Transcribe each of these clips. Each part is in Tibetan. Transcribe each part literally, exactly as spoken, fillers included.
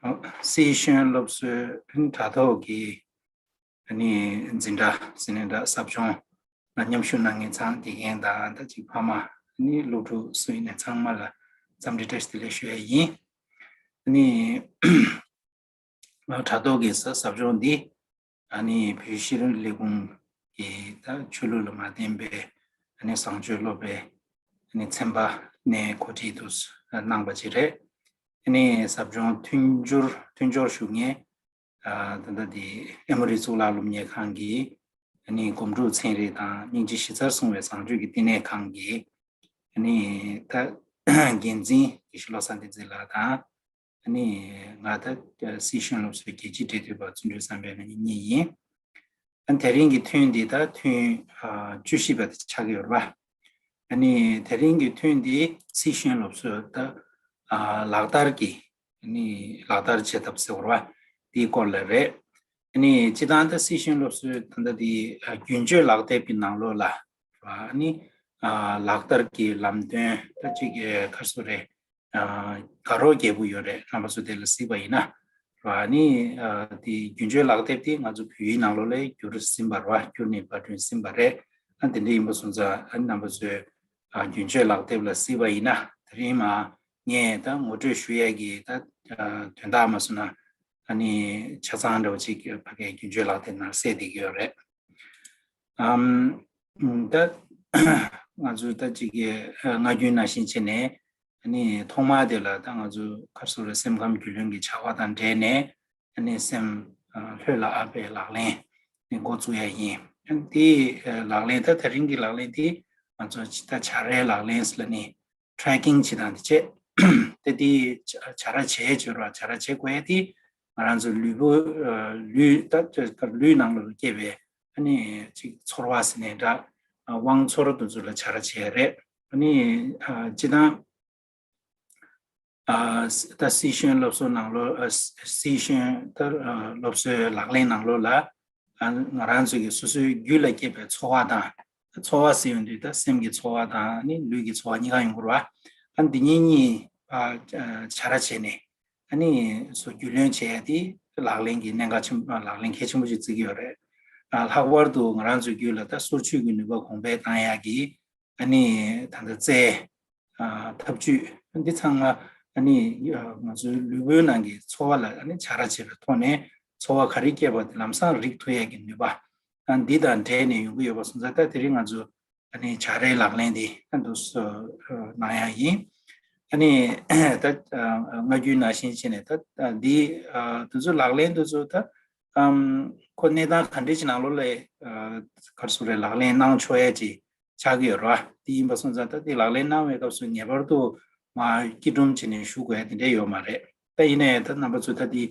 སྲིད་གཞུང་སློབ་གསོའི་དྲ་ཐོག་གི་ཨ་ནི་འཛིན་གྲྭ་ཟེར་ནས་འདྲ་ཟབ་སྦྱོང་ལ་མཉམ་ཞུགས་གནང་མཁན་ཚང་དགེ་རྒན་དང་ད་ཅིག་ཕ་མ་ཨ་ནི་སློབ་ཕྲུག་སུ་ཡིན་ནས་ཚང་མ་ལ་འཚམས་འདྲི་བཀྲ་ཤིས་བདེ་ལེགས་ཞུ་ཡ་ཡིན། ཨ་ནི་དྲ་ཐོག་གི་ཟབ་སྦྱོང་འདི་ཨ་ནི་བོད་ཤེས་རིག་ལས་ཁུངས་ཀྱི་ད་ཆོས་ལུགས་ལ་མ་བརྟེན་པའི་ཨ་ནི་བཟང་སྤྱོད་སློབ་པའི་ཨ་ནི་ཚན་པ་ནས་གོ་སྒྲིག་ཏུ་གནང་པ་ཅིག་རེད། ཨ་ནི་ཟབ་སྦྱོང་མཐུན་སྦྱོར་མཐུན་སྦྱོར་ཞུ་མཁན་ཨ་ད་ལྟ་དེ་ཨེ་མོ་རི་གཙུག་ལག་སློབ་གཉེར་ཁང་གི་ཨ་ནི་སྒོམ་སྒྲུབ་ཚན་རིག་དང་སྙིང་རྗེ་གཞི་རྩར་བཟུང་བའི་བཟང་སྤྱོད་ཀྱི་བསྟི་གནས་ཁང་གི་ཨ་ནི་ད་འགན་འཛིན་དགེ་བཤེས་བློ་བཟང་བསྟན་འཛིན་ལགས་དང་། ཨ་ནི་ང་ད་སྲིད་གཞུང་སློབ་གསོའི་རྒྱལ་སྤྱིའི་འབྲེལ་མཐུད་པ་བརྩོན་འགྲུས་བསམ་འཕེལ་ལགས་གཉིས་ཡིན། ཨ་ནི་དེ་རིང་གི་ཐུན་འདི་ད་ཐུན་ཨ་བཅུ་བཞི་པ་དེ་ཆགས་ཀྱི་ཡོད་རེད་པ། ཨ་ནི་དེ་རིང་གི་ཐུན་འདི་སྲིད་གཞུང་སློབ་གསོ་ད་ཨ་ལག་བསྟར་གྱི་ཨ་ནི་ལག་བསྟར་བྱེད་ཐབས་ཟེར་བ་རེད་པ། དེའི་སྐོར་ལ་རེད། ཨ་ནི་སྤྱིར་བཏང་ད་སྲིད་གཞུང་སློབ་གསོའི་ད་ལྟ་དེ་ཨ་རྒྱུན་སྤྱོད་ལག་དེབ་ཀྱི་ནང་ལོགས་ལ་ཨ་ནི་ཨ་ལག་བསྟར་གྱི་ལམ་སྟོན་ད་ཅིག་ག་རེ་ཟེར་རེད། ཨ་དགའ་རོགས་རྒྱས་པོ་ཡོད་རེད། རྣམ་པ་ཚོ་དེ་ལ་གཟིགས་པ་ཡིན་ན་ར། ཨ་ནི་ཨ་དེ་རྒྱུན་སྤྱོད་ལག་དེབ་དེ་ང་ཚོ་བོད་ཡིག་ནང་ལོགས་ལ་བསྒྱུར་ཟིན་པ་ར། བསྒྱུར་ནས་པར་སྐྲུན་ཟིན་པ་རེད། ཨ་དེ་འདྲ་ཡིན་པ་སོང་ཙང་ཨ་རྣམ་པ་ཚོས་ཨ་རྒྱུན་སྤྱོད་ལག་དེབ་ལ་གཟིགས་པ་ཡིན་ན། དེ་རིང་མ་ངས་ད་ངོ་སྤྲོད་ཞུ་ཡས་ཀྱི་ད་ཨ་དོན་དག་མ་སོང་ན་ཨ་ནི་ཆ་ཚང་འདྲ་བོ་ཅིག་ཕ་གའི་རྒྱུན་སྤྱོད་ལག་དེབ་ནང་གསལ་བསྡད་ཀྱི་ཡོད་རེད། ཨམ། ད་ང་ཚོ་ད་ཅིག་གི་ཨ་སྔ་རྒྱུན་ནང་བཞིན་བྱས་ནས་ཨ་ནི་ཐོག་མ་དེ་ལ་ད་ང་ཚོ་ག་རེ་ཟེར་རེད། སེམས་ཁམས་རྒྱུས་ལོན་གྱི་བྱ་བ་དང་འབྲེལ་ནས་ཨ་ནི་སེམས་ཨ་ལྷོད་ལ་ཨ་ཕའི་ལག་ལེན་ནས་འགོ་བཙུགས་ཡ་ཡིན། ཨ་ནི་དེའི་ཨ་ལག་ལེན་ད་དེ་རིང་གི་ལག་ལེན་དེ་ང་ཚོ་ད་བྱ་རའི་ལག་ལེན་ཟེར་ལ་ནི་ཊེ་རེ་ཀིང་བྱེད་སྟངས་དེ་བྱས། དེ་དེ་བྱ་ར་བྱེད་བྱེད་ར་བྱ་ར་བྱེད་དགོས་ཡ་དེ་ང་རང་ཚོ་ལུས་པོ་ལུས་ད་ལུས་ནང་ལ་སྐྱེས་པའི་ཨ་ནི་ཅིག་ཚོར་བ་ཟེར་ནའི་འདྲ། དབང་ཚོར་དེ་ཚོ་ལ་བྱ་ར་བྱེད་ཡ་རེད། ཨ་ནི་སྤྱིར་བཏང་ད་སྲིད་གཞུང་སློབ་གསོ་ནང་ལོགས་སྲིད་གཞུང་ད་སློབ་གསོའི་ལག་ལེན་ནང་ལོགས་ལ། ང་རང་ཚོ་གི་སོ་སོའི་རྒྱུད་ལ་སྐྱེས་པའི་ཚོར་བ་དང་། ཚོར་བ་ཟེར་ཡོང་དུས་ད་སེམས་ཀྱི་ཚོར་བ་དང་ནི་ལུས་ཀྱི་ཚོར་བ་གཉིས་ཀ་ཡོང་གི་རེད་པ། ཨ་འདི་གཉིས་གཉིས་བྱ་ར་བྱས་ནས་ཨ་ནི་སོ་རྒྱུས་ལོན་བྱེད་ཡ་དེ་ལག་ལེན་གྱི་གནད་འགག་ཆེན་པོ་ལག་ལེན་གལ་ཆེན་པོ་ཞིག་བརྩི་གི་ཡོད་རེད། ལྷག་པར་དུ་ང་རང་ཚོའི་རྒྱུད་ལ་ད་སོར་ཆུད་ཀྱི་ནུས་པ་གོང་འཕེལ་བཏང་ཡ་གི་ཨ་ནི་ད་ལྟ་རྩལ། ཐབས་ཇུས་འདི་ཚང་མ་ཨ་ནི་ང་ཚོའི་ལུས་པོའི་ནང་གི་ཚོར་བ་ལ་ཨ་ནི་བྱ་ར་བྱེད་པའི་ཐོག་ནས་ཚོར་བ་ག་རེ་སྐྱེས་པ་དེ་ལམ་སང་རིག་ཐུབ་ཡས་ཀྱི་ནུས་པ། ཨ་འདི་དང་འབྲེལ་ནས་ཡོང་གི་ཡོད་པ་སོང་ཙང་ད་དེ་རིང་ང་ཚོ་ཨ་ནི་བྱ་རའི་ལག་ལེན་འདི་ཨ་འདུག་སེ་གནང་ཡ་ཡིན། ཨ་ནི་ད་སྔ་རྒྱུན་ནང་བཞིན་བྱས་ནས་ད་འདི་དེ་ཚོ་ལག་ལེན་དེ་ཚོ་ད་ཁོ་གནས་སྟངས་ག་འདྲ་ཅིག་ནང་ལོགས་ལ་ག་རེ་ཟེར་རེད། ལག་ལེན་གནང་ཆོག་ཡ་ཅིག་ཆགས་ཀྱི་ཡོད་རེད་པ། དེ་ཡིན་པ་སོང་ཙང་ད་དེ་ལག་ལེན་གནང་བའི་སྐབས་སུ་ངེས་པར་དུ་མར་སྐྱིལ་ཀྲུང་བྱས་ནས་བཞུགས་དགོས་ཡ་དེ་འདྲ་ཡོད་མ་རེད། ད་ཡིན་ནའི་ད་རྣམ་པ་ཚོས་ད་དེ་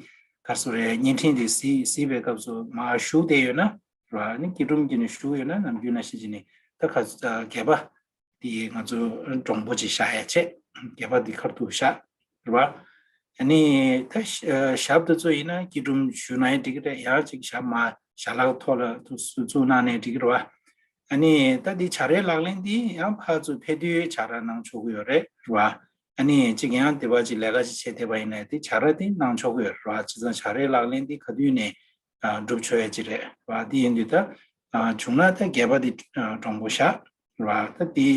ག་རེ་ཟེར་རེད། བརྙན་འཕྲིན་དེ་གཟིགས་གཟིགས་པའི་སྐབས་སུ་མར་བཞུགས་བསྡད་ཡོད་ན་རེད་པ། ཨ་ནི་སྐྱིལ་ཀྲུང་བྱས་ནས་བཞུགས་ཡོད་ན་ནམ་རྒྱུན་ནང་བཞིན་བྱས་ནས་ད་ག་སྒལ་པ་དེ་ང་ཚོ་འདྲོང་པོ་ཅིག་བཞག་ཡ་བྱས། སྒལ་པ་དེ་ཁ་ཐུག་བཞག་རེད་པ། ཨ་ནི་ད་ཞབས་དེ་ཚོ་ཡིན་ན་སྐྱིལ་ཀྲུང་བཞུགས་ན་ཡང་འགྲིག་གི་རེད། ཡང་ཅིག་ཞབས་མར་ཞལ་ལག་ཐོག་ལ་བཙུགས་གནང་ནའི་འགྲིག་གི་རེད་པ། ཨ་ནི་ད་འདི་བྱ་རའི་ལག་ལེན་འདི་ཡང་ཕར་ཚུར་ཕེབས་དུས་བྱ་ར་གནང་ཆོག་གི་ཡོད་རེད་རེད་པ། ཨ་ནི་གཅིག་ཡང་དེ་བ་ཅིག་ལས་ཀ་ཅིག་བྱེད་བསྡད་པ་ཡིན་ན་དེ་བྱ་ར་དེ་གནང་ཆོག་གི་ཡོད་རེད་པ། བྱས་ཙང་བྱ་རའི་ལག་ལེན་འདི་ག་དུས་ནས་སྒྲུབ་ཆོག་ཡ་ཅིག་རེད་པ། དེ་ཡིན་དུས་ད་བྱུང་ན་ད་སྒལ་པ་དེ་འདྲོང་པོ་བཞག་རེད་པ། ད་དེ་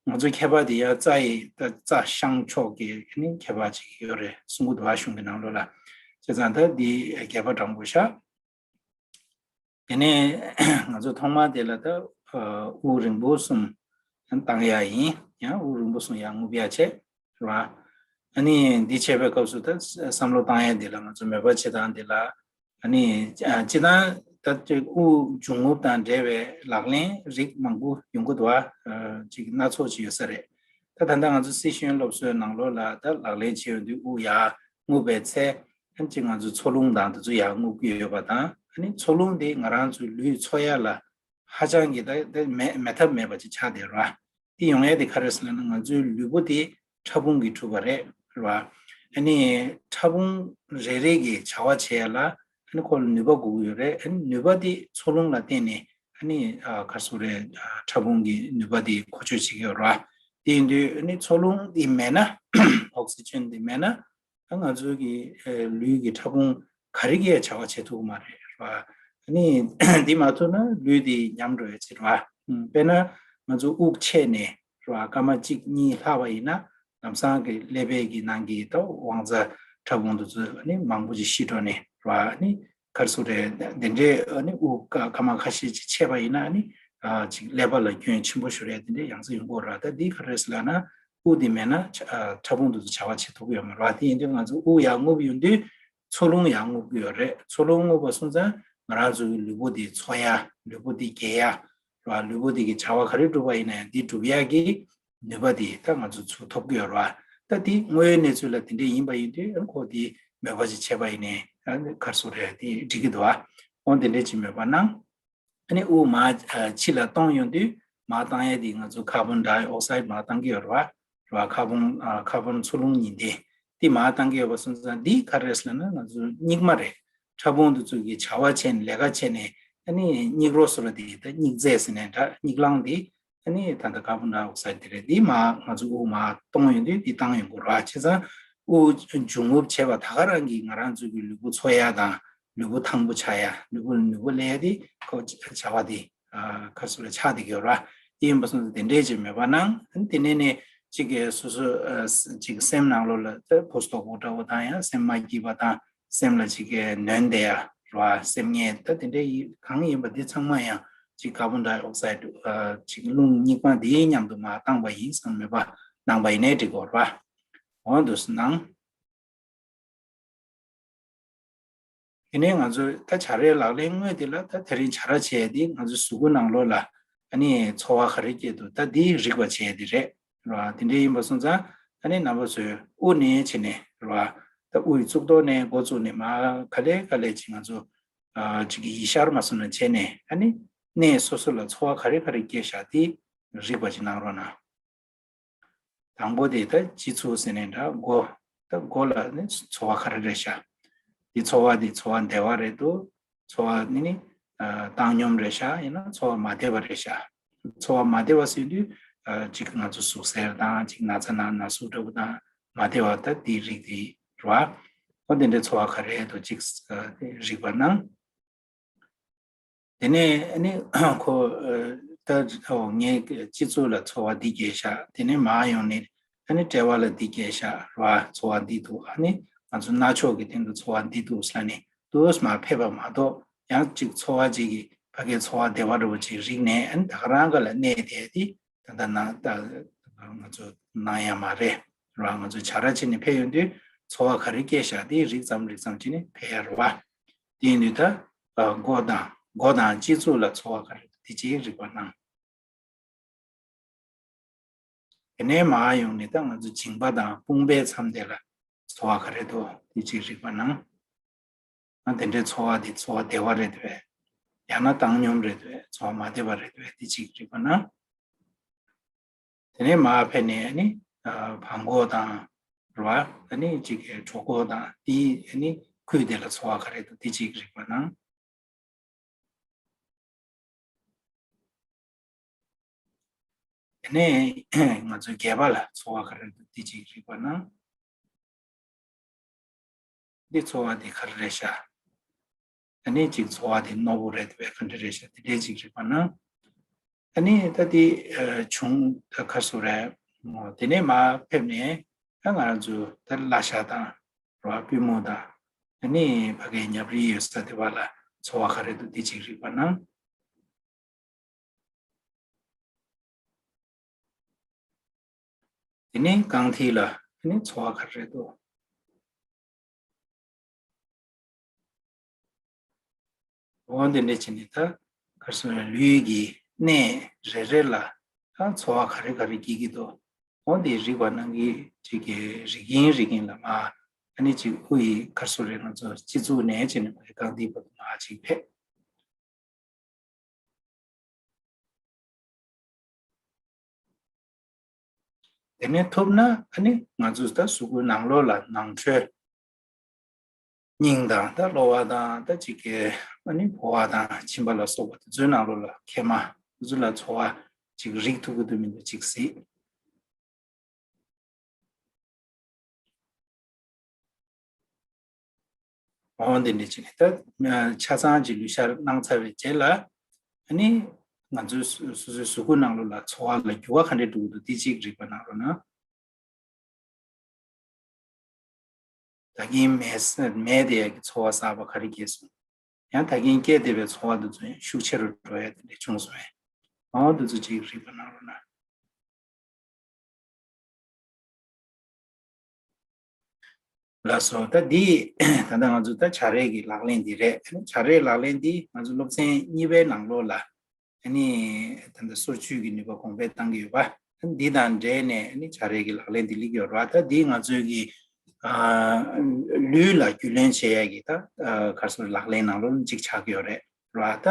ང་ཚོ་ཁྱད་པར་དེ་ཡང་རྩ་ཡི་ད་རྩ་བཤང་ཕྱོགས་ཀྱི་ནི་ཁྱད་པར་ཅིག་ཡོད་རེད་གསུང་གི་འདུག་པ། གཞུང་གི་ནང་ལོགས་ལ། བྱས་ཙང་ད་དེ་སྒལ་པ་འདྲོང་པོ་བཞག་དེ་ནས་ང་ཚོ་ཐོག་མར་དེ་ལ་ད་དབུགས་རིང་པོ་གསུམ་བཏང་ཡ་ཡིན། ཡང་དབུགས་རིང་པོ་གསུམ་ཡར་རྔུབ་ཡ་བྱས་རེད་པ། ཨ་ནི་འདི་བྱས་པའི་སྐབས་སུ་ད་བསམ་བློ་བཏང་ཡ་འདི་ལ་ང་ཚོ་མོས་པ་བྱེད་སྟངས་འདི་ལ་ཨ་ནི་སྤྱིར་བཏང་ད་དབུགས་འབྱུང་རྔུབ་དང་འབྲེལ་བའི་ལག་ལེན་རིགས་མང་པོ་ཡོང་གི་འདུག་པ། ཅིག་སྣ་ཚོགས་ཅིག་ཡོད་ས་རེད། ད་ད་ལྟ་ང་ཚོ་སྲིད་གཞུང་སློབ་གསོའི་ནང་ལོགས་ལ་ད་ལག་ལེན་བྱེད་ཡོང་དུས་དབུགས་ཡར་རྔུབ་པའི་ཚེ། ཨ་ནི་ཅིག་ང་ཚོའི་འཚོ་རླུང་དང་དེ་ཚོ་ཡར་རྔུབ་ཀྱི་ཡོད་པ་དང་། ཨ་ནི་འཚོ་རླུང་དེ་ང་རང་ཚོའི་ལུས་འཚོ་ཡ་ལ་ཧ་ཅང་གི་ད་ད་མེད་མེད་ཐབས་མེད་པ་ཅིག་ཆགས་བསྡད་རེད་པ། དེ་ཡོང་ཡ་དེ་ག་རེ་ཟེར་ན་ང་ཚོའི་ལུས་པོ་དེ་ཕྲ་ཕུང་གིས་གྲུབ་པ་རེད་རེད་པ། ཨ་ནི་ཕྲ་ཕུང་རེ་རེ་གི་བྱ་བ་བྱེད་ཡ་ལ་ཨ་ནི་ཁོ་ལ་ནུས་པ་དགོས་ཀྱི་ཡོད་རེད། ཨ་ནི་ནུས་པ་དེ་འཚོ་རླུང་ལ་བརྟེན་ནས་ཨ་ནི་ཨ་ག་རེ་ཟེར་རེད། ཨ་ཕྲ་ཕུང་གི་ནུས་པ་དེ་མཁོ་སྤྱོད་བྱེད་ཀྱི་ཡོད་རེད་པ། དེ་ཡིན་དུས་ཨ་ནི་འཚོ་རླུང་དེ་མེད་ན་ཨོག་སི་ཇན་དེ་མེད་ན། ད་ང་ཚོའི་གི་ཨེ་ལུས་ཀྱི་ཕྲ་ཕུང་ག་རེ་གིས་ཡང་བྱ་བ་བྱེད་ཐུབ་ཀྱི་མ་རེད་ར། ཨ་ནི་འདི་མ་ཐུབ་ན་ལུས་འདི་ཉམས་འགྲོ་ཡ་ཅིག་ར། ཨུམ། དཔེར་ན་ང་ཚོ་དབུགས་ཆད་ནས་ར་སྐར་མ་གཅིག་གཉིས་ལྷག་པ་ཡིན་ན་ལམ་སང་གི་ཀླད་པའི་གི་ནང་གི་ད་དབང་རྩ་ཕྲ་ཕུང་དེ་ཚོ་ཨ་ནི་མང་པོ་ཅིག་ཤི་འགྲོ་ནས་ར། ཨ་ནི་ག་རེ་ཟེར་དགོས་རེད། དེ་འདྲའི་ཨ་ནི་དབུགས་སྐར་མ་ཁ་ཤས་ཅིག་ཆད་པ་ཡིན་ན་ཨ་ནི་ཨ་ཅིག་ཀླད་པ་ལ་སྐྱོན་ཆེན་པོ་ཤོར་ཡ་དེ་འདྲའི་ཡང་རྩེ་ཡོང་གི་ཡོད་ར། ད་འདི་ག་རེ་ཟེར་ལབ་ན་དབུགས་དེ་མེད་ན་ཕྲ་ཕུང་དེ་ཚོ་བྱ་བ་བྱེད་ཐུབ་ཀྱི་ཡོད་མ་རེད་བ། དེ་ཡིན་དུས་ང་ཚོ་དབུགས་ཡར་རྔུབ་ཡོང་དུས་འཚོ་རླུང་ཡར་རྔུབ་ཀྱི་ཡོད་རེད། འཚོ་རླུང་རྔུབ་པ་སོང་ཙང་ང་རང་ཚོའི་ལུས་པོ་དེ་འཚོ་ཡ། ལུས་པོ་དེ་རྒྱས་ཡ་ར། ལུས་པོ་དེ་གི་བྱ་བ་ག་རེ་སྒྲུབ་པ་ཡིན་ན་ཡང་འདི་སྒྲུབ་ཡ་གི་ནུས་པ་དེ་ད་ང་ཚོ་ཚུར་ཐོབ་ཀྱི་ཡོད་རེད་བ། ད་དེ་དངོས་ཡོད་གནས་ཚུལ་ལ་དེ་འདྲས་ཡིན་པ་ཡིན་དུས་ཁོ་དེ་མོས་པ་ཞིག་བྱས་པ་ཡིན་ནའི་ག་རེ་ཟེར་དགོས་རེད། དེ་འགྲིག་གི་འདུག་བ། འོ་དེ་འདྲས་ཅིག་མོས་པ་གནང་། ཨ་ནི་དབུགས་མར་ཕྱི་ལ་གཏོང་ཡོང་དུས་མར་བཏང་ཡས་དེ་ང་ཚོ་ཀར་བོན་ཌའི་ཨོག་སའིད་མར་བཏང་གི་ཡོད་རེད་བ། རེད་བ། ཀར་བོན་ཀར་བོན་འཚོ་རླུང་གཉིས་དེ་དེ་མར་བཏང་གི་ཡོད་པ་སོང་ཙང་འདི་ག་རེ་རེད་ཟེར་ན་ང་ཚོ་སྙིགས་མ་རེད། ཕྲ་ཕུང་དེ་ཚོ་གི་བྱ་བ་བྱས་ནས་ལས་ཀ་བྱས་ནས་ཨ་ནི་སྙིགས་རོ་ཟེར་བ་དེ་ད་སྙིགས་རྫས་ཟེར་ནས་འདྲ། སྙིགས་རླངས་དེ་ཨ་ནི་ད་ལྟ་ཀར་བོན་ཌའི་ཨོག་སའིད་དེ་རེད། འདི་མར་ང་ཚོ་དབུགས་མར་གཏོང་ཡོང་དུས་འདི་བཏང་ཡོང་དགོས་རེད་བ། བྱས་ཙང་དབུགས་འབྱུང་རྔུབ་བྱས་པ་ད་ག་རང་གིས་ང་རང་ཚོ་གི་ལུས་པོ་འཚོ་ཡ་དང་ལུས་པོ་ཐང་པོ་ཆགས་ཡ། ལུས་པོ་ལ་ནུས་པ་སླེབས་ཡ་དེ་ཁོ་བྱ་བ་དེ་ཨ་ག་རེ་ཟེར་དགོས་རེད། ཆགས་བསྡད་ཀྱི་ཡོད་རེད་བ། དེ་ཡིན་པ་སོང་ཙང་དེ་འདྲས་ཅིག་མོས་པ་གནང་། ཨ་ནི་དེ་ནས་ནས་ཅིག་གི་སོ་སོ་ཨ་ཅིག་སེམས་ནང་ལོགས་ལ་ད་ཕོ་སྟོགས་པོ་འདྲ་བོ་དང་ཡང་སེམས་མ་སྐྱིད་པ་དང་སེམས་ལ་ཅིག་གི་ནོན་བསྡད་ཡ་རེད་བ། སེམས་ངལ་ད་དེ་འདྲས་ཡི་གང་ཡིན་པ་འདི་ཚང་མ་ཡང་ཅིག་ཀར་བོན་ཌའི་ཨོག་སའིད་ཨ་ཅིག་རླུང་སྙིགས་མ་འདིའི་མཉམ་དུ་མར་བཏང་པ་ཡིན་བསམ་མོས་པ་གནང་པ་ཡིན་ནའི་འགྲིག་གི་ཡོད་རེད་བ། འོ་འདུག་སེ་གནང་། དེ་ནས་ང་ཚོས་ད་བྱ་རའི་ལག་ལེན་དངོས་དེ་ལ་ད་དེ་རིང་བྱ་ར་བྱས་ཏེ་ང་ཚོའི་གཟུགས་པོ་ནང་ལོགས་ལ་ཨ་ནི་ཚོར་བ་ག་རེ་སྐྱེས་འདུག་ད་འདི་རིག་པ་བྱས་ཏེ་རེད་ར། དེ་འདྲ་ཡིན་པ་སོང་ཙང་ཨ་ནི་རྣམ་པ་ཚོས་དབུགས་ནས་བྱས་ནས་ར། ད་དབུགས་གཙུག་ཏོར་ནས་འགོ་བཙུགས་ནས་མར་ག་ལེ་ག་ལེ་ཅིག་ང་ཚོ་ཨ་ཅིག་གི་ཡིད་ཤར་མ་སོང་ན་བྱས་ནས་ཨ་ནི་གནས་སོ་སོ་ལ་ཚོར་བ་ག་རེ་ག་རེ་སྐྱེས་ཤག་དེ་རིག་པ་ཅིག་གནང་རོགས་གནང་། དང་པོ་དེ་ད་སྤྱི་གཙུག་ཟེར་ནས་འདྲ། མགོ། ད་མགོ་ལ་ནི་ཚོར་བ་ག་རེ་རེད་ཤག་དེ་ཚོར་བ་དེ་ཚོར་བ་བདེ་བ་རེད་འདུག་ཚོར་བ་ནི་ནི་ཨ་བཏང་སྙོམས་རེད་ཤག་ཡིན་ན་ཚོར་བ་མ་བདེ་བ་རེད་ཤག་ཚོར་བ་མ་བདེ་བ་ཟེར་དུས་ཨ་ཅིག་ང་ཚོ་ཟུག་གཟེར་དང་ཅིག་ན་ཚ་ན་ན་ཟུག་འདྲ་པོ་དང་མ་བདེ་བ་ད་དེའི་རིགས་དེ་རེད་བ། འོ་དེ་འདྲའི་ཚོར་བ་ག་རེ་འདུག་ཅིག་ཨ་རིག་པ་གནང་། དེ་ནས་ཨ་ནི་ཁོ་ཨ་ད་ཨོ་ངའི་སྤྱི་གཙུག་ལ་ཚོར་བ་འདི་སྐྱེས་ཤག་དེ་ནས་མར་ཡོང་ནས་ཨ་ནི་དཔྲལ་བ་ལ་འདི་སྐྱེས་ཤག་ར། ཚོར་བ་འདི་འདུག་ཨ་ནི་ང་ཚོ་རྣ་མཆོག་གི་སྟེང་དུ་ཚོར་བ་འདི་འདུག་ཟེར་ནས་དུས་མར་ཕེབས་པ་མ་གཏོགས་ཡང་ཅིག་ཚོར་བ་ཅིག་གི་ཕ་གིའི་ཚོར་བ་བདེ་བ་འདྲ་པོ་ཅིག་རིག་ནས་ཨ་ནི་ད་ག་རང་ག་ལ་གནས་བསྡད་དེ་ད་ལྟ་ན་ད་ང་ཚོ་ནང་ཡང་མ་རེད་ར། ང་ཚོ་བྱ་ར་བྱས་ནས་ཕེབས་ཡོང་དུས་ཚོར་བ་ག་རེ་སྐྱེས་ཤག་དེ་རིག་ཙམ་རིག་ཙམ་བྱས་ནས་ཕེབས་ཡ་རེད་བ། དེ་ཡིན་དུས་ད་མགོ་དང་མགོ་དང་སྤྱི་གཙུག་ལ་ཚོར་བ་ག་རེ་འདུག་དེ་ཅིག་རིག་པ་གནང་། དེ་ནས་མར་ཡོང་ནས་ད་ང་ཚོ་མཇིང་པ་དང་དཔུང་པའི་མཚམས་དེ་ལ་ཚོར་བ་ག་རེ་འདུག་དེ་ཅིག་རིག་པ་གནང་། ཨ་དེ་འདྲའི་ཚོར་བ་དེ་ཚོར་བ་བདེ་བ་རེད་པས། ཡང་ན་བཏང་སྙོམས་རེད་པས། ཚོར་བ་མ་བདེ་བ་རེད་པས། དེ་ཅིག་རིག་པ་གནང་། དེ་ནས་མར་ཕེབས་ནས་ཨ་ནི་ཨ་བྲང་ཁོག་དང་རེད་བ། ཨ་ནི་ཅིག་གི་གྲོད་ཁོག་དང་དེའི་ཨ་ནི་ཁུད་དེ་ལ་ཚོར་བ་ག་རེ་འདུག་དེ་ཅིག་རིག་པ་གནང་། དེ་ནས་ང་ཚོའི་སྒལ་པ་ལ་ཚོར་བ་ག་རེ་འདུག་དེ་ཅིག་རིག་པ་གནང་། འདི་ཚོར་བ་འདི་ག་རེ་རེད་ཤག་ཨ་ནི་ཅིག་ཚོར་བ་འདི་རྣོ་པོ་རེད་པས། ག་འདྲ་རེད་ཤག་དེ་འདྲས་ཅིག་རིག་པ་གནང་། ཨ་ནི་ད་འདི་ཨ་བྱུང་ད་ག་རེ་ཟེར་དགོས་རེད། དེ་ནས་མར་ཕེབས་ནས་ད་ང་རང་ཚོ་ད་བརླ་ཤ་དང་རེད་བ། པུས་མོ་དང་ཨ་ནི་ཕ་གིའི་ཉབ་རི་ཡོད་ས་དེ་བ་ལ་ཚོར་བ་ག་རེ་འདུག་དེ་ཅིག་རིག་པ་གནང་། དེ་ནས་རྐང་མཐིལ་ལ་དེ་ནས་ཚོར་བ་ག་རེ་རེད་འདུག་འོ་དེ་འདྲ་བྱས་ནས་ད་ག་རེ་ཟེར་ན་ལུས་ཀྱི་གནས་རེ་རེ་ལ་ད་ཚོར་བ་ག་རེ་ག་རེ་སྐྱེ་གི་འདུག་འོ་དེ་རིག་པ་གནང་གི་ཅིག་གི་རིག་གིན་རིག་གིན་ལ་མར་ཨ་ནི་ཅིག་དབུགས་ཡི་ག་རེ་ཟེར་དགོས་རེད། ང་ཚོ་སྤྱི་གཙུག་ནས་བྱས་ནས་མར་རྐང་མཐིལ་བར་དུ་མར་ཅིག་ཕེབས། དེ་ནས་ཐུབ་ན་ཨ་ནི་ང་ཚོས་ད་གཟུགས་པོའི་ནང་ལོགས་ལ་ནང་ཁྲོལ། སྙིང་དང་ད་གློ་བ་དང་ད་ཅིག་གི་ཨ་ནི་ཕོ་བ་དང་མཆིན་པ་ལ་སོགས་པ་དེ་ཚོའི་ནང་ལོགས་ལ་མཁལ་མ་དེ་ཚོ་ལ་ཚོར་བ་ཅིག་རིག་ཐུབ་ཀྱི་འདུག་མི་འདུག་ཅིག་གཟིགས། འོ་འདི་འདྲ་བྱས་ནས་ད་ཆ་ཚང་གི་ལུས་ཤར་གནང་ཚར་བའི་རྗེས་ལ། ཨ་ནི་ང་ཚོའི་སོ་སོའི་གཟུགས་པོ་ནང་ལོགས་ལ་ཚོར་བ་ལ་འགྱུར་བ་ག་འདྲ་འགྲོ་གི་འདུག་འདི་གཅིག་རིག་པ་གནང་རོགས་གནང་། ད་གིན་མེད་མེད་བསྡད་ཡག་གི་ཚོར་བ་གསར་པ་ག་རེ་སྐྱེས་སོང་། ཡང་ད་གིན་སྐྱེས་བསྡད་པའི་ཚོར་བ་འདི་ཚོ་ཡང་ཤུགས་ཆེ་རུ་འགྲོ་ཡག་དེ་འདྲ་བྱུང་སོང་ངས། འོ་འདི་ཚོ་གཅིག་རིག་པ་གནང་རོགས་གནང་། ལགས་སོ། ད་འདི་ད་ལྟ་ང་ཚོ་ད་བྱ་རེས་ཀྱི་ལག་ལེན་འདི་རེད། བྱ་རེས་ལག་ལེན་འདི་ང་ཚོ་སློབ་ཚན་གཉིས་པའི་ནང་ལོགས་ལ་ཨ་ནི་ད་ལྟ་སོར་ཆུད་ཀྱི་ནུས་པ་གོང་འཕེལ་བཏང་གི་ཡོད་པ། འདི་དང་འབྲེལ་ནས་ཨ་ནི་བྱ་རེས་ཀྱི་ལག་ལེན་འདི་སླེབས་ཡོད་རེད་བ། ད་འདི་ང་ཚོའི་གི་ཨ་ལུས་ལ་རྒྱུས་ལོན་བྱེད་ཡས་ཀྱི་ད་ཨ་ག་རེ་ཟེར་ལག་ལེན་ནང་ལོགས་གཅིག་ཆགས་ཀྱི་ཡོད་རེད་རེད་བ། ད་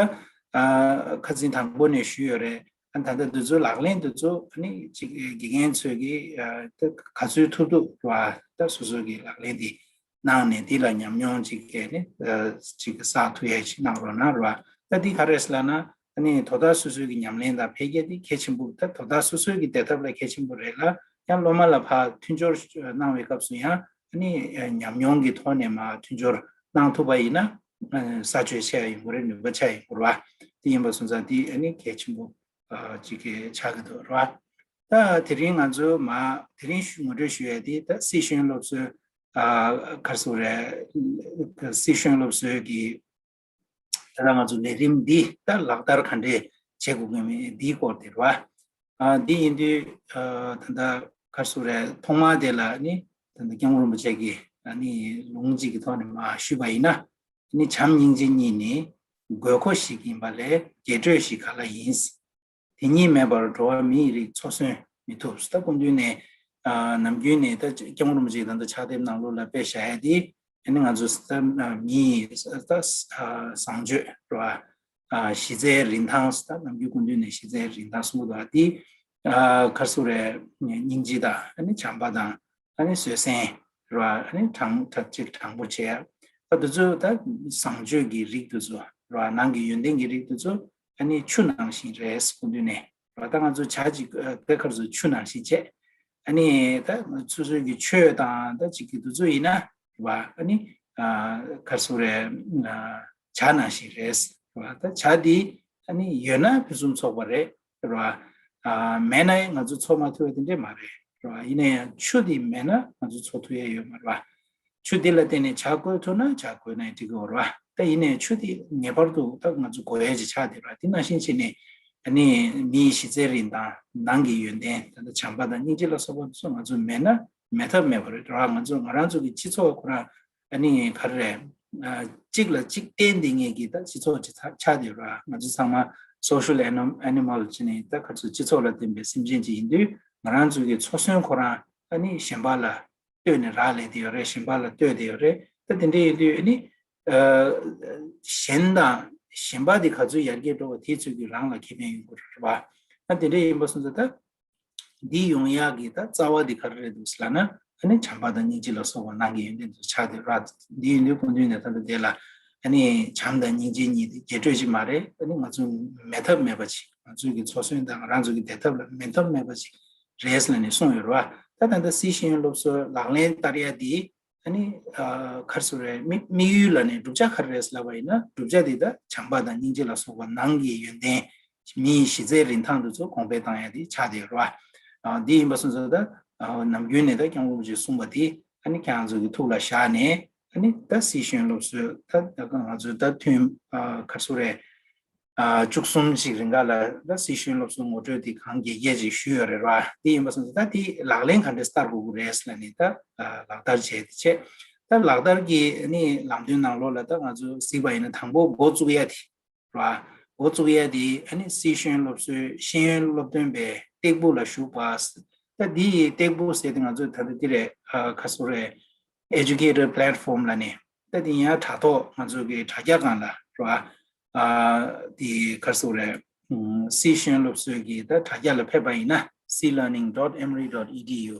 ཨ་ཁ་སང་དང་པོ་ནས་ཞུས་ཡོད་རེད། ཨ་ད་ལྟ་འདི་ཚོའི་ལག་ལེན་འདི་ཚོ་ཨ་ནི་ཅིག་དགེ་རྒན་ཚོས་ཀྱི་ཨ་ད་ག་ཚོད་ཐུབ་ཐུབ་རེད་བ། ད་སོ་སོ་གི་ལག་ལེན་འདི་གནང་ནས་འདི་ལ་ཉམས་མྱོང་ཅིག་གི་ནི་ཨ་ཅིག་བསགས་ཐུབ་ཡས་ཅིག་གནང་རོགས་གནང་རེད་བ། ད་འདི་ག་རེ་ཟེར་ལབ་ན། ཨ་ནི་དོ་བདག་སོ་སོའི་གི་ཉམས་ལེན་དང་འཕེལ་རྒྱས་དེ་གལ་ཆེན་པོ། ད་དོ་བདག་སོ་སོའི་གི་བདེ་ཐབས་ལ་གལ་ཆེན་པོ་རེད་ལ། ཡང་སློབ་མ་ལ་ཕར་མཐུན་སྦྱོར་གནང་བའི་སྐབས་སུ་ཡང་ཨ་ནི་ཉམས་མྱོང་གི་ཐོག་ནས་མར་མཐུན་སྦྱོར་གནང་ཐུབ་པ་ཡིན་ན་ཨ་ས་ཆོད་ཆེ་ཡ་ཡོང་གི་རེད། ནུས་པ་ཆེ་ཡ་ཡོང་གི་རེད་བ། དེ་ཡིན་པ་སོང་ཙང་དེ་ཨ་ནི་གལ་ཆེན་པོ་ཨ་ཅིག་གི་ཆགས་ཀྱི་འདུག་རེད་བ། ད་དེ་རིང་ང་ཚོ་མར་དེ་རིང་ཞུ་ངོ་སྤྲོད་ཞུ་ཡ་དེ་ད་སྲིད་གཞུང་སློབ་གསོའི་ཨ་ག་རེ་ཟེར་དགོས་རེད། སྲིད་གཞུང་སློབ་གསོའི་གི་ད་ལྟ་ང་ཚོ་ལས་རིམ་འདི་ད་ལག་བསྟར་ག་འདྲས་བྱེད་དགོས་ཀྱི་མིན་འདིའི་སྐོར་དེ་རེད་བ། ཨ་འདི་ཡིན་དུས་ཨ་ད་ལྟ་ག་རེ་ཟེར་དགོས་རེད། ཐོག་མར་དེ་ལ་ནི་ད་ལྟ་སྐྱབས་མགོན་རིན་པོ་ཆེ་གིས་ཨ་ནི་ལུང་གཅིག་གི་ཐོག་ནས་མར་ཞུས་པ་ཡིན་ན། ནི་བྱམས་སྙིང་རྗེ་གཉིས་ནི་དགོས་མཁོ་ཞིག་ཡིན་པ་ལས་རྒྱས་སྤྲོས་ཤིག་ག་ལ་ཡིན། དེ་གཉིས་མེད་པར་འགྲོ་བ་མིའི་རིགས་འཚོ་གསོན་མི་ཐུབ། ད་སྐུ་མདུན་ནས་ཨ་ནམ་རྒྱུན་ནས་ད་སྐྱབས་མགོན་རིན་པོ་ཆེས་ད་ལྟ་ཕྱག་དེབ་ནང་ལོགས་ལ་དཔེ་བཞག་ཡ་དེ་ཨ་ནི་ང་ཚོ་ད་མིའི་ད་བཟང་སྤྱོད་རེད་བ། གཞི་རྩའི་རིན་ཐང་། ད་ནམ་རྒྱུན་སྐུ་མདུན་ནས་གཞི་རྩའི་རིན་ཐང་གསུང་གི་འདུག་བ། དེ་ག་རེ་ཟེར་དགོས་རེད། སྙིང་རྗེ་དང་ཨ་ནི་བྱམས་པ་དང་ཨ་ནི་བཟོད་བསྲན་རེད་བ། ཨ་ནི་དྲང་ཐབས་ཅིག་དྲང་པོ་བྱས། ད་འདི་ཚོ་ད་བཟང་སྤྱོད་ཀྱི་རིགས་འདི་ཚོ་རེད་བ། ནང་གི་ཡོན་ཏན་གྱི་རིགས་འདི་ཚོ་ཨ་ནི་ཆུ་ནང་བཞིན་རེད། སྐུ་མདུན་ནས་རེད་བ། ད་ང་ཚོ་ཇ་ཅིག་ཨ་ད་ག་རེ་ཟེར་ཆུ་ནང་བཞིན་བྱས། ཨ་ནི་ད་སོ་སོའི་གི་ཆོས་དང་ད་ཅིག་གི་འདི་ཚོ་ཡིན་ན་རེད་བ། ཨ་ནི་ཨ་ག་རེ་ཟེར་དགོས་རེད། ཨ་ཇ་ནང་བཞིན་རེད་བ། ད་ཇ་འདི་ཨ་ནི་ཡོད་ན་ཕུན་སུམ་ཚོགས་པ་རེད། རེད་བ། ཨ་མེད་ན་ང་ཚོ་འཚོ་མ་ཐུབ་པ་དེ་འདྲས་མ་རེད། རེད་བ། ཡིན་ན་ཡང་ཆུ་དེ་མེད་ན་ང་ཚོ་འཚོ་ཐུབ་ཡ་ཡོད་མ་རེད་བ། ཆུ་དེ་ལ་བརྟེན་ནས་ཇ་བསྐོལ་ཐུབ་ན་ཇ་བསྐོལ་ན་འགྲིག་གི་རེད་བ། ད་ཡིན་ནའི་ཆུ་དེ་ངེས་པར་དུ་ད་ང་ཚོ་དགོས་ཡ་ཅིག་ཆགས་བསྡད་རེད་བ། དེ་ནང་བཞིན་བྱས་ནས་ཨ་ནི་མིའི་གཞི་རྩའི་རིན་ཐང་། ནང་གི་ཡོན་ཏན། ད་ལྟ་བྱམས་པ་དང་སྙིང་རྗེ་ལ་སོགས་པ་ཚོ་ང་ཚོ་མེད་ན་མེད་ཐབས་མེད་པ་རེད་བ། ང་ཚོ་ང་རང་ཚོ་གི་སྤྱི་ཚོགས་ཁོ་རང་ཨ་ནི་ག་རེ་རེད། ཨ་གཅིག་ལ་གཅིག་བརྟེན་བསྡད་མཁན་གྱི་ད་སྤྱི་ཚོགས་ཅིག་ཆགས་ཆགས་བསྡད་རེད་བ། ང་ཚོ་ཚང་མ་social animal བྱས་ནས་ད་ག་ཚོད་སྤྱི་ཚོགས་ལ་བརྟེན་པའི་སེམས་ཅན་ཅིག་ཡིན་དུས། ང་རང་ཚོ་གི་འཚོ་གསོན་ཁོ་རང་ཨ་ནི་གཞན་པ་ལ་ལྟོས་ནས་རག་ལས་བསྡད་ཡོད་རེད། གཞན་པ་ལ་ལྟོས་བསྡད་ཡོད་རེད། ད་དེ་འདྲ་ཡིན་དུས་ཨ་ནི་ཨ་གཞན་དང་གཞན་པ་དེ་ག་ཚོད་ཡར་རྒྱས་འགྲོ་བ་དེ་ཚོད་ཀྱིས་རང་ལ་ཁེ་ཕན་ཡོང་གི་རེད་བ། ད་དེ་འདྲ་ཡིན་པ་སོང་ཙང་ད། འདི་ཡོང་ཡག་གི་ད་རྩ་བ་འདི་ག་རེ་རེད་འདུག་ཟེར་ལབ་ན། ཨ་ནི་བྱམས་པ་དང་སྙིང་རྗེ་ལ་སོགས་པ་ནང་གི་ཡོན་ཏན་དུ་ཆགས་བསྡད་རེད། འདི་ཡིན་དུས་སྐུ་མདུན་ནས་ད་ལྟ་དེ་ལ་ཨ་ནི་བྱམས་དང་སྙིང་རྗེ་གཉིས་དེ་རྒྱས་སྤྲོས་ཅིག་མ་རེད། ཨ་ནི་ང་ཚོ་མེད་ཐབས་མེད་པ་ཅིག་ང་ཚོའི་གི་འཚོ་གསོན་དང་ང་རང་ཚོ་གི་བདེ་ཐབས་ལ་མེད་ཐབས་མེད་པ་ཅིག་རེད་ཟེར་ནས་གསུངས་ཡོད་རེད་བ། ད་ད་ལྟ་སྲིད་གཞུང་སློབ་གསོའི་ལག་ལེན་བསྟར་ཡ་དེ། ཨ་ནི་ཨ་ག་རེ་ཟེར་དགོས་རེད། དམིགས་དམིགས་ཡུལ་ལ་ནི་བསྒྲུབ་བྱ་ག་རེ་རེད་ལབ་པ་ཡིན་ན། བསྒྲུབ་བྱ་དེ་ད་བྱམས་པ་དང་སྙིང་རྗེ་ལ་སོགས་པ་ནང་གི་ཡོན་ཏན། མིའི་གཞི་རྩའི་རིན་ཐང་དེ་ཚོ་གོང་འཕེལ་བཏང་ཡ་དེ་ཆགས་བསྡད་ཡོད་རེད་བ། ཨ་འདི་ཡིན་པ་སོང་ཙང་ད་ཨ་ནམ་རྒྱུན་ནས་ད་སྐྱབས་མགོན་རིན་པོ་ཆེས་གསུངས་པ་དེ་ཨ་ནི་ཁྱེད་རང་ཚོ་གི་ཐུགས་ལ་བཞག་ནས། ཨ་ནི་ད་སྲིད་གཞུང་སློབ་གསོའི་ད་ང་ཚོའི་ད་ཐུན་ཨ་ག་རེ་ཟེར་དགོས་རེད། ཨ་བཅུ་གསུམ་ཅིག་རིང་ག་ལ་ད་སྲིད་གཞུང་སློབ་གསོའི་ངོ་སྤྲོད་དེ་གང་རྒྱས་རྒྱས་ཅིག་ཞུས་ཡོད་རེད་བ། དེ་ཡིན་པ་སོང་ཙང་ད་དེ་ལག་ལེན་ག་འདྲ་བསྟར་དགོས་ཀྱི་རེད་ལབ་ནས་ད་ཨ་ལག་བསྟར་བྱས་ཏེ་བྱས། ད་ལག་བསྟར་གྱི་ཨ་ནི་ལམ་སྟོན་ནང་ལོགས་ལ་ད་ང་ཚོ་གཟིགས་པ་ཡིན་ན་དང་པོ་འགོ་བཙུགས་ཡ་དེ་རེད་བ། འགོ་བཙུགས་ཡ་དེ་ཨ་ནི་སྲིད་གཞུང་སློབ་གསོའི་ཤེས་ཡོན་སློབ་སྟོན་པའི་སྟེགས་བུ་ལ་ཞུགས་པ། ད་དེ་ཡི་སྟེགས་བུ་ཟེར་དེ་ང་ཚོ་ད་ལྟ་འདི་རེད། ཨ་ག་རེ་ཟེར་དགོས་རེད། Educator Platform ལབ་ནས། ད་དེ་ཡང་དྲ་ཐོག་ང་ཚོ་གི་དྲ་རྒྱ་སྒང་ལ་རེད་བ། ཨ་དེ་ག་རེ་ཟེར་དགོས་རེད། ཨུམ་སྲིད་གཞུང་སློབ་གསོའི་གི་ད་དྲ་རྒྱ་ལ་ཕེབས་པ་ཡིན་ན། c learning dot emory dot e d u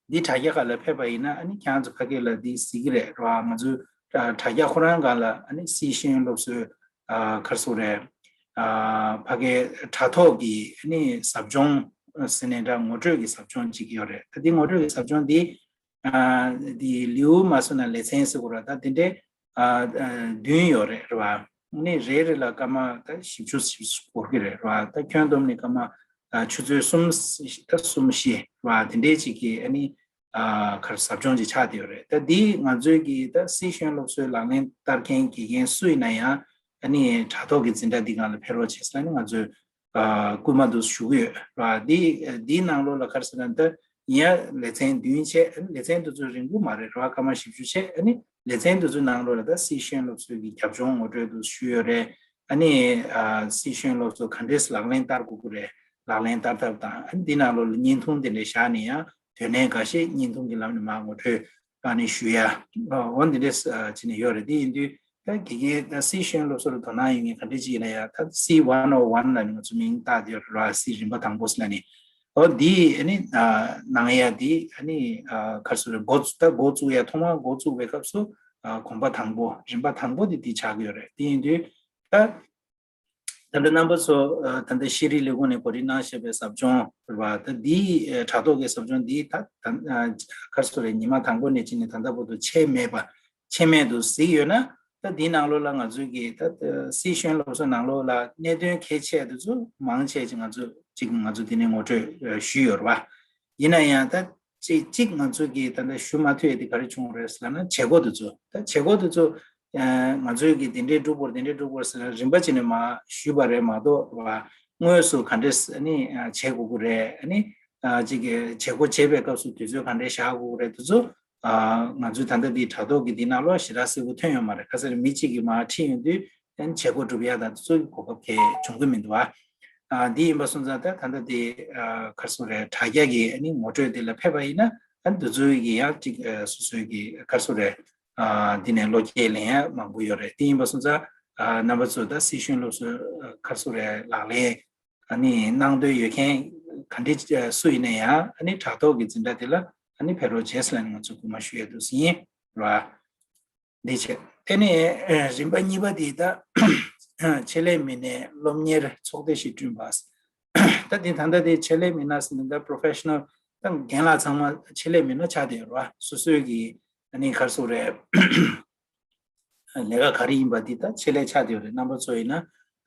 འདི་དྲ་རྒྱ་སྒང་ལ་ཕེབས་པ་ཡིན་ན། ཨ་ནི་ཁྱེད་རང་ཚོ་ཕ་གི་ལ་འདི་གཟིགས་ཀྱི་རེད་རེད་བ། ང་ཚོའི་དྲ་དྲ་རྒྱ་ཁོ་རང་སྒང་ལ་ཨ་ནི་སྲིད་གཞུང་སློབ་གསོའི་ཨ་ག་རེ་ཟེར་དགོས་རེད། ཨ་ཕ་གི་དྲ་ཐོག་གི་ཨ་ནི་ཟབ་སྦྱོང་ཟེར་ནས་འདྲ། ངོ་སྤྲོད་ཀྱི་ཟབ་སྦྱོང་ཅིག་ཡོད་རེད། ད་འདི་ངོ་སྤྲོད་ཀྱི་ཟབ་སྦྱོང་འདི་ཨ་འདི་ལེའུ་མ་སོང་ན་ལེ་ཚན་ཟེར་དགོས་རེད། ད་དེ་འདྲའི་ ཨ་ཨ་བདུན་ཡོད་རེད་རེད་བ། ཨ་ནི་རེ་རེ་ལ་སྐར་མ་ད་བཞི་བཅུ་ཞིག་འགོར་གི་རེད་རེད་བ། ད་ཁྱོན་བསྡོམས་ནས་སྐར་མ་ཨ་ཆུ་ཚོད་གསུམ་ད་གསུམ་བཞི་རེད་བ། དེ་འདྲའི་ཅིག་གི་ཨ་ནི་ཨ་གར་ཟབ་སྦྱོང་ཅིག་ཆགས་བསྡད་ཡོད་རེད། ད་འདི་ང་ཚོའི་གི་ད་སི་ཤེས་ཡོན་སློབ་གསོའི་ལག་ལེན་བསྟར་མཁན་དགེ་རྒན་སུ་ཡིན་ན་ཡང་ཨ་ནི་དྲ་ཐོག་གི་འཛིན་གྲྭ་འདི་སྒང་ལ་ཕེབས་རོགས་བྱེད་ཟེར་ནས་ང་ཚོས་ཨ་སྐུལ་མ་འདུག་ཞུ་གི་ཡོད་ར། འདི་འདིའི་ནང་ལོགས་ལ་ག་རེ་ཟེར་ན་ད་ཡིན་ཡ་ལེ་ཚན་བདུན་བྱས། ལེ་ཚན་དེ་ཚོ་རིང་པོ་མ་རེད་ར། སྐར་མ་བཞི་བཅུ་བྱས། ཨ་ནི་ལེ་ཚན་དེ་ཚོའི་ནང་ལོགས་ལ་ད་སི་ཤེས་ཡོན་སློབ་གསོའི་གི་རྒྱབ་ལྗོངས་ངོ་སྤྲོད་དུ་ཞུས་ཡོད་རེད། ཨ་ནི་ཨ་སི་ཤེས་ཡོན་སློབ་གསོ་ག་འདྲས་ལག་ལེན་བསྟར་དགོས་ཀྱི་རེད། ལག་ལེན་བསྟར་ཐབས་དང་། ཨ་ནི་འདི་ནང་ལོགས་ལ་བརྙན་ཐུང་དེ་འདྲས་བཞག་ནས་ཡང་དོན་གནད་འགའ་ཤས་བརྙན་ཐུང་གི་ལམ་ནས་མར་ངོ་སྤྲོད་ཨ་ནི་ཞུ་ཡ་འོ་འདི་འདྲས་ཨ་བྱས་ནས་ཡོད་རེད། དེ་ཡིན་དུས་ད་དགེ་རྒན་ད་སི་ཤེས་ཡོན་སློབ་གསོ་ལ་དོ་སྣང་ཡོད་མཁན་ག་འདྲས་ཅིག་ཡིན་ན་ཡང་ད་སི་ཝན་ཨོ་ཝན་ལབ་ནས་ང་ཚོ་མིང་བཏགས་ཡོད་རེད་ར། སི་རིམ་པ་དང་པོ་ཟེར་ལབ་ནས། འོ་འདི་ཨ་ནི་ཨ་གནང་ཡ་འདི་ཨ་ནི་ཨ་ག་རེ་ཟེར་རེད། འགོ་བཙུགས་ད་འགོ་བཙུགས་ཡ་ཐོག་མར་འགོ་བཙུགས་པའི་སྐབས་སུ་ཨ་གོམ་པ་དང་པོ་རིམ་པ་དང་པོ་འདི་འདི་ཆགས་ཀྱི་ཡོད་རེད། དེ་ཡིན་དུས་ད་ད་ལྟ་རྣམ་པ་ཚོ་ཨ་ད་ལྟ་ཤེས་རིག་ལས་ཁུངས་ནས་གོ་སྒྲིག་གནང་བཞིན་པའི་ཟབ་སྦྱོང་རེད་བ། ད་འདི་ཨ་དྲ་ཐོག་གི་ཟབ་སྦྱོང་འདི་ད་ད་ཨ་ག་རེ་ཟེར་རེད། ཉི་མ་དང་པོ་ནས་བྱས་ནས་ད་ལྟ་བར་དུ་ཆད་མེད་པ་ཆད་མེད་དུ་གཟིགས་ཡོད་ན། ད་འདིའི་ནང་ལོགས་ལ་ང་ཚོའི་གི་ད་ད་སི་ཤེས་ཡོན་སློབ་གསོའི་ནང་ལོགས་ལ་གནད་དོན་གལ་ཆེ་དེ་ཚོ་མང་ཆེ་ཅིག་ང་ཚོ་ཅིག་ང་ཚོ་འདི་ནས་ངོ་སྤྲོད་ཨ་ཞུས་ཡོད་རེད་བ། ཡིན་ན་ཡང་ད་ཅིག་ཅིག་ང་ཚོ་གིས་ད་ལྟ་ཞུ་མ་ཐུབ་ཡས་དེ་ག་རེ་བྱུང་རེད་ཟེར་ན། བྱེད་སྒོ་དེ་ཚོ་ད་བྱེད་སྒོ་དེ་ཚོ་ཨ་ང་ཚོའི་གི་དེ་འདྲའི་སྒྲུབ་དགོས་དེ་འདྲའི་སྒྲུབ་དགོས་ཟེར་ན་རིམ་པ་བྱས་ནས་མར་ཞུས་པ་རེད་མ་གཏོགས་བ། དངོས་སུ་ག་འདྲས་ཨ་ནི་ཨ་བྱེད་དགོས་ཀྱི་རེད། ཨ་ནི་ཨ་ཅིག་གི་བྱེད་སྒོ་བྱེད་པའི་སྐབས་སུ་དུས་ཚོད་ག་འདྲས་བཞག་དགོས་ཀྱི་རེད། དེ་ཚོ་ཨ་ང་ཚོའི་ད་ལྟ་འདི་དྲ་ཐོག་གི་འདི་ནང་ལོགས་ཞེ་དྲག་གསལ་པོ་ཐོན་ཡོད་མ་རེད། ཁ་སང་མི་གཅིག་གིས་མར་ཁྲིད་ཡོང་དུས་ཨ་ནི་བྱེད་སྒོ་སྒྲུབ་ཡ་དང་དེ་ཚོ་གི་གོ་སྐབས་གང་ཡང་བྱུང་གི་མི་འདུག་བ། ཨ་འདི་ཡིན་པ་སོང་ཙང་ད་ད་ལྟ་དེ་ཨ་ག་རེ་ཟེར་རེད། དྲ་རྒྱ་གི་ཨ་ནི་ངོ་སྤྲོད་དེ་ལ་ཕེབས་པ་ཡིན་ན་ཨ་ནི་དེ་ཚོའི་གི་ཡང་ཅིག་ཨ་སོ་སོའི་གི་ག་རེ་ཟེར་རེད། ཨ་འདི་ནས་བློ་སྐྱེད་ལེན་ཡ་མང་པོ་ཡོད་རེད། དེ་ཡིན་པ་སོང་ཙང་ཨ་རྣམ་པ་ཚོ་ད་སི་ཤེས་ཡོན་སློབ་གསོ་ཨ་ག་རེ་ཟེར་རེད། ལག་ལེན་ཨ་ནི་གནང་འདོད་ཡོད་མཁན་ག་འདྲ་སུ་ཡིན་ན་ཡང་ཨ་ནི་དྲ་ཐོག་གི་འཛིན་གྲྭ་དེ་ལ་ཨ་ནི་ཕེབས་རོགས་བྱེད་ཟེར་ལབ་ནས་ང་ཚོ་སྐུལ་མ་ཞུ་ཡ་འདུག་ཟེར་ཡིན་ར། འདི་བྱས། དེ་ནས་ཨ་རིམ་པ་གཉིས་པ་དེ་ད་ཆེད་ལས་མི་སྣའི་སློབ་གཉེར་ཚོགས་སྡེ་ཞིག་བསྐྲུན་པ། ད་དེ་ད་ལྟ་དེ་ཆེད་ལས་མི་སྣ་ཟེར་ན་ད་པོ་རོ་ཕེ་ཤི་ནལ་ད་རྒན་ལགས་ཚང་མ་ཆེད་ལས་མི་སྣ་ཆགས་བསྡད་ཡོད་རེད་བ། སོ་སོའི་གི་ཨ་ནི་ག་རེ་ཟེར་རེད། ལས་ཀ་ག་རེ་ཡིན་པ་འདི་ད་ཆེད་ལས་ཆགས་བསྡད་ཡོད་རེད། རྣམ་པ་ཚོ་ཡིན་ན་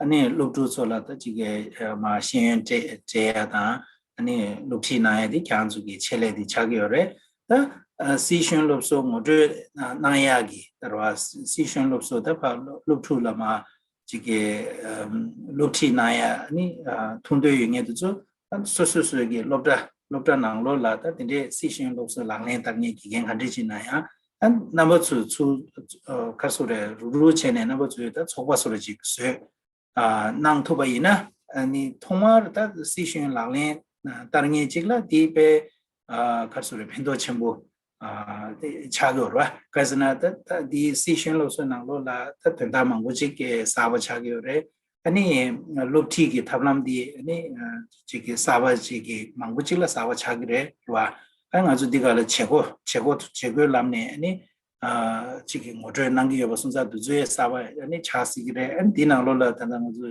ཨ་ནི་སློབ་ཕྲུག་ཚོ་ལ་ད་ཅིག་གི་མ་ཤེས་ཡོན་སྤྲད་སྤྲད་ཡ་དང་ཨ་ནི་སློབ་ཁྲིད་གནང་ཡ་དེ་ཁྱེད་རང་ཚོ་གི་ཆེད་ལས་དེ་ཆགས་ཀྱི་ཡོད་རེད། ད་སི་ཤེས་ཡོན་སློབ་གསོ་ངོ་སྤྲོད་གནང་ཡ་གི་ད་ར་བ་སི་ཤེས་ཡོན་སློབ་གསོ་ད་ཕ་སློབ་ཕྲུག་ལ་མ་ཅིག་གི་སློབ་ཁྲིད་གནང་ཡ་ཨ་ནི་ཐུགས་འདོད་ཡོད་མཁན་དེ་ཚོ་སོ་སོ་སོའི་གི་སློབ་གྲྭ་སློབ་གྲྭ་ནང་ལོགས་ལ་ད་དེ་འདྲའི་སི་ཤེས་ཡོན་སློབ་གསོ་ལག་ལེན་བསྟར་མཁན་དགེ་རྒན་ག་འདྲས་ཅིག་ན་ཡང་ཨ་རྣམ་པ་ཚོས་ཚུར་ག་རེ་ཟེར་རེད། རུག་རུག་བྱས་ནས་རྣམ་པ་ཚོས་ད་ཚོགས་པ་བཟོ་འདྲ་ཅིག་བཟོས་གནང་ཐུབ་པ་ཡིན་ན་ཨ་ནི་ཐོག་མར་ད་སི་ཤེས་ཡོན་ལག་ལེན་བསྟར་མཁན་ཅིག་ལ་དེ་དཔེ་ག་རེ་ཟེར་རེད། ཕན་ཐོགས་ཆེན་པོ་དེ་ཆགས་ཀྱི་ཡོད་རེད་བ། ག་ཟེར་ན་ད་ད་དེ་སི་ཤེས་ཡོན་སློབ་གསོའི་ནང་ལོགས་ལ་ད་དོན་དག་མང་པོ་ཅིག་གསར་པ་ཆགས་ཀྱི་ཡོད་རེད། ཨ་ནི་སློབ་ཁྲིད་ཀྱི་ཐབས་ལམ་འདི་ཨ་ནི་ཅིག་གི་གསར་པ་ཅིག་གི་མང་པོ་ཅིག་ལ་གསར་པ་ཆགས་ཀྱི་རེད་བ། ཨ་ང་ཚོ་འདི་ག་ལ་བྱེད་སྒོ་བྱེད་སྒོ་བྱེད་སྒོའི་ལམ་ནས་ཨ་ནི་ཅིག་གི་ངོ་སྤྲོད་གནང་གི་ཡོད་པ་སོང་ཙང་དེ་ཚོའི་གསར་པ་ཨ་ནི་ཆགས་སྲིད་ཀྱི་རེད། ཨ་ནི་འདི་ནང་ལོགས་ལ་ད་ལྟ་ང་ཚོ་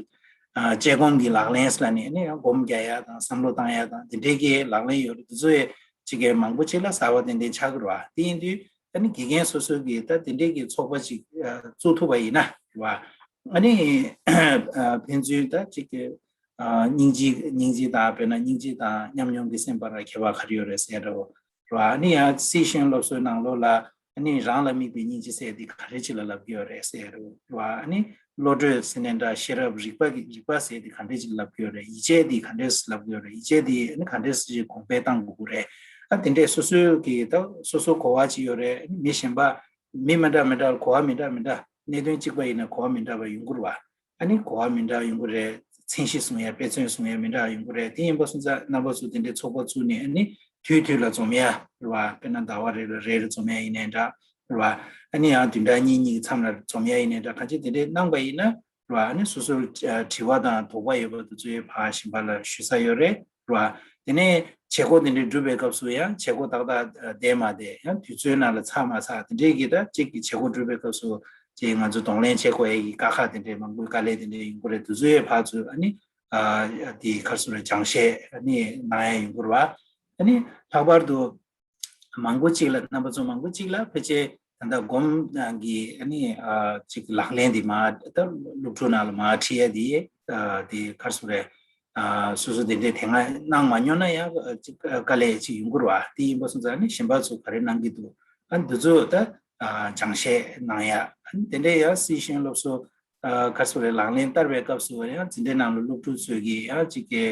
དཔྱད་སྒོམ་གྱི་ལག་ལེན་ཟེར་ནས་ཨ་ནི་སྒོམ་རྒྱག་ཡ་དང་བསམ་བློ་བཏང་ཡ་དང་དེ་འདྲའི་གི་ལག་ལེན་ཡོད་རེད། དེ་ཚོའི་ཅིག་གི་མང་པོ་ཅིག་ལ་གསར་པ་ཏན་ཏན་ཆགས་ཀྱི་རེད་བ། དེ་ཡིན་དུས་ཨ་ནི་དགེ་རྒན་སོ་སོ་གིས་ད་དེ་འདྲའི་གི་ཚོགས་པ་ཅིག་ཨ་བཙུགས་ཐུབ་པ་ཡིན་ན་རེད་བ། ཨ་ནི་ཨ་ཕན་ཚུན་ད་ཅིག་གི་ཨ་སྙིང་རྗེ་སྙིང་རྗེ་དང་། དཔེར་ན་སྙིང་རྗེ་དང་ཉམས་མྱོང་གི་སེམས་བར་ལ་ཁྱད་པར་ག་རེ་ཡོད་རེད་ཟེར་རེད་བ། ཨ་ནི་ཡང་སི་ཤེས་ཡོན་སློབ་གསོའི་ནང་ལོགས་ལ་ཨ་ནི་རང་ལ་དམིགས་པའི་སྙིང་རྗེ་ཟེར་དེ་ག་རེ་ཅིག་ལ་ལབ་ཀྱི་ཡོད་རེད་ཟེར་རེད་བ། ཨ་ནི་བློ་གྲོས་ཟེར་ནའི་འདྲ། ཤེས་རབ། རིག་པ་གི་རིག་པ་ཟེར་དེ་ག་འདྲས་ཅིག་ལབ་ཀྱི་ཡོད་རེད། ཡིད་ཆེས་དེ་ག་འདྲས་ལབ་ཀྱི་ཡོད་རེད། ཡིད་ཆེས་དེ་ཨ་ནི་ག་འདྲས་ཅིག་གོང་འཕེལ་གཏང་དགོས་ཀྱི་རེད། ཨ་དེ་འདྲས་སོ་སོའི་གི་ད་སོ་སོ་གོ་བ་ཅིག་ཡོད་རེད། ཨ་ནི་མི་གཞན་པ་མི་མི་འདྲ་མི་འདྲ་གོ་བ་མི་འདྲ་མི་འདྲ། གནད་དོན་གཅིག་པ་ཡིན་ན་གོ་བ་མི་འདྲ་བ་ཡོང་གི་རེད་བ། ཨ་ནི་གོ་བ་མི་འདྲ་ཡོང་གི་རེད། མཚན་གཞི་བཟུང་ཡ་དཔེ་མཚོན་བཟུང་ཡ་མི་འདྲ་ཡོང་གི་རེད། དེ་ཡིན་པ་སོང་ཙང་རྣམ་པ་ཚོ་དེ་འདྲའི་ཚོགས་པ་བཙུགས་ནས་ཨ་ནི་དུས་དུས་ལ་འཛོམས་ཡ་རེད་བ། དཔེར་ན་ཟླ་བ་རེ་ལ་རེ་རེ་འཛོམས་ཡ་ཡིན་ནའི་འདྲ་རེད་བ། ཨ་ནི་ཡང་བདུན་ཕྲག་གཉིས་གཉིས་ཀྱི་མཚམས་ལ་འཛོམས་ཡ་ཡིན་ནའི་འདྲ། གང་ཅི་དེ་འདྲའི་གནང་པ་ཡིན་ན་རེད་བ། ཨ་ནི་སོ་སོར་ཨ་དྲི་བ་དང་དོགས་པ་ཡོད་པ་དེ་ཚོའི་ཕར་གཞན་པ་ལ་ཞུ་ས་ཡོད་རེད་རེད་བ། དེ་ནས་བྱེད་སྒོ་དེ་འདྲའི་སྒྲུབ་པའི་སྐབས་སུ་ཡང་བྱེད་སྒོ་ཏག་ཏག་བསྡད་མ་བསྡད། ཡང་དུས་ཚོད་ནང་ལ་ཚར་མ་ཚར་དེ་འདྲའི་གི་ད་གཅིག་གི་བྱེད་སྒོ་སྒྲུབ་པའི་སྐབས་སུ་ཅིག་ང་ཚོ་གདོང་ལེན་བྱེད་དགོས་ཡ་གི་དཀའ་ཁག་དེ་འདྲའི་མང་པོའི་དཀའ་ལས་དེ་འདྲའི་ཡོང་གི་རེད། དེ་ཚོའི་ཕར་ཚུར་ཨ་ནི་ཨ་དེ་ག་རེ་ཟེར་རེད། སྦྱང་བཤད་ཨ་ནི་གནང་ཡ་ཡོང་གི་རེད་བ། ཨ་ནི་ལྷག་པར་དུ་མང་པོ་གཅིག་ལ་རྣམ་པ་ཚོ་མང་པོ་གཅིག་ལ་ཕལ་ཆེར་ ད་ལྟ་སྒོམ་གྱི་ཨ་ནི་ཅིག་ལག་ལེན་དེ་མ་ད་སློབ་ཕྲུག་ནང་ལ་མ་ཁྲིད་ཡ་དེ་དེ་ག་རེ་ཟེར་རེད། སོ་སོ་དེ་འདྲའི་དེ་སྔ་གནང་མ་མྱོང་ན་ཡང་ཅིག་དཀའ་ལས་ཅིག་ཡོང་གི་རེད་བ། དེ་ཡིན་པ་སོང་ཙང་ནི་གཞན་པ་ཚོ་ག་རེ་གནང་གི་འདུག་ཨ་འདི་ཚོ་ད་སྦྱང་བཤད་གནང་ཡ། ཨ་ནི་དེ་འདྲའི་ཡང་སི་ཤེས་ཡོན་སློབ་གསོ་ག་རེ་ཟེར་རེད། ལག་ལེན་བསྟར་བའི་སྐབས་སུ་ཡང་འཛིན་གྲྭའི་ནང་ལ་སློབ་ཕྲུག་ཚོས་ཀྱི་ཡང་ཅིག་གི་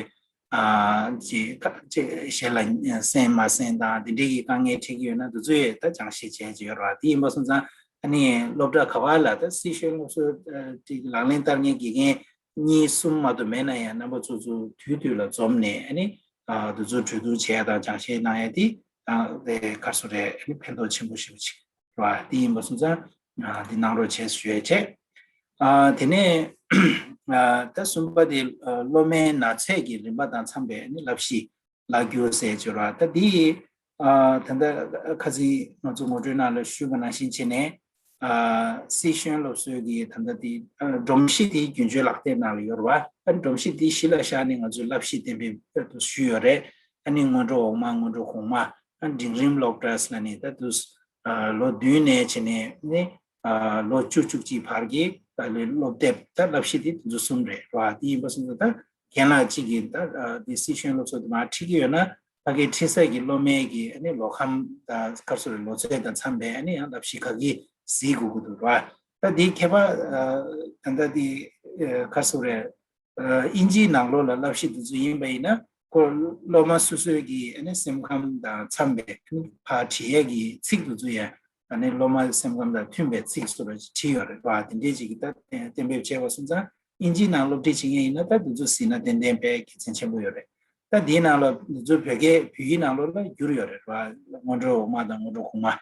ཨ་ཅིག་ཅིག་གཞན་ལ་གསན་མ་གསན་དང་དེ་འདྲའི་གི་དཀའ་ངལ་འཕྲད་ཀྱི་ཡོད་ན་འདི་ཚོ་ཡང་ད་སྦྱང་བཤད་བྱས་ཀྱི་ཡོད་རེད་བ། དེ་ཡིན་པ་སོང་ཙང་ཨ་ནི་སློབ་གྲྭ་ག་བ་ལ་ད་སི་ཤེས་ཡོན་སློབ་གསོ་ཅིག་ལག་ལེན་བསྟར་མཁན་དགེ་རྒན་གཉིས་གསུམ་མ་གཏོགས་མེད་ན་ཡང་རྣམ་པ་ཚོ་ཚོ་དུས་དུས་ལ་འཛོམས་ནས་ཨ་ནི་འདི་ཚོ་གྲོས་བསྡུར་བྱས་དང་སྦྱང་བཤད་གནང་ཡ་དེ་དེ་ག་རེ་ཟེར་རེད། ཨ་ནི་ཕན་ཐོགས་ཆེན་པོ་ཞེ་པོ་ཅིག་རེད་བ། དེ་ཡིན་པ་སོང་ཙང་འདི་གནང་རོགས་བྱས་ཞུ་ཡ་བྱས། དེ་ནས་ད་གསུམ་པ་དེ་སློབ་མའི་ན་ཚོད་ཀྱི་རིམ་པ་དང་འཚམས་པའི་ཨ་ནི་བསླབ་གཞི་ལག་བསྒྱུར་ཟེར་བྱས་རེད་བ། ད་འདི་ད་ལྟ་ཁ་སང་ང་ཚོ་ངོ་སྤྲོད་ནང་ལ་ཞུས་པ་ནང་བཞིན་བྱས་ནས། ཨ་སི་ཤེས་ཡོན་སློབ་གསོའི་གི་ད་ལྟ་དེ་ཨ་སྒྲོམ་གཞི་དེ་རྒྱུན་སྤྱོད་ལག་དེབ་ནང་ལ་ཡོད་རེད་བ། ཨ་སྒྲོམ་གཞི་དེ་གཞི་ལ་བཞག་ནས་ང་ཚོས་བསླབ་གཞི་གཏན་འབེབས་ཞུས་ཡོད་རེད། ཨ་ནི་སྔོན་འགྲོ་འོག་མ། སྔོན་འགྲོ་གོང་མ། ཨ་འབྲིང་རིམ་སློབ་གྲྭ་ཟེར་ནས་ད་དུས་ཨ་ལོ་བདུན་ནས་བྱས་ནས་ནི་ཨ་ལོ་བཅུ་བཅུ་གཅིག་བར་གྱི་ད་ལོའི་སློབ་དེབ་ད་བསླབ་གཞི་དེ་དེ་ཚོ་གསུམ་རེད་བ། དེ་ཡིན་པ་སོང་ཙང་ད་རྒན་ལགས་གཅིག་གིས་ད་ཨ་དེ་སི་ཤེས་ཡོན་སློབ་གསོ་དེ་མར་ཁྲིད་ཀྱི་ཡོད་ན། ཕ་གིའི་ཁྲིད་ས་གི་སློབ་མའི་གི་ཨ་ནི་ལོ་ཁམས་དང་ག་རེ་ཟེར་རེད། ལོ་ཚད་དང་འཚམས་པའི་ཨ་ནི་ཡང་བསླབ་གཞི་ག་གི་གཟིགས་དགོས་ཀྱི་འདུག་ར། ད་འདི་ཁྱད་པར་ཨ་ད་ལྟ་འདི་ཨ་ག་རེ་ཟེར་རེད། ཨ་དབྱིན་ཇིའི་ནང་ལོགས་ལ་བསླབ་གཞི་འདི་ཚོ་ཡིན་པ་ཡིན་ན་ཁོ་སློབ་མ་སོ་སོའི་གི་ཨ་ནི་སེམས་ཁམས་དང་འཚམས་པའི་ཨ་ནི་ཕར་བྲིས་ཡས་ཀྱི་ཚིག་འདི་ཚོ་ཡང་ཨ་ནི་སློབ་མ་སེམས་ཁམས་དང་མཐུན་པའི་ཚིག་བཟོ་འདྲ་ཅིག་བྲིས་ཡོད་རེད་བ། དེ་འདྲའི་ཅིག་གི་ད་གཏན་འབེབས་བྱས་པ་སོང་ཙང་། དབྱིན་ཇིའི་ནང་སློབ་ཁྲིད་བྱེད་མཁན་ཡིན་ན་ད་འདི་ཚོ་གཟིགས་ན་ཏན་ཏན་དཔེ་དགེ་མཚན་ཆེན་པོ་ཡོད་རེད། ད་འདིའི་ནང་ལ་འདི་ཚོ་བོད་སྐད་བོད་ཡིག་ནང་ལོགས་ལ་བསྒྱུར་ཡོད་རེད་བ། སྔོན་འགྲོ་འོག་མ་དང་སྔོན་འགྲོ་གོང་མ།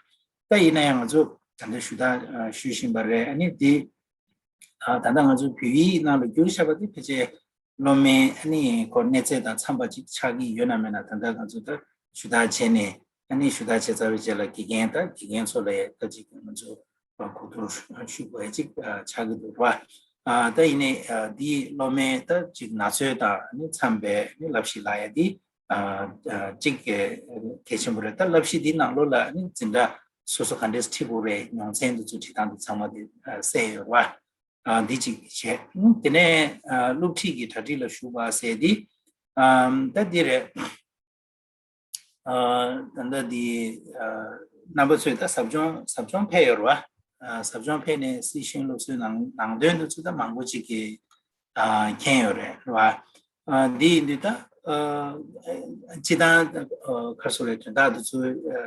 ད་ཡིན་ན་ཡང་ང་ཚོ་ད་ལྟ་ཞུ་དག་ཞུ་བཞིན་པ་རེད། ཨ་ནི་འདི་ད་ལྟ་ང་ཚོ་བོད་ཡིག་ནང་ལ་བསྒྱུར་བཞག་པ་འདི་ཕལ་ཆེར་སློབ་མའི་ཨ་ནི་ཁོ་གནས་ཚད་དང་འཚམས་པ་ཅིག་ཆགས་ཀྱི་ཡོད་ན་མེད་ན་ད་ལྟ་ང་ཚོ་ད་ཞུ་དག་བྱས་ནས། ཨ་ནི་ཞུ་དག་བྱས་ཚར་བའི་རྗེས་ལ་དགེ་རྒན་དང་དགེ་རྒན་ཚོ་ལ་ཡང་ད་ཅིག་ང་ཚོ་གོ་བསྡུར་ཞུ་དགོས་ཡ་ཅིག་ཆགས་ཀྱི་འདུག་ར། ཨ་ད་ཡིན་ནའི་ཨ་འདིའི་སློབ་མའི་ད་ཅིག་ན་ཚོད་དང་ཨ་ནི་འཚམས་པའི་ཨ་ནི་བསླབ་གཞི་ལབ་ཡ་འདི་ཨ་ཨ་ཅིག་གལ་ཆེན་པོ་རེད། ད་བསླབ་གཞི་འདིའི་ནང་ལོགས་ལ་ཨ་ནི་འཛིན་གྲྭ་སོ་སོ་ག་འདྲས་ཁྲིད་དགོས་རེད། མྱོང་ཚན་འདི་ཚོ་ཁྲིད་སྟངས་འདི་ཚང་མ་འདི་གསལ་ཡོད་ར། ཨ་འདི་ཅིག་བྱས། དེ་ནས་ཨ་སློབ་ཁྲིད་ཀྱི་གྲ་སྒྲིག་ལ་ཞུགས་པ་ཟེར་འདི་ཨ་ད་འདི་རེད། ཨ་ད་ལྟ་འདི་ཨ་རྣམ་པ་ཚོས་ད་ཟབ་སྦྱོང་ཟབ་སྦྱོང་ཕེབས་ཡོད་རེད་བ། ཨ་ཟབ་སྦྱོང་ཕེབས་ནས་སི་ཤེས་ཡོན་སློབ་གསོའི་ནང་ནང་དོན་འདི་ཚོ་ད་མང་པོ་ཅིག་གིས་ཨ་མཁྱེན་ཡོད་རེད་རེད་བ། ཨ་འདི་ཡིན་དུས་ད་ཨ་སྤྱི་བཏང་ཨ་ག་རེ་ཟེར་རེད། དོན་དག་འདི་ཚོ་ཨ་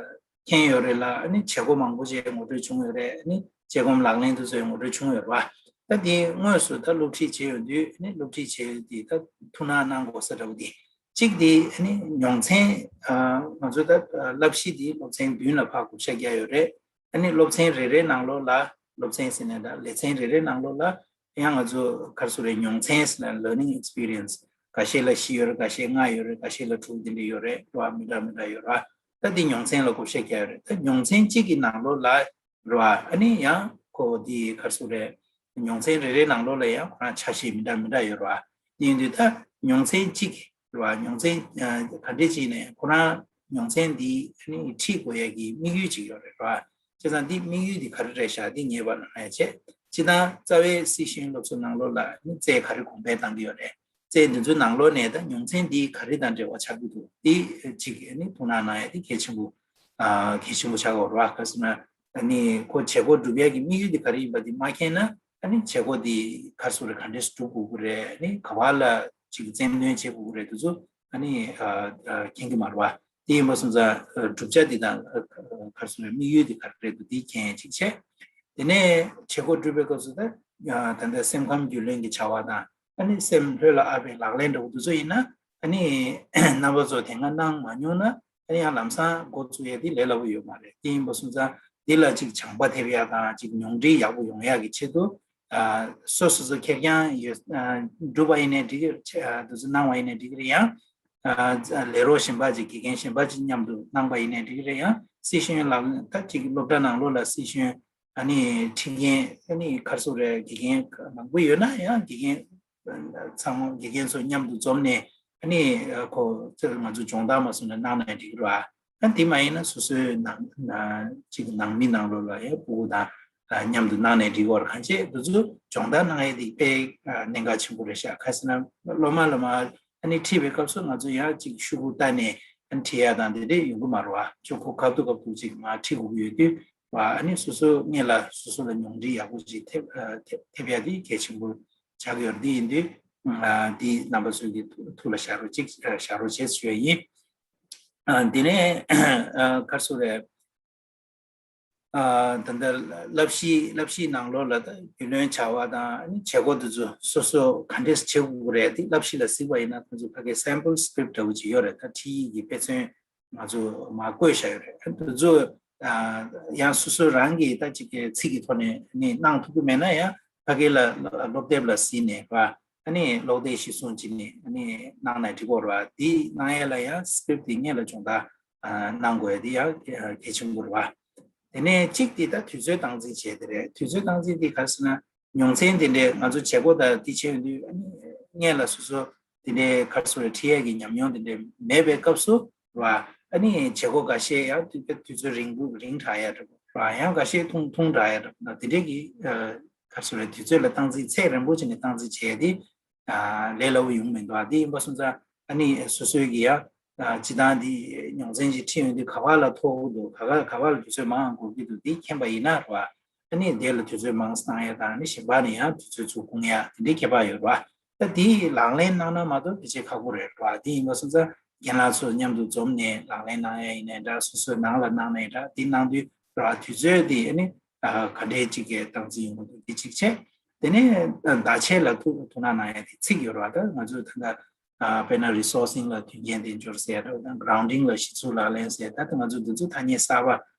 མཁྱེན་ཡོད་རེད་ལ། ཨ་ནི་བྱེད་སྒོ་མང་པོ་ཅིག་ངོ་སྤྲོད་བྱུང་ཡོད་རེད། ཨ་ནི་དཔྱད་སྒོམ་ལག་ལེན་དེ་ཚོ་ཡང་ངོ་སྤྲོད་བྱུང་ཡོད་རེད་བ། ད་དེ་དངོས་སུ་ད་སློབ་ཁྲིད་བྱས་ཡོང་དུས་ཨ་ནི་སློབ་ཁྲིད་བྱས་ཡོད་དེ་ད་ཐུགས་སྣང་གནང་དགོས་ས་འདྲ་བོ་དེ་གཅིག་དེ་ཨ་ནི་མྱོང་ཚན། ཨ་ང་ཚོ་ད་བསླབ་གཞི་དེ་སློབ་ཚན་བདུན་ལ་ཕར་བགོ་བཤའ་བརྒྱབ་ཡོད་རེད། ཨ་ནི་སློབ་ཚན་རེ་རེའི་ནང་ལོགས་ལ་སློབ་ཚན་ཟེར་ནས་ད་ལེ་ཚན་རེ་རེའི་ནང་ལོགས་ལ་ཡང་ང་ཚོ་ག་རེ་ཟེར་རེད། མྱོང་ཚན་ཟེར་ན་learning experience། འགའ་ཤས་ལ་བཞི་ཡོད་རེད། འགའ་ཤས་ལྔ་ཡོད་རེད། འགའ་ཤས་ལ་དྲུག་དེ་འདྲ་ཡོད་རེད་བ། མི་འདྲ་མི་འདྲ་ཡོད་རེད། ད་དེ་མྱོང་ཚན་ལ་བགོ་བཤའ་བརྒྱབ་ཡོད་རེད། ད་མྱོང་ཚན་གཅིག་གི་ནང་ལོགས་ལ་རེད་བ། ཨ་ནི་ཡང་ཁོ་དེ་ག་རེ་ཟེར་རེད། མྱོང་ཚན་རེ་རེའི་ནང་ལོགས་ལ་ཡང་ཁོ་རང་ཆ་ཤས་མི་འདྲ་མི་འདྲ་ཡོད་རེད་བ། དེ་ཡིན་དུས་ད་མྱོང་ཚན་གཅིག་རེད་བ། མྱོང་ཚན་ཨ་ག་འདྲས་ཅིག་ནས་ཁོ་རང་མྱོང་ཚན་འདི་ཨ་ནི་ཁྲིད་དགོས་ཡ་གི་དམིགས་ཡུལ་ཅིག་ཡོད་རེད་བ། བྱས་ཙང་འདི་དམིགས་ཡུལ་འདི་ག་རེ་རེད་ཤག་འདི་ངེས་པར་ལ་ཧ་ཡ་བྱེད། སྤྱིར་བཏང་རྩ་བའི་སི་ཤེས་ཡོན་སློབ་གསོ་ནང་ལོགས་ལ་ནི་རྩལ་ག་རེ་གོང་འཕེལ་བཏང་གི་ཡོད་རེད། རྩལ་འདི་ཚོའི་ནང་ལོགས་ནས་ད་མྱོང་ཚན་འདི་ག་རེ་དང་འབྲེལ་བ་ཆགས་ཀྱི་འདུག་འདི་གཅིག་ནི་ཐུགས་སྣང་གནང་ཡ་འདི་གལ་ཆེན་པོ་ཨ་གལ་ཆེན་པོ་ཆགས་ཀྱི་ཡོད་རེད་བ། ག་རེ་ཟེར་ན་ནི་ཁོ་བྱེད་སྒོ་སྒྲུབ་ཡ་གི་དམིགས་ཡུལ་འདི་ག་རེ་ཡིན་པ་འདི་མ་མཁྱེན་ན་ཨ་ནི་བྱེད་སྒོ་འདི་ག་རེ་ཟེར་རེད། ག་འདྲས་སྒྲུབ་དགོས་ཀྱི་རེད། ནི་ག་བ་ལ་ཅིག་རྩལ་འདོན་བྱེད་དགོས་ཀྱི་རེད། འདི་ཚོ་ཨ་ནི་ཨ་ཨ་མཁྱེན་གྱི་མ་རེད་བ། དེ་ཡིན་པ་སོང་ཙང་ཨ་བསྒྲུབ་བྱ་འདི་དང་ཨ་ཨ་ག་རེ་ཟེར་རེད། དམིགས་ཡུལ་འདི་ག་རེ་རེད་འདུག་འདི་མཁྱེན་ཡ་གཅིག་བྱས། དེ་ནས་བྱེད་སྒོ་སྒྲུབ་པའི་སྐབས་སུ་ད་ཨ་ད་ལྟ་སེམས་ཁམས་རྒྱུས་ལོན་གྱི་བྱ་བ་དང་། ཨ་ནི་སེམས་ལྷོད་ལ་ཨ་བའི་ལག་ལེན་འདྲ་བོ་འདི་ཚོ་ཡིན་ན། ཨ་ནི་རྣམ་པ་ཚོ་དེ་སྔ་གནང་མ་མྱོང་ན། ཨ་ནི་ཡང་ལམ་སང་འགོ་བཙུགས་ཡ་འདི་ལས་སླ་པོ་ཡོད་མ་རེད། དེ་ཡིན་པ་སོང་ཙང་འདི་ལ་ཅིག་བྱང་པ་ཐེབས་ཡ་དང་ཅིག་མྱོང་འདྲིས་ཡག་པོ་ཡོང་ཡ་གི་ཆེད་དུ། ཨ་སོ་སོ་སོ་ཁེར་རྐྱང་ཡོད་ཨ་སྒྲུབ་པ་ཡིན་ནའི་འགྲིག་གི་རེད། ཨ་འདི་ཚོ་གནང་བ་ཡིན་ནའི་འགྲིག་གི་རེད། ཡང་ཨ་ལས་རོགས་གཞན་པ་ཅིག་དགེ་རྒན་གཞན་པ་ཅིག་མཉམ་དུ་གནང་པ་ཡིན་ནའི་འགྲིག་གི་རེད། ཡང་སི་ཤེས་ཡོན་ལག་ལེན་ད་ཅིག་སློབ་གྲྭ་ནང་ལོགས་ལ་སི་ཤེས་ཡོན་ཨ་ནི་ཁྲིད་མཁན་ཨ་ནི་ག་རེ་ཟེར་རེད། དགེ་རྒན་མང་པོ་ཡོད་ན་ཡང་དགེ་རྒན་ཚང་མ་དགེ་རྒན་ཚོ་མཉམ་དུ་འཛོམས་ནས་ཨ་ནི་ཁོ་ཚོས་ང་ཚོ་སྦྱོང་བརྡར་མ་སོང་ན་གནང་ན་འགྲིག་གི་རེད་བ། ཨ་དེ་མ་ཡིན་ན་སོ་སོའི་ནང་ཅིག་ནང་མི་ནང་ལོགས་ལ་ཡང་སྤུ་གུ་དང་མཉམ་དུ་གནང་ནས་འགྲིག་གི་རེད། གང་བྱས་འདི་ཚོ་སྦྱོང་བརྡར་གནང་ཡས་དེ་དཔེ་གནད་འགག་ཆེན་པོ་རེད་ཤག་ག་ཟེར་ན་སློབ་མ་ལ་མ་ཨ་ནི་ཁྲིད་པའི་སྐབས་སུ་ང་ཚོ་ཡང་ཅིག་ཤོག་གུ་བལྟས་ནས་ཨ་ནི་ཁྲིད་ཡ་དང་དེ་འདྲས་ཡོང་གི་མ་རེད་བ། ཆོག་ཁོ་ཁ་ཐུག་ཁ་ཐུག་ཅིག་མར་ཁྲིད་དགོས་ཀྱི་ཡོད་དུས་བ། ཨ་ནི་སོ་སོ་སྔོན་ལ་སོ་སོ་ལ་མྱོང་འདྲིས་ཡག་པོ་ཅིག་ཐེབས་ཐེབས་ཡ་དེ་གལ་ཆེན་པོ་ཆགས་ཀྱི་ཡོད་རེད། དེ་ཡིན་དུས་འདི་རྣམ་པ་ཚོ་གི་ཐུགས་ལ་བཞག་རོགས་ཅིག་བཞག་རོགས་བྱེད་ཞུ་ཡ་ཡིན། དེ་ནས་ག་རེ་ཟེར་དགོས་རེད། ད་ལྟ་བསླབ་གཞི་བསླབ་གཞིའི་ནང་ལོགས་ལ་ད་རྒྱུས་ལོན་བྱ་བ་དང་བྱེད་སྒོ་དེ་ཚོ་སོ་སོ་ག་འདྲས་བྱེད་དགོས་རེད། དེ་བསླབ་གཞི་ལ་གཟིགས་པ་ཡིན་ན་ཁོང་ཚོ་ཕ་གིའི་sample script འདྲ་བོ་ཅིག་ཡོད་རེད། ད་ཁྲིད་ཡིག་གི་དཔེ་མཚོན་ང་ཚོ་མར་བཀོད་བཞག་ཡོད་རེད། དེ་ཚོ་ཡང་སོ་སོ་རང་གིས་ད་ཅིག་གི་ཚིག་གི་ཐོག་ནས་ནི་གནང་ཐུབ་ཀྱི་མེད་ན་ཡང་ཕ་གི་ལ་སློབ་དེབ་ལ་གཟིགས་ནས་ར། ཨ་ནི་ཀློག་དེབ་གཞིར་བཟུང་བྱས་ནས་ཨ་ནི་གནང་ན་འགྲིག་གི་རེད་བ། དེ་གནང་ཡས་ལ་ཡང་script དེ་སྔོན་ལ་སྦྱོང་བརྡར་གནང་དགོས་ཡས་དེ་ཡང་གལ་ཆེན་པོ་རེད་བ། དེ་ནས་གཅིག་དེ་ད་དུས་ཚོད་སྟངས་འཛིན་བྱས་དེ་རེད། དུས་ཚོད་སྟངས་འཛིན་དེ་ག་རེ་ཟེར་ན་མྱོང་ཚན་དེ་འདྲས་ང་ཚོ་བྱེད་སྒོ་དང་དེ་བྱས་ཡོང་དུས་ཨ་ནི་སྔོན་ལ་སོ་སོ་དེ་འདྲའི་ག་རེ་ཟེར་དགོས་རེད། ཁྲིད་ཡས་ཀྱི་ཉམས་མྱོང་དེ་འདྲས་མེད་པའི་སྐབས་སུ་ར། ཨ་ནི་བྱེད་སྒོ་འགའ་ཤས་ཡང་དུས་དུས་ཚོད་རིང་པོ་རིང་དྲགས་ཡ་འདྲ་པོ་ར། ཡང་འགའ་ཤས་ཐུང་ཐུང་དྲགས་ཡ་འདྲ་པོ་ན་དེ་འདྲས་ཀྱི་ག་རེ་ཟེར་དགོས་རེད། དུས་ཚོད་ལ་སྟངས་འཛིན་ཚད་རན་པོ་བྱས་ནས་སྟངས་འཛིན་བྱས་ཏེ་ལས་སླ་པོ་ཡོང་མི་འདུག་ཨ་དེ་ཡིན་པ་སོང་ཙང་ཨ་ནི་སོ་སོའི་གི་ཡ་སྤྱིར་བཏང་དེ་མྱོང་ཚན་ཅིག་ཁྲིད་ཡོང་དུས་ག་པ་ལ་ཐོགས་ཀྱི་འདུག་ག་པ་ག་པ་ལ་དུས་ཚོད་མང་འགོར་གྱི་འདུག་དེ་མཁྱེན་པ་ཡིན་ན་ར། ཨ་ནི་དེ་ལ་དུས་ཚོད་མང་ཙམ་གནང་ཡ་དང་ཨ་ནི་གཞན་པ་ནས་ཡང་དུས་ཚོད་ཚུར་སྐུང་ཡ་དེ་འདྲའི་ཁྱད་པར་ཡོད་ར། ད་དེ་ལག་ལེན་གནང་ན་མ་གཏོགས་དེ་ཆེས་ཁག་པོ་རེད་ར། དེ་ཡིན་པ་སོང་ཙང་རྒན་ལགས་ཚོ་མཉམ་དུ་འཛོམས་ནས་ལག་ལེན་གནང་ཡ་ཡིན་ནའི་འདྲ། སོ་སོའི་ནང་ལ་གནང་ནའི་འདྲ། དེ་གནང་དུས་ར་དུས་ཚོད་དེ་ཨ་ནི་ག་འདྲའི་ཅིག་གི་སྟངས་འཛིན་ཡོང་གི་འདུག་དེ་གཅིག་བྱས། དེ་ནས་བརྡ་ཆད་ལ་ཐུགས་ཐུགས་སྣང་གནང་ཡ་དེ་ཚིག་ཡོད་ར། ད་ང་ཚོས་ད་ལྟ་དཔེར་ན་resourcing ལ་མཐུན་རྐྱེན་དལ་འབྱོར་ཟེར་ཡ་འདྲ་བོ་དང་grounding ལ་གཞི་ཚུགས་ལག་ལེན་ཟེར་ད་ལྟ་ང་ཚོ་འདི་ཚོ་ཐ་སྙད་གསར་པ་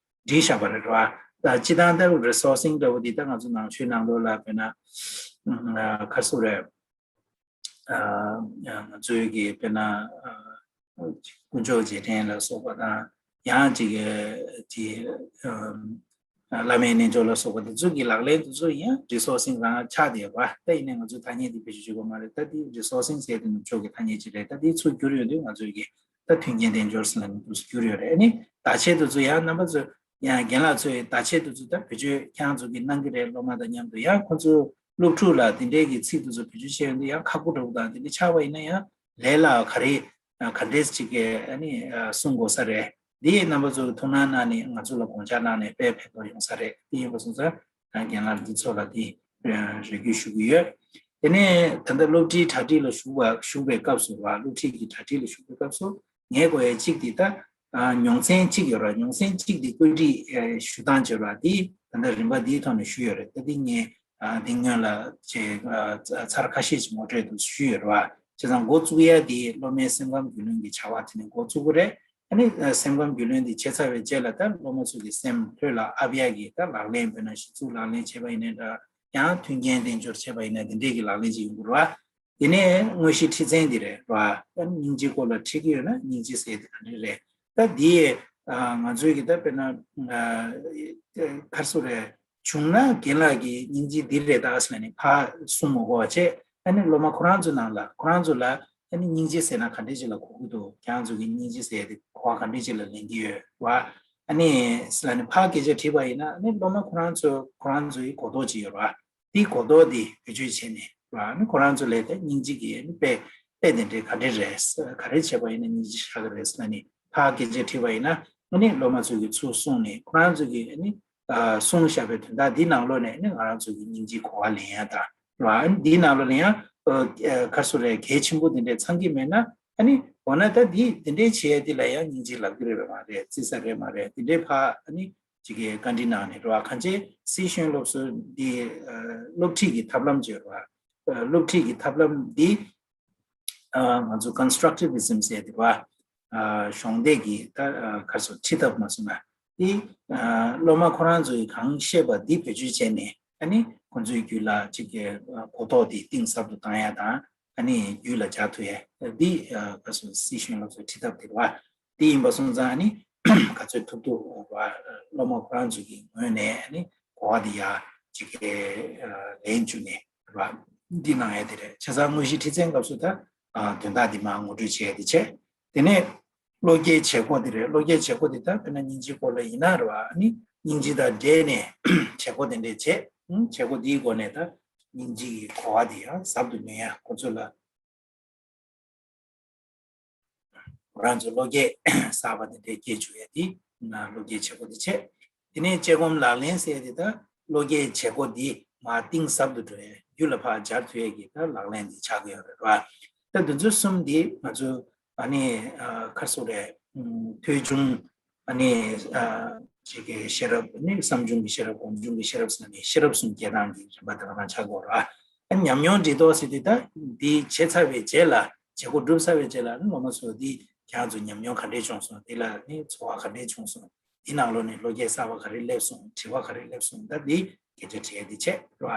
བསྒྲིགས་བཞག་པ་རེད་བ། ད་སྤྱིར་བཏང་ལྟར་resourcing འདྲ་བོ་འདི་ད་ང་ཚོ་ནང་ཆོས་ནང་ལོགས་ལ་དཔེར་ན་ཁ་སོ་རེད། ང་ཚོའི་གི་དཔེར་ན་དཀོན་མཆོག་རྗེས་དྲན་ལ་སོགས་པ་དང་ཡང་ཅིག་ཅིག་བླ་མའི་རྣལ་འབྱོར་ལ་སོགས་པ་འདི་ཚོ་གི་ལག་ལེན་འདི་ཚོ་ཡང་resourcing རང་ཆགས་བསྡད་པ། ད་ཡིན་ནའི་ང་ཚོ་ཐ་སྙད་འདི་བེད་སྤྱོད་བྱེད་དགོས་མ་རེད། ད་འདི་resourcing ཟེར་དེ་ནུབ་ཕྱོགས་ཀྱི་ཐ་སྙད་ཅིག་རེད། ད་འདི་ཚུར་བསྒྱུར་ཡོང་དུས་ང་ཚོའི་གི་ད་མཐུན་རྐྱེན་དལ་འབྱོར་ཟེར་ན་འདུག་སེ་བསྒྱུར་ཡོད་རེད། ཨ་ནི་བརྡ་ཆད་འདི་ཚོ་ཡང་རྣམ་པ་ཚོ་ཡང་རྒན་ལགས་ཚོས་བརྡ་ཆད་འདི་ཚོ་ད་བེད་སྤྱོད་ཁྱེད་རང་ཚོ་གི་གནང་གི་རེད། སློབ་མ་དང་མཉམ་དུ་ཡང་ཁོ་ཚོ་སློབ་ཕྲུག་ལ་དེ་འདྲའི་གི་ཚིག་འདི་ཚོ་བེད་སྤྱོད་བྱས་ཡོང་དུས་ཡང་ཁག་པོ་འདྲ་པོ་དང་དེ་འདྲ་ཆགས་པ་ཡིན་ན་ཡང་ལས་ལ་ག་རེ་ག་འདྲས་ཅིག་གི་ཨ་ནི་གསུང་དགོས་ས་རེད། འདི་རྣམ་པ་ཚོ་ཐུགས་སྣང་གནང་ནས་ང་ཚོ་ལ་དགོངས་འཆར་གནང་ནས་དཔེ་ཕན་ཐོགས་ཡོང་ས་རེད། དེ་ཡིན་པ་སོང་ཙང་ད་རྒན་ལགས་འདི་ཚོ་ལ་འདི་རེ་སྐུལ་ཞུ་གི་ཡོད། དེ་ནས་ད་ལྟ་སློབ་ཁྲིད་གྲ་སྒྲིག་ལ་ཞུགས་པ་ཞུགས་པའི་སྐབས་སུ་བ། སློབ་ཁྲིད་ཀྱི་གྲ་སྒྲིག་ལ་ཞུགས་པའི་སྐབས་སུ་ངས་གོ་ཡ་གཅིག་འདི་ད་མྱོང་ཚན་གཅིག་ཡོད་ར། མྱོང་ཚན་གཅིག་འདི་བཀོད་སྒྲིག་ཞུ་སྟངས་བྱེད་ར། འདི་ད་ལྟ་རིམ་པ་འདིའི་ཐོག་ནས་ཞུས་ཡོད་རེད། ད་འདི་ངས་འདི་སྔོན་ལ་ཚར་ཁ་ཤས་ཤིག་ངོ་སྤྲོད་དུ་ཞུས་ཡོད་རེད་བ། བྱས་ཙང་འགོ་བཙུགས་ཡ་འདི་སློབ་མའི་སེམས་ཁམས་རྒྱུས་ལོན་གྱི་བྱ་བ་དེ་ནས་འགོ་བཙུགས་ཀྱི་རེད། ཨ་ནི་སེམས་ཁམས་རྒྱུས་ལོན་འདི་བྱས་ཚར་བའི་རྗེས་ལ་ད་སློབ་མ་ཚོ་གི་སེམས་ལྷོད་ལ་ཨབ་ཡ་གི་ད་ལག་ལེན་དཔེར་ན་གཞི་ཚུགས་ལག་ལེན་བྱས་པ་ཡིན་ནའི་འདྲ། ཡང་མཐུན་རྐྱེན་དལ་འབྱོར་བྱས་པ་ཡིན་ན་དེ་འདྲས་ཀྱི་ལག་ལེན་ཅིག་ཡོང་གི་རེད་བ། དེ་ནས་དངོས་གཞི་ཁྲིད་ཚན་འདི་རེད་བ། ད་སྙིང་རྗེ་སྐོར་ལ་ཁྲིད་ཀྱི་ཡོད་ན་སྙིང་རྗེ་ཟེར་དེ་ག་འདྲས་རེད། ད་འདི་ང་ཚོའི་གི་ད་དཔེར་ན་ག་རེ་ཟེར་དགོས་རེད། བྱུང་ན་རྒན་ལགས་ཀྱིས་སྙིང་རྗེ་འདི་རེད་ད་ཟེར་ནས་ཕར་གསུང་མི་དགོས་པ་བྱས། ཨ་ནི་སློབ་མ་ཁོ་རང་ཚོའི་ནང་ལ་ཁོ་རང་ཚོ་ལ་ཨ་ནི་སྙིང་རྗེ་ཟེར་ན་ག་འདྲས་ཅིག་ལ་གོ་གི་འདུག་ཁྱེད་རང་ཚོ་གི་སྙིང་རྗེ་ཟེར་དེ་གོ་བ་ག་འདྲས་ཅིག་ལ་ལེན་གྱི་ཡོད་བ། ཨ་ནི་ཟེར་ནས་ཕར་སྐད་ཆ་དྲིས་པ་ཡིན་ན་ཨ་ནི་སློབ་མ་ཁོ་རང་ཚོ་ཁོ་རང་ཚོའི་གོ་རྟོགས་ཅིག་ཡོད་རེད་བ། དེའི་གོ་རྟོགས་དེ་བེད་སྤྱོད་བྱས་ནས་ར། ཨ་ནི་ཁོ་རང་ཚོ་ལ་དེ་སྙིང་རྗེ་གི་ཨ་ནི་དཔེ་དཔེ་དེ་འདྲས་ག་འདྲས་རེད། ག་རེ་བྱས་པ་ཡིན་ན་སྙིང་རྗེ་ཆགས་ཀྱི་རེད་ཟེར་ནས་ཕར་སྐད་ཆ་དྲིས་པ་ཡིན་ན་ཨ་ནི་སློབ་མ་ཚོ་གིས་ཚུར་གསུངས་ནས་ཁོ་རང་ཚོ་གིས་ཨ་ནི་གསུངས་བཞག་པའི་དོན་དག་འདི་ནང་ལོགས་ནས་ཨ་ནི་ང་རང་ཚོ་གི་སྙིང་རྗེ་གོ་བ་ལེན་ཡ་དང་ར། ཨ་ནི་འདིའི་ནང་ལོགས་ནས་ཡང་ག་རེ་ཟེར་དགོས་རེད། གལ་ཆེན་པོ་དེ་འདྲས་ཚང་གི་མེད་ན་ཨ་ནི་འོ་ན་ད་འདི་དེ་འདྲས་བྱས་ཡ་འདི་ལ་ཡང་སྙིང་རྗེ་ལབ་ཀྱི་རེད་པས་མ་རེད། བརྩི་ས་རེད་མ་རེད། དེ་འདྲས་ཕར་ཨ་ནི་ཅིག་གིས་བཀའ་འདྲི་གནང་ནས་རེད་བ། གང་ཅི་སི་ཤོན་སློབ་གསོ་འདི་སློབ་ཁྲིད་ཀྱི་ཐབས་ལམ་བརྗོད་རེད་བ། སློབ་ཁྲིད་ཀྱི་ཐབས་ལམ་འདི་ང་ཚོ་constructivism ཟེར་དེ་རེད་བ། གཞོགས་འདེགས་ཀྱི་ད་ག་རེ་ཟེར་ཁྲིད་ཐབས་མ་སོང་ན་འདི་སློབ་མ་ཁོ་རང་ཚོས་གང་ཤེས་པ་འདི་བེད་སྤྱོད་བྱས་ནས་ཨ་ནི་ཁོ་ཚོའི་རྒྱུད་ལ་ཅིག་གི་གོ་རྟོགས་འདི་གཏིང་ཟབ་ཏུ་བཏང་ཡ་དང་། ཨ་ནི་རྒྱུད་ལ་འཇགས་ཐུབ་ཡ་འདི་ག་རེ་ཟེར་སི་ཤོན་སློབ་གསོའི་ཁྲིད་ཐབས་དེ་རེད་བ། དེ་ཡིན་པ་སོང་ཙང་ཨ་ནི་ག་ཚོད་ཐུབ་ཐུབ་སློབ་མ་ཁོ་རང་ཚོ་གི་ངོས་ནས་ཨ་ནི་གོ་བ་དེ་ཡར་ཅིག་གི་ལེན་བཅུག་ནས་རེད་བ། འདི་གནང་ཡ་དེ་རེད། བྱས་ཙང་དངོས་གཞི་ཁྲིད་ཚན་སྐབས་སུ་ད་དོན་དག་འདི་མར་ངོ་སྤྲོད་བྱས་ཡ་དེ་བྱས། དེ་ནས་ བློ་སྐྱེད་བྱེད་སྒོ་དེ་རེད། བློ་སྐྱེད་བྱེད་སྒོ་དེ་ད་དཔེར་ན་སྙིང་རྗེའི་སྐོར་ལ་ཡིན་ན་རེད་བ། ཨ་ནི་སྙིང་རྗེ་དང་འབྲེལ་ནས་བྱེད་སྒོ་དེ་འདྲས་བྱེད། ཨང་། བྱེད་སྒོ་དེའི་སྒོ་ནས་ད་སྙིང་རྗེ་གི་གོ་བ་དེ་ཡང་ཟབ་ཏུ་ནུས་ཡ། ཁོ་ཚོ་ལ་ཁོ་རང་ཚོ་བློ་སྐྱེད་གསར་པ་དེ་འདྲས་སྐྱེ་བཅུག་ཡ་དེ་ན་བློ་སྐྱེད་བྱེད་སྒོ་དེ་བྱེད། དེ་ནས་དཔྱད་སྒོམ་ལག་ལེན་ཟེར་དེ་ད་བློ་སྐྱེད་བྱེད་སྒོ་འདི་མར་གཏིང་ཟབ་ཏུ་འགྲོ་ཡ། རྒྱུད་ལ་ཕར་སྦྱར་ཐུབ་ཡ་གི་ད་ལག་ལེན་འདི་ཆགས་ཀྱི་ཡོད་རེད་བ། ད་འདི་ཚོ་གསུམ་འདི་ང་ཚོ་ཨ་ནི་ཨ་ཁ་སོ་རེད། ཨུམ། ཐོས་བྱུང་ཨ་ནི་ཨ་ཅིག་གི་ཤེས་རབ། ཨ་ནི་བསམ་བྱུང་གི་ཤེས་རབ། སྒོམ་བྱུང་གི་ཤེས་རབ་ཟེར་ནས་ཤེས་རབ་གསུམ་སྐྱེ་སྟངས་ཀྱི་རིམ་པ་དེ་ག་རང་ཆགས་ཀྱི་ཡོད་རེད་བ། ཨ་ཉམས་མྱོང་འདྲི་རྟོག་ཟེར་དུས་ད་འདི་བྱས་ཚར་བའི་རྗེས་ལ། བྱེད་སྒོ་གྲུབ་ཚར་བའི་རྗེས་ལ་ཨ་ནི་ངོ་མ་སོ་འདི་ཁྱེད་རང་ཚོ་ཉམས་མྱོང་ག་འདྲས་བྱུང་སོང་། འདི་ལ་ནི་ཚོར་བ་ག་འདྲས་བྱུང་སོང་། འདི་ནང་ལོགས་ནས་བློ་སྐྱེད་གསར་པ་ག་རེ་སླེབས་སོང་། དྲི་བ་ག་རེ་སླེབས་སོང་། ད་འདི་སྐད་ཆ་དྲི་ཡ་འདི་བྱས་རེད་བ།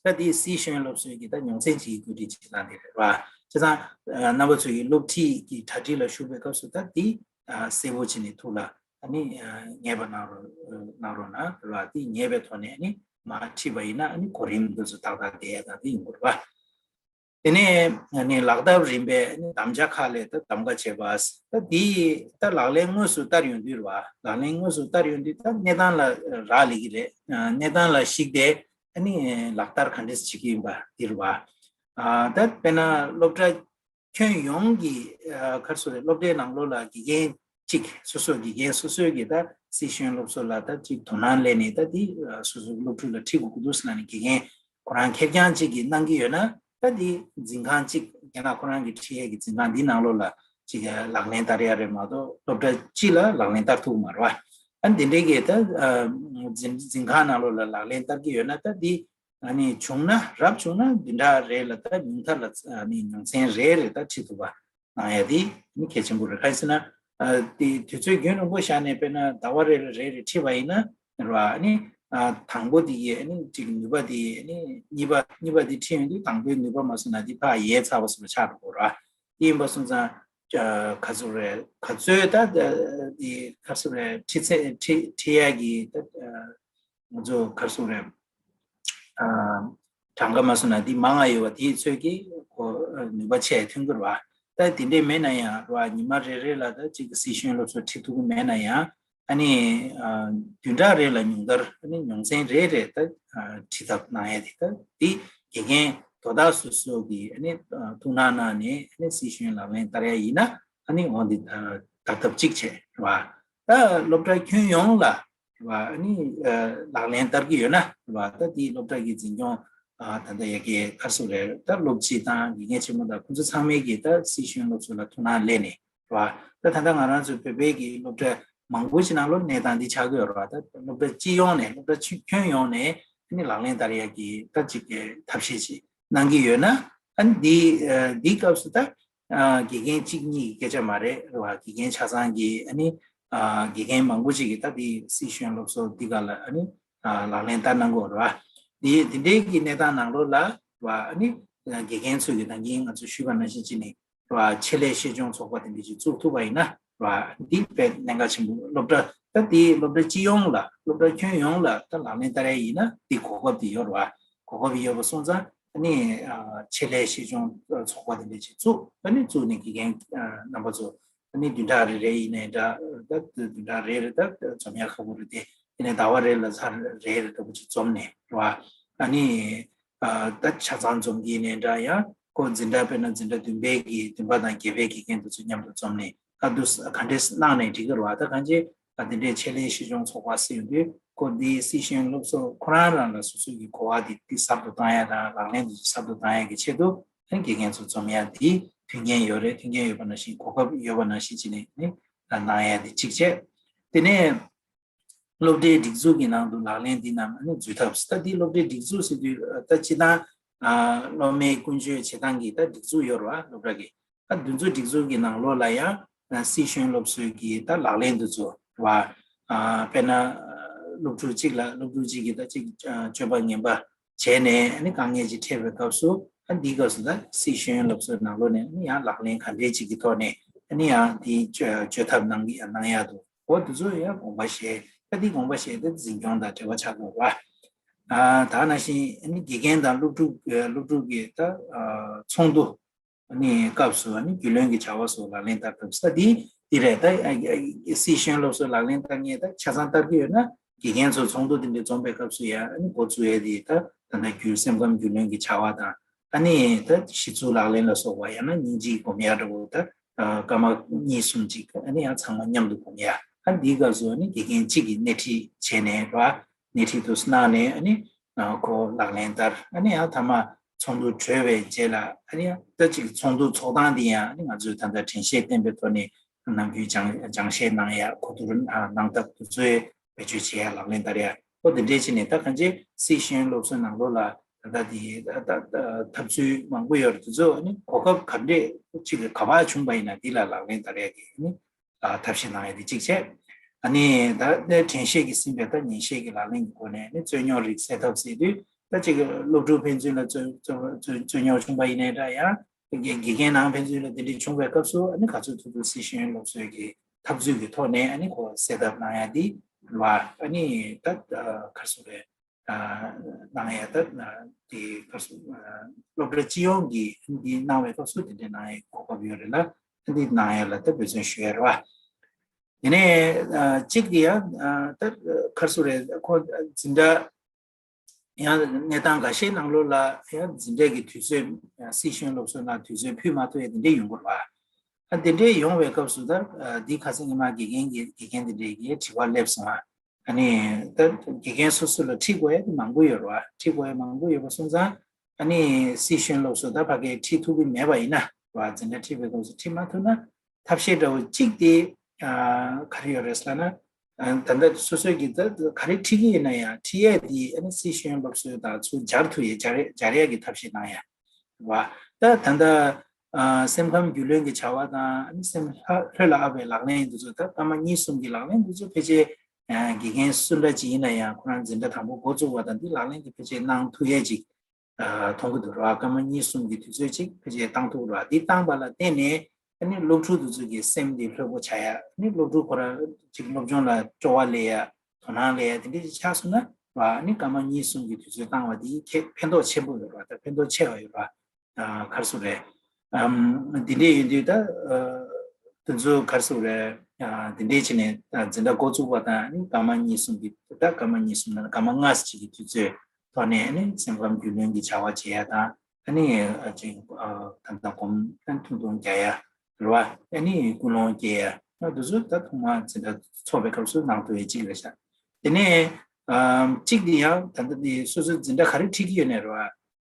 ད་འདི་སི་ཤེས་ཡོན་སློབ་གསོའི་གི་ད་མྱོང་ཚན་གཅིག་གི་བཀོད་སྒྲིག་བྱེད་སྟངས་དེ་རེད་བ། བྱས་ཙང་ཨ་རྣམ་པ་ཚོ་གི་སློབ་ཁྲིད་ཀྱི་གྲ་སྒྲིག་ལ་ཞུགས་པའི་སྐབས་སུ་ད་འདི་ཨ་གསལ་པོ་བྱས་ནས་ཐུགས་ལ་ཨ་ནི་ཨ་ངེས་པ་གནང་རོགས་གནང་རོགས་གནང་རེད་བ། འདི་ངེས་པའི་ཐོག་ནས་ཨ་ནི་མར་ཁྲིད་པ་ཡིན་ན་ཨ་ནི་གོ་རིམ་འདི་ཚོ་ཏག་ཏག་བསྡད་ཡ་ད་འདི་ཡིན་དགོས་རེད་བ། དེ་ནས་ཨ་ནི་ལག་བསྟར་རིམ་པའི་ཨ་ནི་དམ་བཅའ་ཁག་ལ་ད་གདམ་ག་བྱེད་པ། ད་འདི་ད་ལག་ལེན་དངོས་སུ་བསྟར་ཡོང་དུས་རེད་བ། ལག་ལེན་དངོས་སུ་བསྟར་ཡོང་དུས་ད་གནས་སྟངས་ལ་རག་ལས་ཀྱི་རེད། ཨ་གནས་སྟངས་ལ་གཞིགས་ཏེ་ཨ་ནི་ལག་བསྟར་ག་འདྲས་བྱེད་ཀྱི་ཡིན་པ་འདི་རེད་བ། ཨ་ད་དཔེར་ན་སློབ་གྲྭ་ཁྱོན་ཡོངས་ཀྱི་ཨ་ག་རེ་ཟེར་དགོས་རེད། སློབ་གྲྭའི་ནང་ལོགས་ལ་དགེ་རྒན་གཅིག་སོ་སོ་དགེ་རྒན་སོ་སོའི་གི་ད་སི་ཤེས་ཡོན་སློབ་གསོ་ལ་ད་གཅིག་དོ་སྣང་སླེབས་ནས་ད་འདི་ཨ་སོ་སོའི་སློབ་ཕྲུག་ལ་ཁྲིད་དགོས་ཀྱི་འདུག་ཟེར་ལབ་ནས་དགེ་རྒན་ཁོ་རང་ཁེར་རྐྱང་གཅིག་གིས་གནང་གི་ཡོད་ན། ད་འདི་འཛིན་ཁང་གཅིག་རྒན་ལགས་ཁོ་རང་གི་ཁྲིད་ཡས་ཀྱི་འཛིན་ཁང་འདི་ནང་ལོགས་ལ་གཅིག་ལག་ལེན་བསྟར་ཡ་རེད་མ་གཏོགས་སློབ་གྲྭ་སྤྱི་ལ་ལག་ལེན་བསྟར་ཐུབ་ཀྱི་མ་རེད་བ། ཨ་འདི་འདྲའི་གི་ད་ཨ་འཛིན་འཛིན་ཁང་ནང་ལོགས་ལ་ལག་ལེན་བསྟར་གྱི་ཡོད་ན། ད་འདི་ཨ་ནི་བྱུང་ན་རབ་བྱུང་ན་བདུན་ཕྲག་རེ་ལ་ད་ཉུང་མཐར་ལ་ཨ་ནི་ཉིན་མཚན་རེ་རེ་ད་ཁྲིད་ཐུབ་པ་གནང་ཡ་དེ་ནི་གལ་ཆེན་པོ་རེད། གང་ཡིན་ཟེར་ན། ཨ་དེ་དུས་ཚོད་རྒྱུན་རིང་པོ་བཞག་ནས་དཔེར་ན་ཟླ་བ་རེ་ལ་རེ་རེ་ཁྲིད་པ་ཡིན་ན་རེད་བ། ཨ་ནི་ཨ་དང་པོ་དེ་གི་ཨ་ནི་གཅིག་ནུས་པ་དེ་ཨ་ནི་གཉིས་པ་གཉིས་པ་དེ་ཁྲིད་ཡོང་དུས་དང་པོའི་ནུས་པ་མ་སོང་ན་དེ་ཕར་ཡལ་ཚར་བ་བཟོ་འདྲ་ཆགས་འགྲོ་གི་རེད་བ། དེ་ཡིན་པ་སོང་ཙང་ཨ་ག་ཚོད་རེད། ག་ཚོད་ད་དེ་ག་ཚོད་རེད། ཁྲིད་ཚད་ཁྲིད་ཁྲིད་ཡ་གི་ད་ཨ་ང་ཚོ་ག་རེ་ཟེར་དགོས་རེད། ཨ་གྲངས་ཀ་མ་སོང་ན་འདི་མང་ང་ཡོད་པ་དེའི་ཚོད་ཀྱིས་ཁོ་ནུས་པ་ཆེ་ཐོན་གྱི་རེད་བ། ད་དེ་འདྲས་མེད་ན་ཡང་རེད་བ། ཉི་མ་རེ་རེ་ལ་ད་གཅིག་གི་སི་ཤེས་ཡོན་སློབ་གསོ་ཁྲིད་ཐུབ་ཀྱི་མེད་ན་ཡང་ཨ་ནི་ཨ་བདུན་ཕྲག་རེ་ལ་ཉུང་མཐར་ཨ་ནི་ཉིན་མཚན་རེ་རེ་ད་ཨ་ཁྲིད་ཐབས་གནང་ཡ་དེ་ད་འདི་དགེ་རྒན་དོ་བདག་སོ་སོ་གིས་ཨ་ནི་ཨ་ཐུགས་སྣང་གནང་ནས་ཨ་ནི་སི་ཤེས་ཡོན་ལག་ལེན་བསྟར་ཡ་ཡིན་ན་ཨ་ནི་འོ་འདི་ཨ་བསྟར་ཐབས་གཅིག་བྱས་རེད་བ། ད་སློབ་གྲྭ་ཁྱོན་ཡོངས་ལ་རེད་བ། ཨ་ནི་ཨ་ལག་ལེན་བསྟར་གྱི་ཡོད་ན་རེད་བ། ད་དེའི་སློབ་གྲྭ་གི་འཛིན་སྐྱོང་ཨ་ད་ལྟ་ཡ་གི་ག་རེ་ཟེར་དགོས་རེད། ད་སློབ་སྤྱི་དང་དགེ་རྒན་ཆེན་མོ་དང་ཁོང་ཚོ་ཚང་མས་ཀྱིས་ད་སི་ཤེས་ཡོན་སློབ་གསོ་ལ་ཐུགས་སྣང་སླེབས་ནས་རེད་བ། ད་ད་ལྟ་ང་རང་ཚོའི་བོད་པའི་གི་སློབ་གྲྭ་མང་པོ་ཞིག་ནང་ལོགས་གནས་སྟངས་འདི་ཆགས་ཀྱི་ཡོད་རེད་བ། ད་སློབ་གྲྭ་སྤྱི་ཡོངས་ནས་སློབ་གྲྭ་ཆུ་ཁྱོན་ཡོངས་ནས་ཨ་ནི་ལག་ལེན་བསྟར་ཡ་གི་ད་ཅིག་གི་ཐབས་ཤེས་ཤིག་གནང་གི་ཡོད་ན། ཨ་ནི་འདི་ཨ་འདིའི་སྐབས་སུ་ད་ཨ་དགེ་རྒན་གཅིག་གཉིས་ཀྱི་སྐད་ཆ་མ་རེད་རེད་བ། དགེ་རྒན་ཆ་ཚང་གི་ཨ་ནི་ཨ་དགེ་རྒན་མང་པོ་ཅིག་གིས་ད་དེ་སི་ཤེས་ཡོན་སློབ་གསོ་འདི་ག་ལ་ཨ་ནི་ཨ་ལག་ལེན་བསྟར་གནང་དགོས་རེད་བ། དེ་དེ་འདྲའི་གི་གནས་སྟངས་ནང་ལོགས་ལ་རེད་བ། ཨ་ནི་དགེ་རྒན་ཚོས་ཀྱི་ད་གིན་ང་ཚོས་ཞུས་པ་ནང་བཞིན་བྱས་ནས་རེད་བ། ཆེད་ལས་ཤེས་སྦྱོང་ཚོགས་པ་དེ་འདྲ་ཞིག་བཙུགས་ཐུབ་པ་ཡིན་ན་རེད་བ། འདི་དཔེ་གནད་འགག་ཆེན་པོ། སློབ་གྲྭ་ད་དེ་སློབ་གྲྭ་སྤྱི་ཡོངས་ལ་སློབ་གྲྭ་ཁྱོན་ཡོངས་ལ་ད་ལག་ལེན་བསྟར་ཡ་ཡིན་ན་དེ་གོ་སྐབས་དེ་ཡོད་རེད་བ། གོ་སྐབས་ཡོད་པ་སོང་ཙང་ཨ་ནི་ཨ་ཆེད་ལས་ཤེས་སྦྱོང་ཚོགས་པ་དེ་འདྲ་ཞིག་བཙུགས། ཨ་ནི་བཙུགས་ནས་དགེ་རྒན་ཨ་རྣམ་པ་ཚོ་ཨ་ནི་བདུན་ཕྲག་རེ་རེ་ཡིན་ནའི་འདྲ། ད་བདུན་ཕྲག་རེ་རེ་ད་འཛོམས་ཡ་ཁག་པོ་རེད་དེ། དེ་ནས་ཟླ་བ་རེ་ལ་ཚར་རེ་རེ་ལྟ་བུ་ཅིག་འཛོམས་ནས་རེད་བ། ཨ་ནི་ཨ་ད་ཆ་ཚང་འཛོམས་ཀྱི་ཡིན་ནའི་འདྲ། ཡང་ཁོ་འཛིན་གྲྭ་དཔེར་ན་འཛིན་གྲྭ་བདུན་པའི་གི་བདུན་པ་དང་བརྒྱད་པའི་དགེ་རྒན་དེ་ཚོ་མཉམ་དུ་འཛོམས་ནས་ཨ་འདུག་ག་འདྲས་གནང་ནའི་འགྲིག་གི་རེད་བ། ད་གང་ཅི་ཨ་དེ་འདྲའི་ཆེད་ལས་ཤེས་སྦྱོང་ཚོགས་པ་ཟེར་ཡོང་དུས་ཁོ་འདི་སི་ཤེས་ཡོན་སློབ་གསོ་ཁོ་རང་རང་ལ་སོ་སོ་གི་གོ་བ་དེ་དེ་ཟབ་ཏུ་བཏང་ཡ་དང་ལག་ལེན་དེ་ཚོ་ཟབ་ཏུ་བཏང་ཡ་གི་ཆེད་དུ་ཨ་དགེ་རྒན་ཚོ་འཛོམས་ཡ་དེ་མཐུན་རྐྱེན་ཡོད་རེད། མཐུན་རྐྱེན་ཡོད་པ་ནང་བཞིན་གོ་སྐབས་ཡོད་པ་ནང་བཞིན་བྱས་ནས་ནི་གནང་ཡ་དེ་གཅིག་བྱས། དེ་ནས་སློབ་གྲྭའི་སྒྲིག་འཛུགས་ཀྱི་ནང་དུ་ལག་ལེན་འདི་རྣམས་ནི་འཛུལ་ཐབས། ད་འདི་སློབ་གྲྭའི་སྒྲིག་འཛུགས་ཟེར་དུས་ད་སྤྱི་བཏང་ཨ་སློབ་མའི་ཀུན་སྤྱོད་བྱེད་སྟངས་ཀྱི་ད་སྒྲིག་འཛུགས་ཡོད་རེད་བ། སློབ་གྲྭ་གི་ད་འདི་ཚོ་སྒྲིག་འཛུགས་ཀྱི་ནང་ལོགས་ལ་ཡང་ཨ་སི་ཤེས་ཡོན་སློབ་གསོའི་གི་ད་ལག་ལེན་འདི་ཚོ་རེད་བ། ཨ་དཔེར་ན་ཨ་སློབ་ཕྲུག་གཅིག་ལ་སློབ་ཕྲུག་གཅིག་གིས་ད་གཅིག་ཨ་སྤྱོད་པ་ངན་པ་བྱས་ནས་ཨ་ནི་དཀའ་ངལ་ཅིག་འཕྲད་པའི་སྐབས་སུ་ཨ་འདིའི་སྐབས་སུ་ད་སི་ཤེས་ཡོན་སློབ་གསོའི་ནང་ལོགས་ནས་ཨ་ནི་ཡང་ལག་ལེན་ག་འདྲས་ཅིག་གི་ཐོག་ནས་ཨ་ནི་ཡང་འདི་བཅོས་བཅོས་ཐབས་གནང་གི་གནང་ཡག་འདུག་འོ་དེ་ཚོ་ཡང་དགོངས་པ་བཞེས། ད་འདི་དགོངས་པ་བཞེས་ཏེ་འཛིན་སྐྱོང་དང་འབྲེལ་བ་ཆགས་དགོས་པ། ཨ་ད་ནང་བཞིན་ཨ་ནི་དགེ་རྒན་དང་སློབ་ཕྲུག་སློབ་ཕྲུག་གི་ད་ཨ་ཚོགས་འདུ་ ཨ་ནི་སྐབས་སུ་ཨ་ནི་རྒྱུས་ལོན་གྱི་བྱ་བ་སོགས་ལག་ལེན་བསྟར་ཐབས་ས་འདི་འདི་རེད། ད་སྲིད་གཞུང་སློབ་གསོ་ལག་ལེན་བསྟར་མཁན་ད་ཆ་ཚང་བསྟར་གྱི་ཡོད་ན་དགེ་རྒན་ཚོ་ཚོགས་འདུ་འདི་འདྲ་འཛོམས་པའི་སྐབས་སུ་ཡང་ཨ་ནི་འགོ་བཙུགས་ཡས་འདི་ད་ད་ལྟ་རྒྱུས་སེམས་ཁམས་རྒྱུས་ལོན་གྱི་བྱ་བ་དང་ཨ་ནི་ད་གཞི་ཚུགས་ལག་ལེན་ལ་སོགས་པ་ཡང་ན་སྙིང་རྗེའི་སྒོམ་ཡ་འདྲ་བོ་ད་སྐར་མ་གཉིས་གསུམ་ཅིག་ཨ་ནི་ཡང་ཚང་མ་མཉམ་དུ་སྒོམ་ཡ། ཨ་འདིའི་སྐབས་སུ་ཨ་ནི་དགེ་རྒན་གཅིག་གིས་སྣེ་ཁྲིད་བྱས་ནས་ར་སྣེ་ཁྲིད་དུ་གནང་ནས་ཨ་ནི་ཁོ་ལག་ལེན་བསྟར། ཨ་ནི་ཡང་མཐའ་མ་ཚོགས་འདུ་གྲོལ་བའི་རྗེས་ལ་ཨ་ནི་ཡང་ད་ཅིག་ཚོགས་འདུ་ཚོགས་སྟངས་འདི་ཡང་ཨ་ནི་ང་ཚོས་ད་ལྟ་དྲན་ཤེས་བསྟན་པའི་ཐོག་ནས་ནམ་རྒྱུན་སྦྱང་སྦྱང་བཤད་གནང་ཡ་གོ་བསྡུར་གནང་ཐབས་དེ་ཚོའི་བེད་སྤྱོད་བྱེད་ཡ་ལག་ལེན་བསྟར་ཡ་ཨོ་དེ་འདྲས་བྱས་ནས་ད་གང་ཅི་སྲིད་གཞུང་སློབ་གསོའི་ནང་ལོགས་ལ་ད་ལྟ་དེ་ད་ད་ད་ཐབས་ཚུལ་མང་པོ་ཡོད་རེད། དེ་ཚོ་ཨ་ནི་གོ་སྐབས་ག་འདྲས་ཅིག་ག་པར་བྱུང་པ་ཡིན་ན་འདི་ལ་ལག་ལེན་བསྟར་ཡ་གི་ཨ་ནི་ཐབས་ཤེས་གནང་ཡ་དེ་གཅིག་བྱས། ཨ་ནི་ད་ནས་དྲན་ཤེས་ཀྱིས་ཟིན་པའི་ད་ཉན་ཤེས་ཀྱི་ལག་ལེན་གྱི་སྒོ་ནས་ནི་རྩོད་རྙོག་རིགས་སེལ་ཐབས་ཟེར་དུས་ད་ཅིག་སློབ་ཕྲུག་ཕན་ཚུན་ལ་རྩོད་རྩོད་རྩོད་རྩོད་རྙོག་བྱུང་པ་ཡིན་ནའི་འདྲ་ཡང་དགེ་དགེ་རྒན་ནང་ཕན་ཚུན་ལ་དེ་འདྲ་བྱུང་བའི་སྐབས་སུ་ཨ་ནི་ག་ཚོད་ཐུབ་ཐུབ་སྲིད་གཞུང་སློབ་གསོའི་གི་འཐབ་རྩོད་ཀྱི་ཐོག་ནས་ཨ་ནི་ཁོ་སེལ་ཐབས་གནང་ཡ་དེ་ལ་ཨ་ནི་ད་ག་རེ་ཟེར་རེད། གནང་ཡ་ད་དེ་སྐབས་སུ་སློབ་གྲྭ་སྤྱི་ཡོངས་ཀྱིས་འདི་གནང་བའི་སྐབས་སུ་དེ་འདྲའི་གནང་ཡའི་གོ་སྐབས་ཡོད་རེད་ལ་འདི་གནང་ཡ་ལ་ད་འབད་བརྩོན་ཞུ་ཡ་རེད་བ། དེ་ནས་གཅིག་དེ་ཡང་ད་ག་རེ་ཟེར་རེད། ཁོ་འཛིན་གྲྭ་ཡང་གནས་སྟངས་འགའ་ཤས་ནང་ལོགས་ལ་ཡང་འཛིན་གྲྭ་གི་དུས་ཚོད་སྲིད་གཞུང་སློབ་གསོ་ནང་དུས་ཚོད་ཕུལ་མ་ཐུབ་ཡ་དེ་འདྲས་ཡོང་གི་རེད་བ། ཨ་དེ་འདྲས་ཡོང་བའི་སྐབས་སུ་ད་འདི་ཁ་སང་ཉི་མ་དགེ་རྒན་གྱི་དགེ་རྒན་དེ་འདྲས་ཀྱིས་དྲི་བ་སླེབས་སོང་ཨ། ཨ་ནི་ད་དགེ་རྒན་སོ་སོ་ལ་ཁྲིད་དགོས་ཡ་དེ་མང་པོ་ཡོད་རེད་བ། ཁྲིད་དགོས་ཡ་མང་པོ་ཡོད་པ་སོང་ཙང་ཨ་ནི་སྲིད་གཞུང་སློབ་གསོ་ད་ཕ་གིར་ཁྲིད་ཐུབ་ཀྱི་མེད་པ་ཡིན་ན་རེད་བ། འཛིན་གྲྭ་ཁྲིད་པའི་སྐབས་སུ་ཁྲིད་མ་ཐུབ་ན་ཐབས་ཤེས་འདྲ་བོ་གཅིག་དེ་ག་རེ་ཡོད་རེད་ཟེར་ན་ད་ལྟ་སོ་སོས་ཀྱི་ད་ག་རེ་ཁྲིད་ཀྱི་ཡིན་ན་ཡང་ཁྲིད་ཡས་དེ་ཨ་ནི་སྲིད་གཞུང་སློབ་གསོའི་དང་ཚུར་སྦྱར་ཐུབ་ཡས་སྦྱར་སྦྱར་ཡས་ཀྱི་ཐབས་ཤེས་གནང་ཡ་རེད་བ། ད་ད་ལྟ་སེམས་ཁམས་རྒྱུས་ལོན་གྱི་བྱ་བ་དང་ཨ་ནི་སེམས་ལྷོད་ལྷོད་ལ་ཨ་བའི་ལག་ལེན་འདི་ཚོ་ད་སྐར་མ་གཉིས་གསུམ་གྱི་ལག་ལེན་འདི་ཚོ་ཕལ་ཆེར་དགེ་རྒན་སུ་འདྲ་ཅིག་ཡིན་ན་ཡང་ཁོ་རང་འཛིན་གྲྭ་དང་པོ་འགོ་བཙུགས་པ་དང་འདི་ལག་ལེན་གྱི་ཕལ་ཆེར་གནང་ཐུབ་ཡས་ཅིག་མཐོང་གི་འདུག་ར། སྐར་མ་གཉིས་གསུམ་གྱི་དུས་ཚོད་ཅིག་ཕལ་ཆེར་བཏང་ཐུབ་ར། འདི་བཏང་པ་ལ་བརྟེན་ནས་ཨ་ནི་སློབ་ཕྲུག་དེ་ཚོ་གི་སེམས་འདི་ལྷོད་པོ་ཆགས་ཡ། ཨ་ནི་སློབ་ཕྲུག་ཁོ་རང་ཅིག་སློབ་སྦྱོང་ལ་སྤྲོ་བ་སླེབས་ཡ་དོ་སྣང་སླེབས་ཡ་དེ་འདྲ་ཅིག་ཆགས་སོང་ན་ར། ཨ་ནི་སྐར་མ་གཉིས་གསུམ་གྱི་དུས་ཚོད་བཏང་བ་དེ་ཁྱད་ཕན་ཐོགས་ཆེན་པོ་ཡོད་ར། ད་ཕན་ཐོགས་ཆེ་བ་ཡོད་ར། ག་རེ་ཟེར་རེད། འདི་འདྲས་ཡིན་དུས་ད་དེ་ཚོ་ག་རེ་ཟེར་རེད། འདི་འདྲས་བྱས་ནས་འཛིན་གྲྭ་འགོ་བཙུགས་པ་དང་ཨ་ནི་སྐར་མ་གཉིས་གསུམ་གྱི་ད་སྐར་མ་གཉིས་གསུམ་ནང་སྐར་མ་ལྔ་ཙམ་གྱི་དུས་ཚོད་ཐོག་ནས་ཨ་ནི་སེམས་ཁམས་རྒྱུས་ལོན་གྱི་བྱ་བ་བྱེད་ཡ་དང་ཨ་ནི་ཅིག་ད་ལྟ་སྒོམ་ཐུང་ཐུང་རྒྱག་ཡ་རེད་བ། ཨ་ནི་ཀུན་སློང་སྐྱེ་ཡ་ད་དེ་ཚོ་ད་ཐོག་མར་འཛིན་གྲྭ་ཚོགས་པའི་སྐབས་སུ་གནང་ཐུབ་ཡ་གཅིག་རེད་ཤག་དེ་ནས་གཅིག་དེ་ཡང་ད་ལྟ་དེ་སོ་སོའི་འཛིན་གྲྭ་ག་རེ་ཁྲིད་ཀྱི་ཡོད་ནའི་རེད་བ།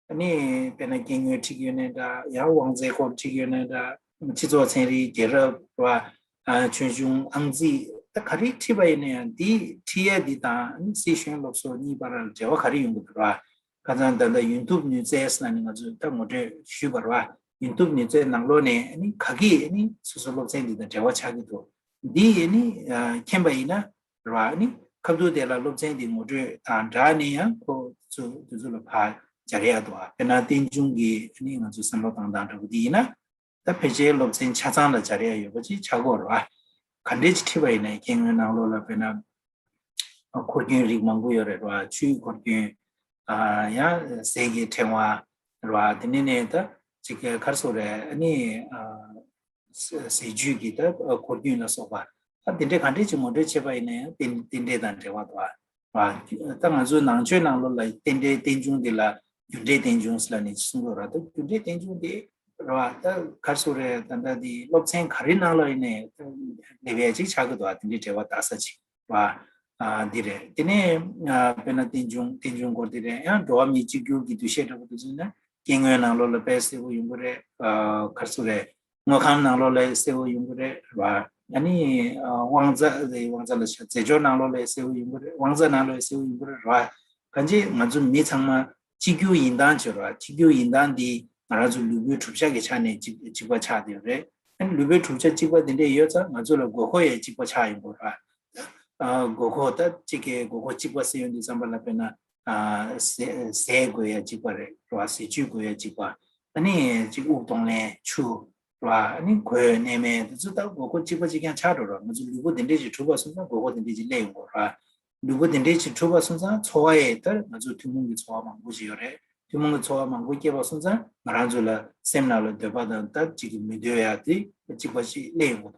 ཨ་ནི་དཔེར་ན་སྐྱེ་དངོས་ཁྲིད་ཀྱི་ཡོད་ནའི་འདྲ། ཡང་དབང་རྩའི་སྐོར་ཁྲིད་ཀྱི་ཡོད་ནའི་འདྲ། སྤྱི་ཚོགས་ཚན་རིག་རྒྱལ་རབས་ར། ཆོས་འབྱུང་ཨང་རྩིས་ད་ག་རེ་ཁྲིད་པ་ཡིན་ན་ཡང་འདི་ཁྲིད་ཡས་འདི་དང་ཨ་ནི་སྲིད་གཞུང་སློབ་གསོ་གཉིས་བར་ལ་འབྲེལ་བ་ག་རེ་ཡོང་གི་འདུག་ར། ཁ་སང་ད་ལྟ་ཡུན་བཏུབ་ནུས་རྩལ་ཟེར་ནས་ང་ཚོས་ད་ངོ་སྤྲོད་ཞུས་པ་ར། ཡུན་བཏུབ་ནུས་རྩལ་ནང་ལོགས་ནས་ཨ་ནི་ག་གིས་ཨ་ནི་སོ་སོ་སློབ་ཚན་འདི་དང་འབྲེལ་བ་ཆགས་ཀྱི་འདུག་འདི་ཨ་ནི་མཁྱེན་པ་ཡིན་ན། རེད་བ། ཨ་ནི་ཁ་ཐུག་དེ་ལ་སློབ་ཚན་དེ་ངོ་སྤྲོད་དང་སྦྲགས་ནས་ཡང་ཁོ་ཚོ་དེ་ཚོ་ལ་ཕར་སྦྱར་ཡག་འདུག་བ། དཔེར་ན་རྟེན་འབྱུང་གི་ཨ་ནི་ང་ཚོ་བསམ་བློ་བཏང་སྟངས་འདྲ་པོ་དེ་ཡིན་ན་ད་ཕལ་ཆེར་སློབ་ཚན་ཆ་ཚང་ལ་སྦྱར་ཡག་ཡོད་པ་ཅིག་ཆགས་ཀྱི་ཡོད་རེད་བ། ག་འདྲས་ཅིག་ཁྲིད་པ་ཡིན་ན་སྐྱེ་དངོས་ནང་ལོགས་ལ་དཔེར་ན་འཁོར་སྐྱོན་རིགས་མང་པོ་ཡོད་རེད་བ། ཆུའི་འཁོར་སྐྱོན། ཡང་ཟས་ཀྱི་ཕྲེང་བ་རེད་བ། དེ་ནས་ནས་ད་ཅིག་ག་རེ་ཟེར་རེད། ཨ་ནི། ཟས་བཅུད་ཀྱི་ད་འཁོར་སྐྱོན་ལ་སོགས་པ་ད་དེ་འདྲའི་ག་འདྲས་ཅིག་ངོ་སྤྲོད་བྱས་པ་ཡིན་ན་ཡང་རྟེན་རྟེན་འབྲེལ་དང་འབྲེལ་བ་འདུག་བ། ད་ང་ཚོའི་ནང་ཆོས་ནང་ལོགས་ལ་རྟེན་འབྲེལ་རྟེན་འབྱུང་འདི་ལ་རྒྱུ་འབྲས་རྟེན་འབྱུང་ཟེར་ལབ་ནས་གསུང་གི་ཡོད་རེད། ད་རྒྱུ་འབྲས་རྟེན་འབྱུང་འདི་རེད་བ། ད་ག་རེ་ཟེར་རེད། ད་ལྟ་འདི་སློབ་ཚན་ག་རེ་ནང་ལ་ཡིན་ནའི་སླེབས་ཡ་ཅིག་ཆགས་ཀྱི་འདུག་བ། དེ་འདྲའི་འབྲེལ་བ་དག་ས་ཅིག་རེད་བ། འདི་རེད། དེ་ནས་དཔེར་ན་རྟེན་འབྱུང་རྟེན་འབྱུང་སྐོར་འདི་རེད། ཡང་འགྲོ་བ་མིའི་གཅིག་གྱུར་གྱི་འདུ་ཤེས་འདྲ་པོ་དེ་ཚོ་ཡིན་ན་སྐྱེ་དངོས་ནང་ལོགས་ལ་དཔེ་གསལ་པོ་ཡོང་གི་རེད། ག་རེ་ཟེར་རེད། དངོས་ཁམས་ནང་ལོགས་ལ་གསལ་པོ་ཡོང་གི་རེད་བ། ཨ་ནི་དབང་རྩ་དབང་རྩ་ལ་ཆ་རྫས་སྦྱོར་ནང་ལོགས་ལ་གསལ་པོ་ཡོང་གི་རེད། དབང་རྩ་ནང་ལོགས་ལ་གསལ་པོ་ཡོང་གི་རེད་བ། གང་ཅི་ང་ཚོ་མི་ཚང་མ་གཅིག་གྱུར་ཡིན་སྟངས་བྱེད་ར། གཅིག་གྱུར་ཡིན་སྟངས་འདི་ང་རང་ཚོ་ལུས་པོའི་གྲུབ་ཆ་གི་ཆ་ནས་གཅིག་གཅིག་པ་ཆགས་བསྡད་ཡོད་རེད། ཨ་ནི་ལུས་པོའི་གྲུབ་ཆ་གཅིག་པ་དེ་འདྲས་ཡོད་ཙང་ང་ཚོ་ལ་དགོས་མཁོ་ཡང་གཅིག་པ་ཆགས་ཡོང་གི་ར། དགོས་མཁོ་ད་གཅིག་གི་དགོས་མཁོ་གཅིག་པ་ཟེར་ཡོང་དུས་ཙམ་པ་ལ་དཔེར་ན་ཟས་ཟས་དགོས་ཡ་གཅིག་པ་རེད་ར། ཟས་བཅུད་དགོས་ཡ་གཅིག་པ། ཨ་ནི་གཅིག་དབུགས་གཏོང་ལེན་ཆུ་ར། ཨ་ནི་གོས་གནས་མལ་དེ་ཚོ་ད་དགོས་མཁོ་གཅིག་པ་གཅིག་རྐྱང་ཆགས་འགྲོ་ར། ང་ཚོ་ལུས་པོ་དེ་འདྲས་ཅིག་གྲུབ་པ་སོང་ཙང་དགོས་མཁོ་དེ་འདྲས་ཅིག་སླེབས་ཡོང་གི་ར། ལུས་པོ་དེ་འདྲས་ཅིག་གྲུབ་པ་སོང་ཙང་འཚོ་བ་ཡི་ལྟར་ང་ཚོ་ཐུན་མོང་གི་འཚོ་བ་མང་པོ་ཞིག་ཡོད་རེད། ཐུན་མོང་གི་ཚོར་བ་མང་པོ་སྐྱེས་པ་སོང་ཙང་ང་རང་ཚོ་ལ་སེམས་ནང་ལ་འདོད་པ་དང་ད་གཅིག་གི་མི་འདོད་ཡ་དེ་གཅིག་པ་ཞིག་སླེབས་ཡོང་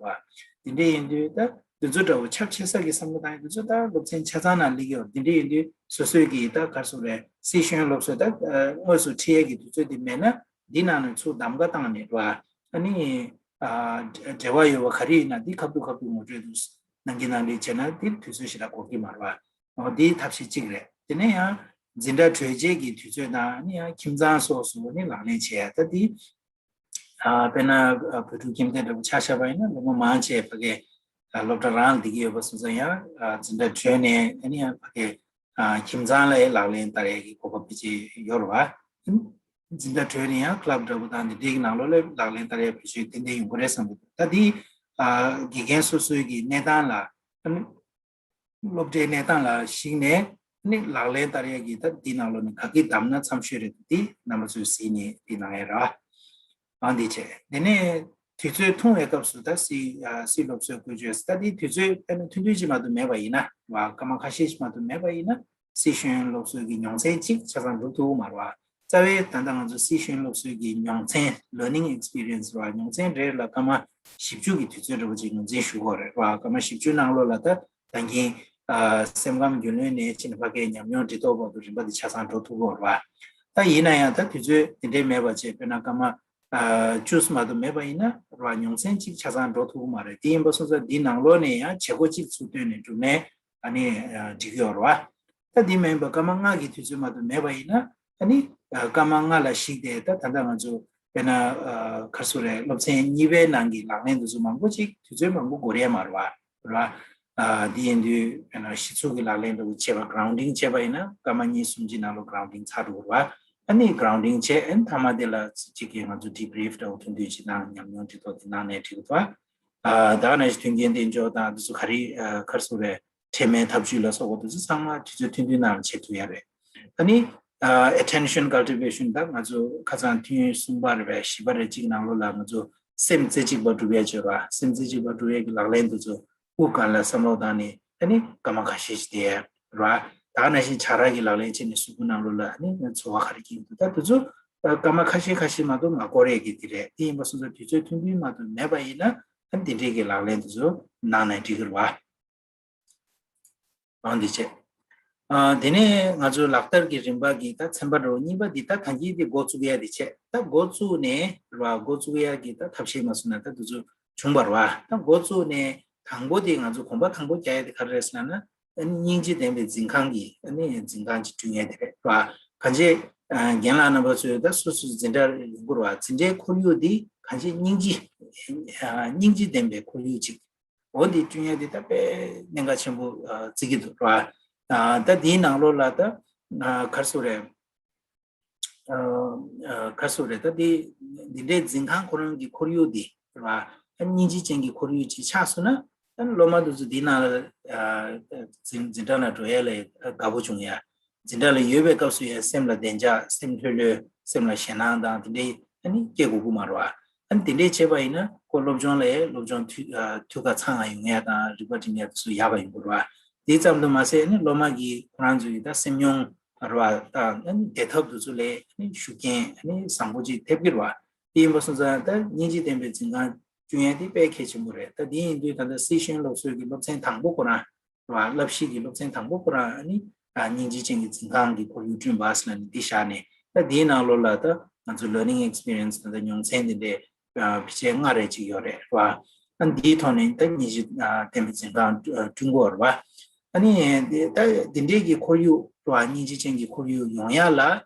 གི་འདུག་བ། དེ་འདྲ་ཡིན་དུས་ད་འདི་ཚོ་འདྲ་བོ་ཁྱབ་ཆེ་ས་གི་བསམ་བློ་བཏང་ཡ་འདི་ཚོ་ད་སློབ་ཚན་ཆ་ཚང་ནང་སླེབས་ཀྱི་ཡོད། དེ་འདྲ་ཡིན་དུས་སོ་སོའི་གི་ད་ག་རེ་ཟེར་དགོས་རེད། སི་ཤོན་སློབ་གསོ་ད་དངོས་སུ་ཁྲིད་ཡ་གི་དུས་ཚོད་དེ་མེད་ན་འདི་ནང་ནས་ཚུར་གདམ་ག་བཏང་ནས་འགྲོ་བ། ཨ་ནི་འབྲེལ་བ་ཡོད་པ་ག་རེ་ཡིན་ན་འདི་ཁ་ཐུག་ཁ་ཐུག་ངོ་སྤྲོད་དུ་གནང་གིན་གནང་ལེན་བྱས་ན་འདི་དུས་ཚོད་ཞེ་དྲག་འགོར་གྱི་མ་རེད་བ། འོ་འདིའི་ཐབས་ཤེས་གཅིག་རེད། དེ་ནས་ཡང་འཛིན་གྲྭ་གྲོལ་རྗེས་ཀྱི་དུས་ཚོད་དང་ཨ་ནི་ཡང་ཁྱིམ་ཚང་སོགས་སུ་ནི་ལག་ལེན་བྱས་ཡ་ད་འདི་དཔེར་ན་བོད་ཕྲུག་ཁྱིམ་སྡེ་འདྲ་པོ་ཆ་བཞག་པ་ཡིན་ན་སློབ་མ་མང་ཆེ་ཕ་གི་སློབ་གྲྭ་རང་ལ་བསྡད་ཀྱི་ཡོད་པ་སོང་ཙང་ཡང་འཛིན་གྲྭ་གྲོལ་ནས་ཨ་ནི་ཡང་ཕ་གི་ཁྱིམ་ཚང་ལ་ལག་ལེན་བསྟར་ཡས་ཀྱི་གོ་སྐབས་ཕལ་ཆེར་ཡོད་རེད་བ། འཛིན་གྲྭ་གྲོལ་ནས་ཡང་ཀླབ་འདྲ་པོ་དང་འདི་འདྲའི་གི་ནང་ལོགས་ལ་ལག་ལེན་བསྟར་ཡས་ཕལ་ཆེར་ཏན་ཏན་ཡོང་གི་རེད་བསམ་གི་འདུག་ད་འདི་དགེ་རྒན་སོ་སོའི་གི་གནས་སྟངས་ལ་སློབ་གྲྭའི་གནས་སྟངས་ལ་གཞིགས་ནས་ནི་ལག་ལེན་བསྟར་ཡས་ཀྱི་ད་འདི་ནང་ལོགས་ནས་ག་གི་བདམས་ན་འཚམ་ཤོས་རེད། འདི་རྣམ་པ་ཚོས་གཟིགས་ནས་འདི་གནང་ཡས་ར། ཨང་འདི་བྱས། དེ་ནས་དུས་ཚོད་ཐུང་བའི་སྐབས་སུ་ད་སི་ཨ་སི་སློབ་གསོའི་བཀོལ་སྤྱོད་ད་འདི་དུས་ཚོད་དཔེར་ན་ཐུང་ཐུང་ཅིག་མ་གཏོགས་མེད་པ་ཡིན་ན་བ། སྐར་མ་ཁ་ཤས་ཅིག་མ་གཏོགས་མེད་པ་ཡིན་ན་སི་ཤོན་སློབ་གསོའི་གི་མྱོང་ཚན་གཅིག་ཆ་ཚང་འགྲུབ་ཐུབ་མ་རེད་བ། རྩ་བའི་ད་ལྟ་ང་ཚོ་སི་ཤོན་སློབ་གསོའི་གི་མྱོང་ཚན་learning experience རེད་བ། མྱོང་ཚན་རེ་ལ་སྐར་མ་བཞི་བཅུ་གི་དུས་ཚོད་འདྲ་པོ་ཅིག་ངོས་འཛིན་ཞུ་དགོས་རེད་བ། སྐར་མ་བཞི་བཅུ་ནང་ལོགས་ལ་ད་ད་གིན་ཨ་སེམས་ཁམས་རྒྱུས་ལོན་ནས་ཕྱིན་ནས་ཕ་གིའི་ཉམས་མྱོང་འདྲི་རྟོག་བར་དུ་རིམ་པ་འདི་ཆ་ཚང་འགྲོ་ཐུབ་ཀྱི་ཡོད་རེད་བ། ད་ཡིན་ན་ཡང་ད་དུས་ཚོད་དེ་འདྲའི་མེད་པ་བྱས་དཔེར་ན་སྐར་མ་ཨ་བཅུ་མ་གཏོགས་མེད་པ་ཡིན་ན་རེད་བ། མྱོང་ཚན་གཅིག་ཆ་ཚང་འགྲོ་ཐུབ་ཀྱི་མ་རེད། དེ་ཡིན་པ་སོང་ཙང་འདི་ནང་ལོགས་ནས་ཡང་བྱེད་སྒོ་གཅིག་ཚུར་བཏོན་ནས་འགྲུབ་ནས་ཨ་ནི་ཨ་འགྲིག་གི་ཡོད་རེད་བ། ད་འདི་མིན་པ་སྐར་མ་ལྔ་གི་དུས་ཚོད་མ་གཏོགས་མེད་པ་ཡིན་ན་ཨ་ནི་ཨ་སྐར་མ་ལྔ་ལ་གཞིགས་ཏེ་ད་ད་ལྟ་ང་ཚོ་དཔེར་ན་ཨ་ག་རེ་ཟེར་དགོས་རེད། སློབ་ཚན་གཉིས་པའི་ནང་གི་ལག་ལེན་དེ་ཚོ་མང་པོ་ཅིག་དུས་ཚོད་མང་པོ་འགོར་ཡས་མ་རེད་བ། རེད་བ། ཨ་འདི་ཡིན་དུས་དཔེར་ན་གཞི་ཚུགས་ཀྱི་ལག་ལེན་འདྲ་པོ་བྱས་པ་grounding བྱས་པ་ཡིན་ན་སྐར་མ་གཉིས་གསུམ་གྱི་ནང་ལོགས་grounding ཚར་འགྲོ་རེད་བ། ཨ་ནི་grounding བྱས་ཨ་ནི་མཐའ་མ་དེ་ལ་གཅིག་གིས་ང་ཚོ་debrief འདྲ་པོ་ཐུང་ཐུང་ཅིག་གནང་ཉམས་མྱོང་འདྲི་རྟོག་དེ་གནང་ནས་འགྲིག་གི་འདུག་བ། ཨ་ད་ག་ནང་བཞིན་མཐུན་རྐྱེན་གཏན་འཇགས་དང་འདི་ཚོ་ག་རེ་ཨ་ག་རེ་ཟེར་དགོས་རེད། འཕྲལ་མའི་ཐབས་ཇུས་ལ་སོགས་པ་དེ་ཚོ་ཚང་མ་དུས་ཚོད་ཐུང་ཐུང་ནང་བྱེད་ཐུབ་ཡ་རེད། ཨ་ནི་ཨ་attention cultivation ད་ང་ཚོ་ཁ་སང་ཐུན་གསུམ་པ་རེད་པས་བཞི་པ་རེད་གཅིག་ནང་ལོགས་ལ་ང་ཚོ་སེམས་རྩེ་གཅིག་པ་སྒྲུབ་ཡ་བྱེད་པ། སེམས་རྩེ་གཅིག་པ་སྒྲུབ་ཡ་གི་ལག་ལེན་དེ་ཚོ་དབུགས་སྒང་ལ་བསམ་བློ་བཏང་ནས་ཨ་ནི་སྐར་མ་ཁ་ཤས་ཤིག་བསྡད་ཡ་རེད་བ། ད་ག་ནང་བཞིན་བྱ་ར་གི་ལག་ལེན་བྱས་ནས་གཟུགས་པོ་ནང་ལོགས་ལ་ཨ་ནི་ཚོར་བ་ག་རེ་སྐྱེ་གི་འདུག་ད་དེ་ཚོ་སྐར་མ་ཁ་ཤས་ཁ་ཤས་མ་གཏོགས་མ་འགོར་ཡ་གི་དེ་རེད། དེ་ཡིན་པ་སོང་ཙང་དུས་ཚོད་ཐུང་ཐུང་མ་གཏོགས་མེད་པ་ཡིན་ན་ཨ་ནི་དེ་འདྲའི་གི་ལག་ལེན་དེ་ཚོ་གནང་ན་འགྲིག་གི་རེད་བ། ཨང་འདི་བྱས། ཨ་དེ་ནས་ང་ཚོའི་ལག་བསྟར་གྱི་རིམ་པ་གི་ད་ཚན་པ་འདྲ་པོ་གཉིས་པ་འདི་ད་ད་གིན་དེ་འགོ་བཙུགས་ཡ་དེ་བྱས། ད་འགོ་བཙུགས་ནས་ར་འགོ་བཙུགས་ཡ་གི་ད་ཐབས་ཤེས་མ་སོང་ན་ད་དེ་ཚོ་བྱུང་བ་རེད་བ། ད་འགོ་བཙུགས་ནས་དང་པོ་དེ་ང་ཚོ་གོམ་པ་དང་པོ་རྒྱག་ཡ་དེ་ག་རེ་རེད་ཟེར་ན་ཨ་ནི་སྙིང་རྗེ་ལྡན་པའི་འཛིན་ཁང་གི་ཨ་ནི་འཛིན་ཁང་ཅིག་བསྐྲུན་ཡ་དེ་རེད་བ། གང་ཅི་ཨ་རྒན་ལགས་རྣམ་པ་ཚོས་ད་སོ་སོའི་འཛིན་གྲྭ་ཡོང་གི་རེད་བ། འཛིན་གྲྭའི་ཁོར་ཡུག་འདི་གང་ཅི་སྙིང་རྗེ་ཨ་སྙིང་རྗེ་ལྡན་པའི་ཁོར་ཡུག་ཅིག་འོ་འདི་བསྐྲུན་ཡ་འདི་ད་དཔེ་གནད་འགག་ཆེན་པོ་ཨ་བརྩི་གི་འདུག་ར། ཨ་ད་འདིའི་ནང་ལོགས་ལ་ད་ཨ་ག་རེ་ཟེར་དགོས་རེད། ཨ་ཨ་ག་རེ་ཟེར་དགོས་རེད། ད་འདི་འདི་འདྲའི་འཛིན་ཁང་ཁོ་རང་གི་ཁོར་ཡུག་འདི་ར་ཨ་སྙིང་རྗེ་ཅན་གྱི་ཁོར་ཡུག་ཅིག་ཆགས་སོང་ན་ད་སློབ་མ་དེ་ཚོ་འདིའི་ནང་ལ་ཨ་འཛིན་འཛིན་གྲྭ་ནང་འགྲོ་ཡ་ལ་དགའ་པོ་བྱུང་ཡ། འཛིན་གྲྭ་ལ་ཡོད་པའི་སྐབས་སུ་ཡང་སེམས་ལ་བདེ་འཇགས་སེམས་ལྷོད་ལྷོད་སེམས་ལ་ཞེད་སྣང་དང་དེ་འདྲའི་ཨ་ནི་སྐྱེ་དགོས་ཀྱི་མ་རེད་བ། ཨ་ནི་དེ་འདྲའི་བྱས་པ་ཡིན་ན་ཁོ་སློབ་སྦྱོང་ལ་ཡང་སློབ་སྦྱོང་འཐུས་ཨ་འཐུས་ཀ་ཚང་ང་ཡོང་ཡ་དང་རིག་པ་སྒྲིམ་ཡ་དེ་ཚོ་ཡག་པ་ཡོང་གི་རེད་བ། དེ་ཙམ་དུ་མ་ཟད་ཨ་ནི་སློབ་མ་གིས་ཁོ་རང་ཚོའི་ད་སེམས་མྱོང་རེད་བ་དང་ཨ་ནི་བདེ་ཐབས་དེ་ཚོ་ལ་ཨ་ནི་ཤུགས་རྐྱེན་ཨ་ནི་བཟང་པོ་ཅིག་ཐེབས་ཀྱི་རེད་བ། དེ་ཡིན་པ་སོང་ཙང་ད་སྙིང་རྗེ་ལྡན་པའི་འཛིན་ཁང་བསྐྲུན་ཡ་དེ་དཔེ་གལ་ཆེན་པོ་རེད། ད་དེ་ཡིན་དུས་ད་ལྟ་སི་ཤོན་སློབ་གསོའི་གི་སློབ་ཚན་དང་པོ་ཁོ་རང་བ། བསླབ་གཞི་གི་སློབ་ཚན་དང་པོ་ཁོ་རང་ཨ་ནི་ཨ་སྙིང་རྗེ་ཅན་གྱི་འཛིན་ཁང་གི་ཁོར་ཡུག་བསྐྲུན་པ་ཟེར་ལབ་ནས་འདི་བཞག་ནས་ད་འདིའི་ནང་ལོགས་ལ་ད་ང་ཚོ་learning experience ད་ལྟ་མྱོང་ཚན་འདི་འདྲའི་ཨ་ཕལ་ཆེར་ལྔ་རེ་ཅིག་ཡོད་རེད་བ། ཨ་འདིའི་ཐོག་ནས་ད་སྙིང་རྗེ་ཨ་ལྡན་པའི་འཛིན་ཁང་བསྐྲུན་དགོས་རེད་བ། ཨ་ནི་འདི་ད་འདི་འདྲའི་གི་ཁོར་ཡུག་བ་སྙིང་རྗེ་ཅན་གྱི་ཁོར་ཡུག་ཡོང་ཡ་ལ་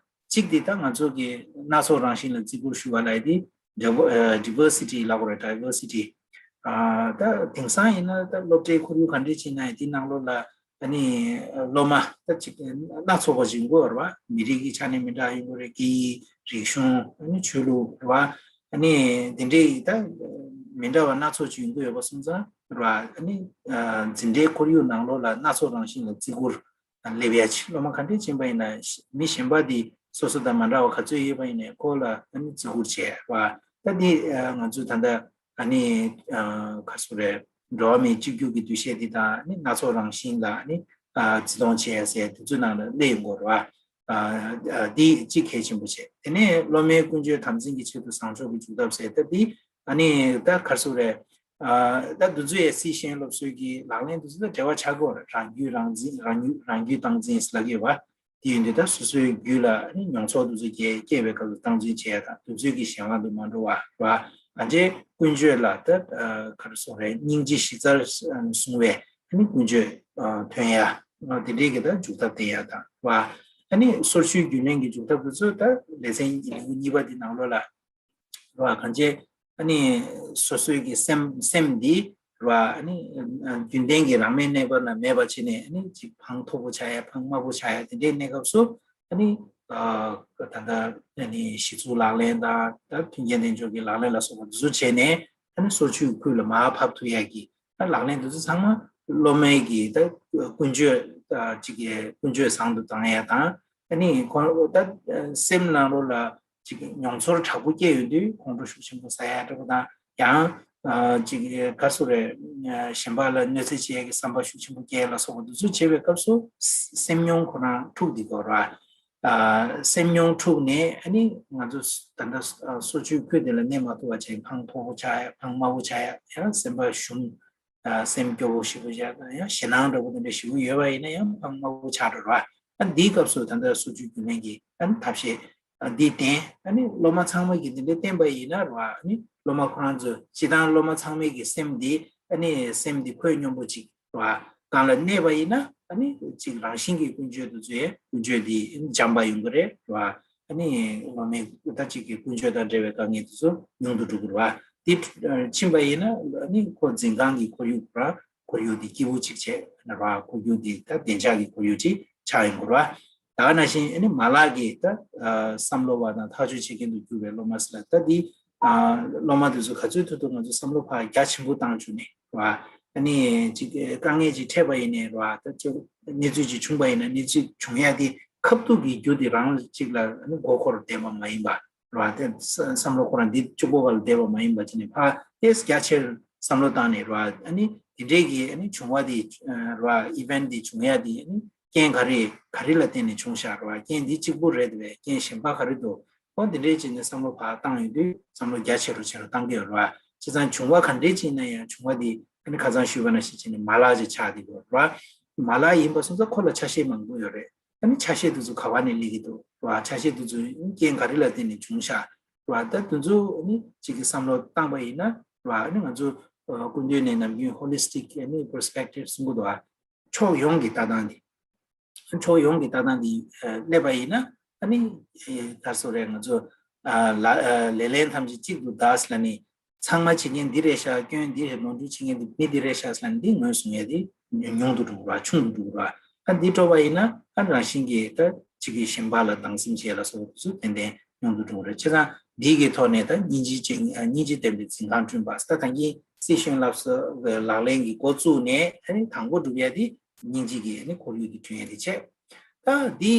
གཅིག་འདི་ད་ང་ཚོ་གི་སྣ་ཚོགས་རང་བཞིན་ལ་བརྩི་བཀུར་ཞུ་བ་ལབ་ཡ་འདི་diver- ཨ་diversity ལབ་དགོས་རེད། diversity ཨ་ད་དེང་སང་ཡིན་ན་ད་སློབ་གྲྭའི་ཁོར་ཡུག་ག་འདྲས་ཅིག་ན་ཡང་དེའི་ནང་ལོགས་ལ་ཨ་ནི་སློབ་མ་ད་ཅིག་སྣ་ཚོགས་པ་ཅིག་ཡོང་གི་ཡོད་རེད་བ། མི་རིགས་ཀྱི་ཆ་ནས་མི་འདྲ་ཡོང་གི་རེད། སྐད་ཡིག་རིག་གཞུང་ཨ་ནི་ཆོས་ལུགས་རེད་བ། ཨ་ནི་དེ་འདྲའི་ད་མི་འདྲ་བ་སྣ་ཚོགས་ཅིག་ཡོང་གི་ཡོད་པ་སོང་ཙང་རེད་བ། ཨ་ནི་ཨ་འཛིན་གྲྭའི་ཁོར་ཡུག་ནང་ལོགས་ལ་སྣ་ཚོགས་རང་བཞིན་ལ་བརྩི་བཀུར་སླེབས་ཡ་ཆེ། སློབ་མ་ག་འདྲས་ཕྱིན་པ་ཡིན་ན་མི་གཞན་པ་དེ་སོ་སོ་དང་མ་འདྲ་བ་ག་ཚོད་ཡོད་པ་ཡིན་ནའི་ཁོ་ལ་ཨ་ནི་བརྩི་བཀུར་བྱས་བ། ད་འདི་ང་ཚོས་ད་ལྟ་ཨ་ནི་ག་རེ་ཟེར་དགོས་རེད། འགྲོ་བ་མིའི་གཅིག་གྱུར་གྱི་འདུ་ཤེས་འདི་དང་ཨ་ནི་སྣ་ཚོགས་རང་བཞིན་ལ་ཨ་ནི་བརྩི་མཐོང་བྱེད་ཡ་ཟེར་དེ་ཚོའི་ནང་ལ་སླེབས་ཡོང་གི་ཡོད་རེད་བ། ཨ་ཨ་འདི་གཅིག་གལ་ཆེན་པོ་བྱས། དེ་ནས་སློབ་མའི་ཀུན་སྤྱོད་དམ་འཛིན་གྱི་ཆེད་དུ་བཟང་ཕྱོགས་ཀྱི་འཇུག་ཐབས་ཟེར། ད་འདི་ཨ་ནི་ད་ག་རེ་ཟེར་དགོས་རེད། ཨ་ད་འདི་ཚོ་ཡང་སྲིད་ཞིའི་སློབ་གསོའི་གི་ལག་ལེན་འདི་ཚོ་ད་འབྲེལ་བ་ཆགས་ཀྱི་ཡོད་རེད། རང་རྒྱུད་རང་འཛིན། རང་རྒྱུད་རང་རྒྱུད་སྟངས་འཛིན་ལབ་ཀྱི་ཡོད་པ། དེ་ཡིན་དུས་ད་སོ་སོའི་རྒྱུད་ལ་ནི་མྱོང་ཚོར་དེ་ཚོ་སྐྱེ་སྐྱེ་བའི་སྐབས་སུ་སྟངས་འཛིན་བྱེད་ཡ་དང་། དེ་ཚོའི་གི་གཞན་དབང་དུ་མ་འགྲོ་བ་ར། གང་ཅི་ཀུན་སྤྱོད་ལ་ད་ཨ་ག་རེ་ཟེར་དགོས་རེད། སྙིང་རྗེ་གཞི་རྩར་བཟུང་བའི་ནི་ཀུན་སྤྱོད་ཨ་ཐོན་ཡ། ཨ་དེ་འདྲའི་གི་ད་འཇུག་ཐབས་བསྟེན་ཡ་དང་ར། ཨ་ནི་སོར་ཆུད་རྒྱུན་ལེན་གྱི་འཇུག་ཐབས་དེ་ཚོ་ད་ལེ་ཚན་ལེའུ་གཉིས་པ་འདི་ནང་ལོགས་ལ་ར། གང་ཅི་ཨ་ནི་སོ་སོའི་གི་སེམས་སེམས་འདི་ར། ཨ་ནི་ཨ་རྒྱུན་ལྡན་གྱི་རང་མལ་གནས་པ་ལ་མེད་པ་བྱས་ནས། ཨ་ནི་ཅིག་ཕངས་མཐོ་པོ་ཆགས་ཡ། ཕངས་དམའ་པོ་ཆགས་ཡ། དེ་འདྲའི་གནས་སྐབས་སུ་ཨ་ནི་ཨ་ད་ལྟ་ཨ་ནི་གཞི་ཚུགས་ལག་ལེན་དང་། ད་མཐུན་རྐྱེན་ལྡན་སྦྱོར་གྱི་ལག་ལེན་ལ་སོགས་པ་འདི་ཚོ་བྱས་ནས། ཨ་ནི་སོར་ཆུད་ཁུལ་ལ་མར་ཕབ་ཐུབ་ཡ་གི་ད་ལག་ལེན་འདི་ཚོ་ཚང་མ་སློབ་མའི་གི་ད་ཀུན་སྤྱོད་ཨ་ཅིག་གི་ཀུན་སྤྱོད་བཟང་དུ་བཏང་ཡ་དང་། ཨ་ནི་ཁོང་ད་སེམས་ནང་ལོགས་ལ་ཅིག་མྱོང་ཚོར་དྲག་པོ་སྐྱེ་ཡོང་དུས་ཁོང་ཁྲོ་ཤུགས་ཆེན་པོ་ཟ་ཡ་འདྲ་པོ་དང་། ཡང་ཨ་ཅིག་ག་རེ་ཟེར་དགོས་རེད། གཞན་པ་ལ་གནོད་འཚེ་བྱེད་ཡ་གི་བསམ་པ་ཤུགས་ཆེན་པོ་སྐྱེ་ཡ་ལ་སོགས་པ་འདི་ཚོ་བྱེད་པའི་སྐབས་སུ་སེམས་མྱོང་ཁོ་རང་འཁྲུགས་འདི་དགོས་ར། ཨ་སེམས་མྱོང་འཁྲུགས་ནས་ཨ་ནི་ང་ཚོ་ད་ལྟ་སོར་ཆུད་ཁུལ་དེ་ལ་གནས་མ་ཐུབ་པ་བྱས། ཕངས་མཐོ་པོ་ཆགས་ཡ། ཕངས་དམའ་པོ་ཆགས་ཡ། ཡང་སེམས་པ་ཞུམ། ཨ་སེམས་སྐྱོ་བོ་ཞེ་པོ་ཆགས་དང་། ཡང་ཞེད་སྣང་འདྲ་པོ་དེ་འདྲ་ཞེ་པོ་ཡོད་པ་ཡིན་ན་ཡང་ཕངས་དམའ་པོ་ཆགས་འགྲོ་ར། ཨ་འདིའི་སྐབས་སུ་ད་ལྟ་སོར་ཆུད་རྒྱུན་ལེན་གྱི་ཨ་ནི་ཐབས་ཤེས་ཨ་འདི་བསྟེན། ཨ་ནི་སློབ་མ་ཚང་མ་གིས་འདི་འདྲ་བསྟེན་པ་ཡིན་ན་ར། ཨ་ནི་སློབ་མ་ཁོ་རང་ཚོ་སྤྱིར་བཏང་སློབ་མ་ཚང་མའི་གི་སེམས་འདི་ཨ་ནི་སེམས་འདི་ཁོད་སྙོམས་པོ་ཅིག་ར་སྒང་ལ་གནས་པ་ཡིན་ན། ཨ་ནི་ཅིག་རང་བཞིན་གྱི་ཀུན་སྤྱོད་དེ་ཚོའི་ཀུན་སྤྱོད་འདི་འཇམ་པ་ཡོང་གི་རེད་ར། ཨ་ནི་སློབ་མའི་ད་ཅིག་གི་ཀུན་སྤྱོད་དང་འབྲེལ་བའི་དཀའ་ངལ་དེ་ཚོ་ཉུང་དུ་འགྲོ་གི་རེད་བ། དེ་ཕྱིན་པ་ཡིན་ན་ཨ་ནི་ཁོ་འཛིན་ཁང་གི་ཁོར་ཡུག་ར། ཁོར་ཡུག་དེ་སྐྱིད་པོ་ཅིག་བྱས་ན་ར། ཁོར་ཡུག་དེ་ད་བདེ་འཇགས་ཀྱི་ཁོར་ཡུག་ཅིག་ཆགས་ཡོང་གི་རེད་བ། ད་ག་ནང་བཞིན་ཨ་ནི་མ་ལག་གི་ད་བསམ་བློ་བ་དང་ཐག་གཅོད་བྱེད་མཁན་དུ་གྱུར་པའི་སློབ་མ་ཟེར་ལ། ད་འདི་སློབ་མ་དེ་ཚོ་ག་ཚོད་ཐུབ་ཐུབ་ང་ཚོ་བསམ་བློ་ཕར་རྒྱ་ཆེན་པོ་བཏང་བཅུག་ནས་ར། ཨ་ནི་ཅིག་དཀའ་ངལ་ཅིག་འཕྲད་པ་ཡིན་ནའི་ར། ད་ཅིག་གནས་ཚུལ་ཅིག་བྱུང་པ་ཡིན་ན། གནས་ཚུལ་བྱུང་ཡ་དེ་ཁ་ཐུག་གི་རྒྱུ་དེ་རང་ཅིག་ལ་ཨ་ནི་མགོ་འཁོར་བསྡད་པ་མ་ཡིན་པ་ར། དེ་བསམ་བློ་ཁོ་རང་འདི་གཅིག་པོ་ག་ལ་བསྡད་པ་མ་ཡིན་པ་བྱས་ནས་ཕར་ཏོག་ཙམ་རྒྱ་ཆེར་བསམ་བློ་བཏང་ནས་ར། ཨ་ནི་དེ་འདྲའི་གི་ཨ་ནི་བྱུང་བ་དེ་ར། ཨི་ཝེན་ཊི་དེ་བྱུང་ཡ་དེ་ཨ་ནི་རྐྱེན་ག་རེ་ག་རེ་ལ་བརྟེན་ནས་བྱུང་ཤག་ར། རྐྱེན་འདི་གཅིག་པོ་རེད་དེ། རྐྱེན་གཞན་པ་ག་རེ་འདུག་འོ་འདི་འདྲའི་བྱས་ནས་བསམ་བློ་ཕར་བཏང་ཡོང་དུས་བསམ་བློ་རྒྱ་ཆེ་རུ་ཆེ་རུ་བཏང་གི་ཡོད་རེད་བ། བྱས་ཙང་བྱུང་བ་ག་འདྲའི་ཅིག་ཡིན་ན་ཡང་། བྱུང་བ་འདི་ཨ་ནི་ཁ་སང་ཞུས་པ་ནང་བཞིན་བྱས་ནས་མ་ལག་ཅིག་ཆགས་བསྡད་ཡོད་རེད་བ། མ་ལག་ཡིན་པ་སོང་ཙང་ཁོ་ལ་ཆ་ཤས་མང་པོ་ཡོད་རེད། ཨ་ནི་ཆ་ཤས་དེ་ཚོ་ག་བ་ནས་སླེབས་ཀྱི་འདུག་བ། ཆ་ཤས་དེ་ཚོ་རྐྱེན་ག་རེ་ལ་བརྟེན་ནས་བྱུང་ཤག་བ། ད་དེ་ཚོ་ཨ་ནི་ཅིག་གི་བསམ་བློ་བཏང་པ་ཡིན་ན་བ། ཨ་ནི་ང་ཚོ་ཨ་སྐུ་མདུན་ནས་ནམ་རྒྱུན་ཧོ་ལི་སི་ཊིག་ཨ་ནི་པར་སི་པེག་ཊིབ་གསུང་གི་འདུག་བ། ཕྱོགས་ཡོངས་ཀྱི་ལྟ་སྟངས་འདི། ཕྱོགས་ཡོངས་ཀྱི་ལྟ་སྟངས་འདི་ཨ་སླེབས་པ་ཡིན་ན། ཨ་ནི་ཨ་ག་རེ་ཟེར་དགོས་རེད། ང་ཚོ་ཨ་ལ་ཨ་ལེ་ལན་ཐམས་ཅད་གཅིག་ཏུ་བདག་ཟེར་ལབ་ནས། ཚང་མ་བྱེད་མཁན་འདི་རེད་ཤག་སྐྱོན་འདི་རེད། ནོར་འཁྲུལ་བྱེད་མཁན་འདི་མི་འདི་རེད་ཤག་ཟེར་ལབ་ནས་འདི་ངོས་བཟུང་ཡ་འདི་ཉུང་དུ་འགྲོ་གི་རེད་བ། ཆུང་དུ་འགྲོ་གི་རེད་བ། ཨ་འདི་འགྲོ་བ་ཡིན་ན་ཨ་རང་བཞིན་གྱིས་ད་ཅིག་གི་གཞན་པ་ལ་སྡང་སེམས་བྱེད་ལ་སོགས་པ་དེ་ཚོ་ཏན་ཏན་ཉུང་དུ་འགྲོ་གི་རེད། བྱས་ཙང་འདི་གི་ཐོག་ནས་ད་སྙིང་རྗེ་ཅན་སྙིང་རྗེ་ལྡན་པའི་འཛིན་ཁང་བསྐྲུན་པ། ད་ད་གིན་སྲིད་གཞུང་སློབ་གསོའི་ལག་ལེན་གྱི་འགོ་བཙུགས་ནས་ཨ་ནི་དང་པོ་སྒྲུབ་ཡ་དེ་སྙིང་རྗེ་གི་ཨ་ནི་ཁོར་ཡུག་དེ་བསྐྲུན་ཡ་དེ་བྱས། ད་འདི་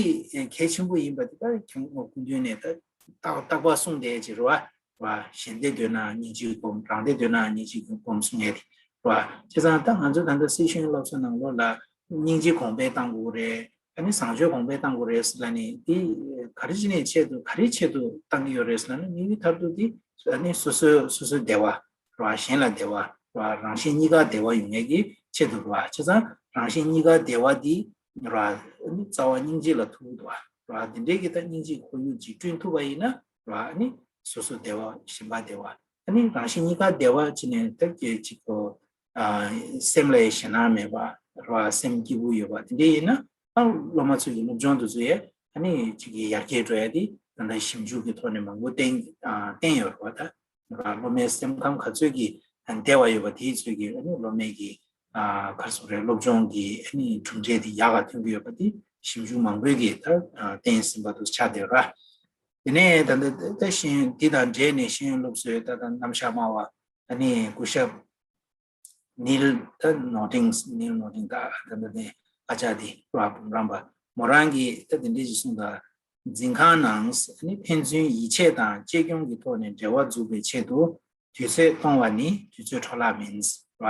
གལ་ཆེན་པོ་ཡིན་པ་དེ་ད་ཁྱེད་སྐུ་མདུན་ནས་ད་རྟག་རྟག་པར་གསུངས་བསྡད་ཀྱི་རེད་བ། བ། གཞན་བདེ་འདོད་ན་སྙིང་རྗེ་སྒོམ། རང་བདེ་འདོད་ན་སྙིང་རྗེ་སྒོམ་གསུང་ཡས་དེ། བ། བྱས་ཙང་ད་ང་ཚོ་ད་ལྟ་སྲིད་གཞུང་སློབ་གསོ་ནང་ལོགས་ལ་སྙིང་རྗེ་གོང་འཕེལ་གཏང་དགོས་རེད། ཨ་ནི་བཟང་སྤྱོད་གོང་འཕེལ་གཏང་དགོས་རེད་ཟེར་ལབ་ནས་དེ་ག་རེ་བྱས་ནས་ཆེད་དུ་ག་རེ་ཆེད་དུ་གཏང་གི་ཡོད་རེད་ཟེར་ན། དམིགས་ཡུལ་མཐར་ཐུག་དེ་ཨ་ནི་སོ་སོའི་སོ་སོའི་བདེ་བ་ར། གཞན་ལ་བདེ་བ་ར། རང་གཞན་གཉིས་ཀ་བདེ་བ་ཡོང་ཡས་ཀྱི་ཆེད་དུ་ར། བྱས་ཙང་རང་གཞན་གཉིས་ཀ་བདེ་བ་དེ་ར། ཨ་ནི་རྩ་བ་སྙིང་རྗེ་ལ་ཐུག་གི་འདུག་བ། ར། དེ་འདྲའི་གི་ད་སྙིང་རྗེའི་ཁོར་ཡུག་ཅིག་བསྐྲུན་ཐུབ་པ་ཡིན་ན། ར། ཨ་ནི་སོ་སོ་བདེ་བ་གཞན་པ་བདེ་བ། ཨ་ནི་རང་གཞན་གཉིས་ཀ་བདེ་བ་བྱས་ནས་ད་གལ་ཅིག་གོ། ཨ། སེམས་ལ་ཡང་ཞེད་སྣང་མེད་པ་ར། སེམས་སྐྱིད་པོ་ཡོད་པ་དེ་འདྲ་ཡིན་ན། ཨ། སློབ་མ་ཚོ་གི་སློབ་སྦྱོང་དེ་ཚོ་ཡང་ཨ་ནི་ཅིག་གི་ཡར་རྒྱས་འགྲོ་ཡ་དེ་ད་ལྟ་ཞིབ་འཇུག་གི་ཐོག་ནས་མང་པོ་བསྟན་ཨ། བསྟན་ཡོད་རེད་བ། ད་ར། སློབ་མའི་སེམས་ཁམས་ག་ཚོད་ཀྱི་བདེ་བ་ཡོད་པ་དེའི་ཚོད་ཀྱི་ཨ་ནི་སློབ་མའི་གི་ཨ། ག་རེ་ཟེར་དགོས་རེད། སློབ་སྦྱོང་གི་ཨ་ནི་གྲུབ་འབྲས་དེ་ཡག་ག་ཐོན་གྱི་ཡོད་པ་དེ་ཞིབ་འཇུག་མང་པོས་ཀྱིས་ད་ཨ། བསྟན་ཟིན་པ་དེ་ཆགས་བསྡད་ཡོད་ར། དེ་ནས་ད་ལྟ་ད་ཤེས་ཡོན་འདི་དང་འབྲེལ་ནས་ཤེས་ཡོན་སློབ་གསོའི་ད་ལྟ་རྣམ་གཞག་སྨྲ་བ་ཨ་ནི་སྐུ་ཞབས་ནིལ་ད་ནོར་ཏིང་། ནིལ་ནོར་ཏིང་། ད་ད་ལྟ་ནས་ཨ་ཅག་དེ་ར། འབུམ་རམས་པ་མོ་རང་གིས་ད་དེ་འདྲ་ཞིག་གསུངས། ད་འཛིན་ཁང་ནང་ཨ་ནི་ཕན་ཚུན་ཡིད་ཆེས་དང་གཅེས་སྐྱོང་གི་ཐོག་ནས་འབྲེལ་བ་འཛུགས་པའི་ཆེད་དུ། དུས་ཚོད་གཏོང་བ་ནི་དུས་ཚོད་འཕྲོ་བརླག་མིན། ར།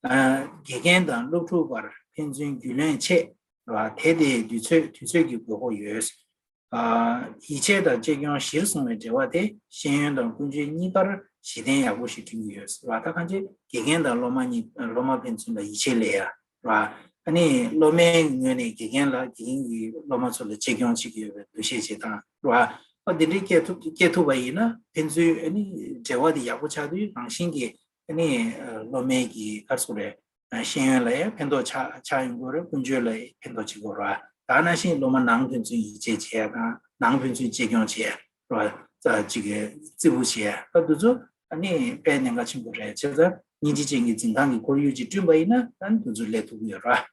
ཨ། དགེ་རྒན་དང་སློབ་ཕྲུག་བར་ཕན་ཚུན་རྒྱུས་ལོན་ཆེད། ར། དེ་དེའི་དུས་ཚོད་དུས་ཚོད་ཀྱི་དགོས་མཁོ་ཡོད། ཡིད་ཆེས་དང་གཅེས་སྐྱོང་གཞིར་བཟུང་བའི་འབྲེལ་བ་དེ་ཤེས་ཡོན་དང་ཀུན་སྤྱོད་གཉིས་ཀར་གཞི་རྟེན་ཡག་པོ་ཞིག་བསྐྲུན་གྱི་ཡོད་ཟེར་བ། ད་གང་ཅི་དགེ་རྒན་དང་སློབ་མ་གཉིས་སློབ་མ་ཕན་ཚུན་ལ་ཡིད་ཆེས་ལས་ཡ་ར། ཨ་ནི་སློབ་མའི་ངོས་ནས་དགེ་རྒན་ལ་དགེ་རྒན་གྱིས་སློབ་མ་ཚོ་ལ་གཅེས་སྐྱོང་བྱེད་ཀྱི་ཡོད་པའི་འདུ་ཤེས་བྱེད་སྟངས་ར། ཨ་འདི་འདྲའི་སྐྱེ་ཐུབ་སྐྱེ་ཐུབ་པ་ཡིན་ན་ཕན་ཚུན་ཨ་ནི་འབྲེལ་བ་དེ་ཡག་པོ་ཆགས་དུས་རང་བཞིན་གྱིས་ཨ་ནི་སློབ་མའི་གི་ག་རེ་ཟེར་དགོས་རེད། ཤེས་ཡོན་ལ་ཡང་ཕན་ཐོགས་ཆགས་ཆགས་ཡོང་གི་རེད། ཀུན་སྤྱོད་ལ་ཕན་ཐོགས་བྱེད་དགོས་རེད། ད་ནང་བཞིན་སློབ་མ་ནང་ཕན་ཚུན་ཡིད་ཆེས་བྱེད་ཡ་དང་ནང་ཕན་ཚུན་གཅེས་སྐྱོང་བྱེད་ཡ་རེད། ཅིག་གི་བརྩི་བཀུར་བྱེད་ཡ་ད་འདི་ཚོ་ཨ་ནི་དཔེ་གནད་འགག་ཆེན་པོ་རེད། བྱས་ཙང་སྙིང་རྗེ་ཅན་གྱི་འཛིན་སྟངས་ཀྱི་ཁོར་ཡུག་ཅིག་བསྐྲུན་པ་ཡིན་ན་ཨ་ནི་འདི་ཚོ་སླེབས་ཐུབ་ཀྱི་ཡོད་རེད།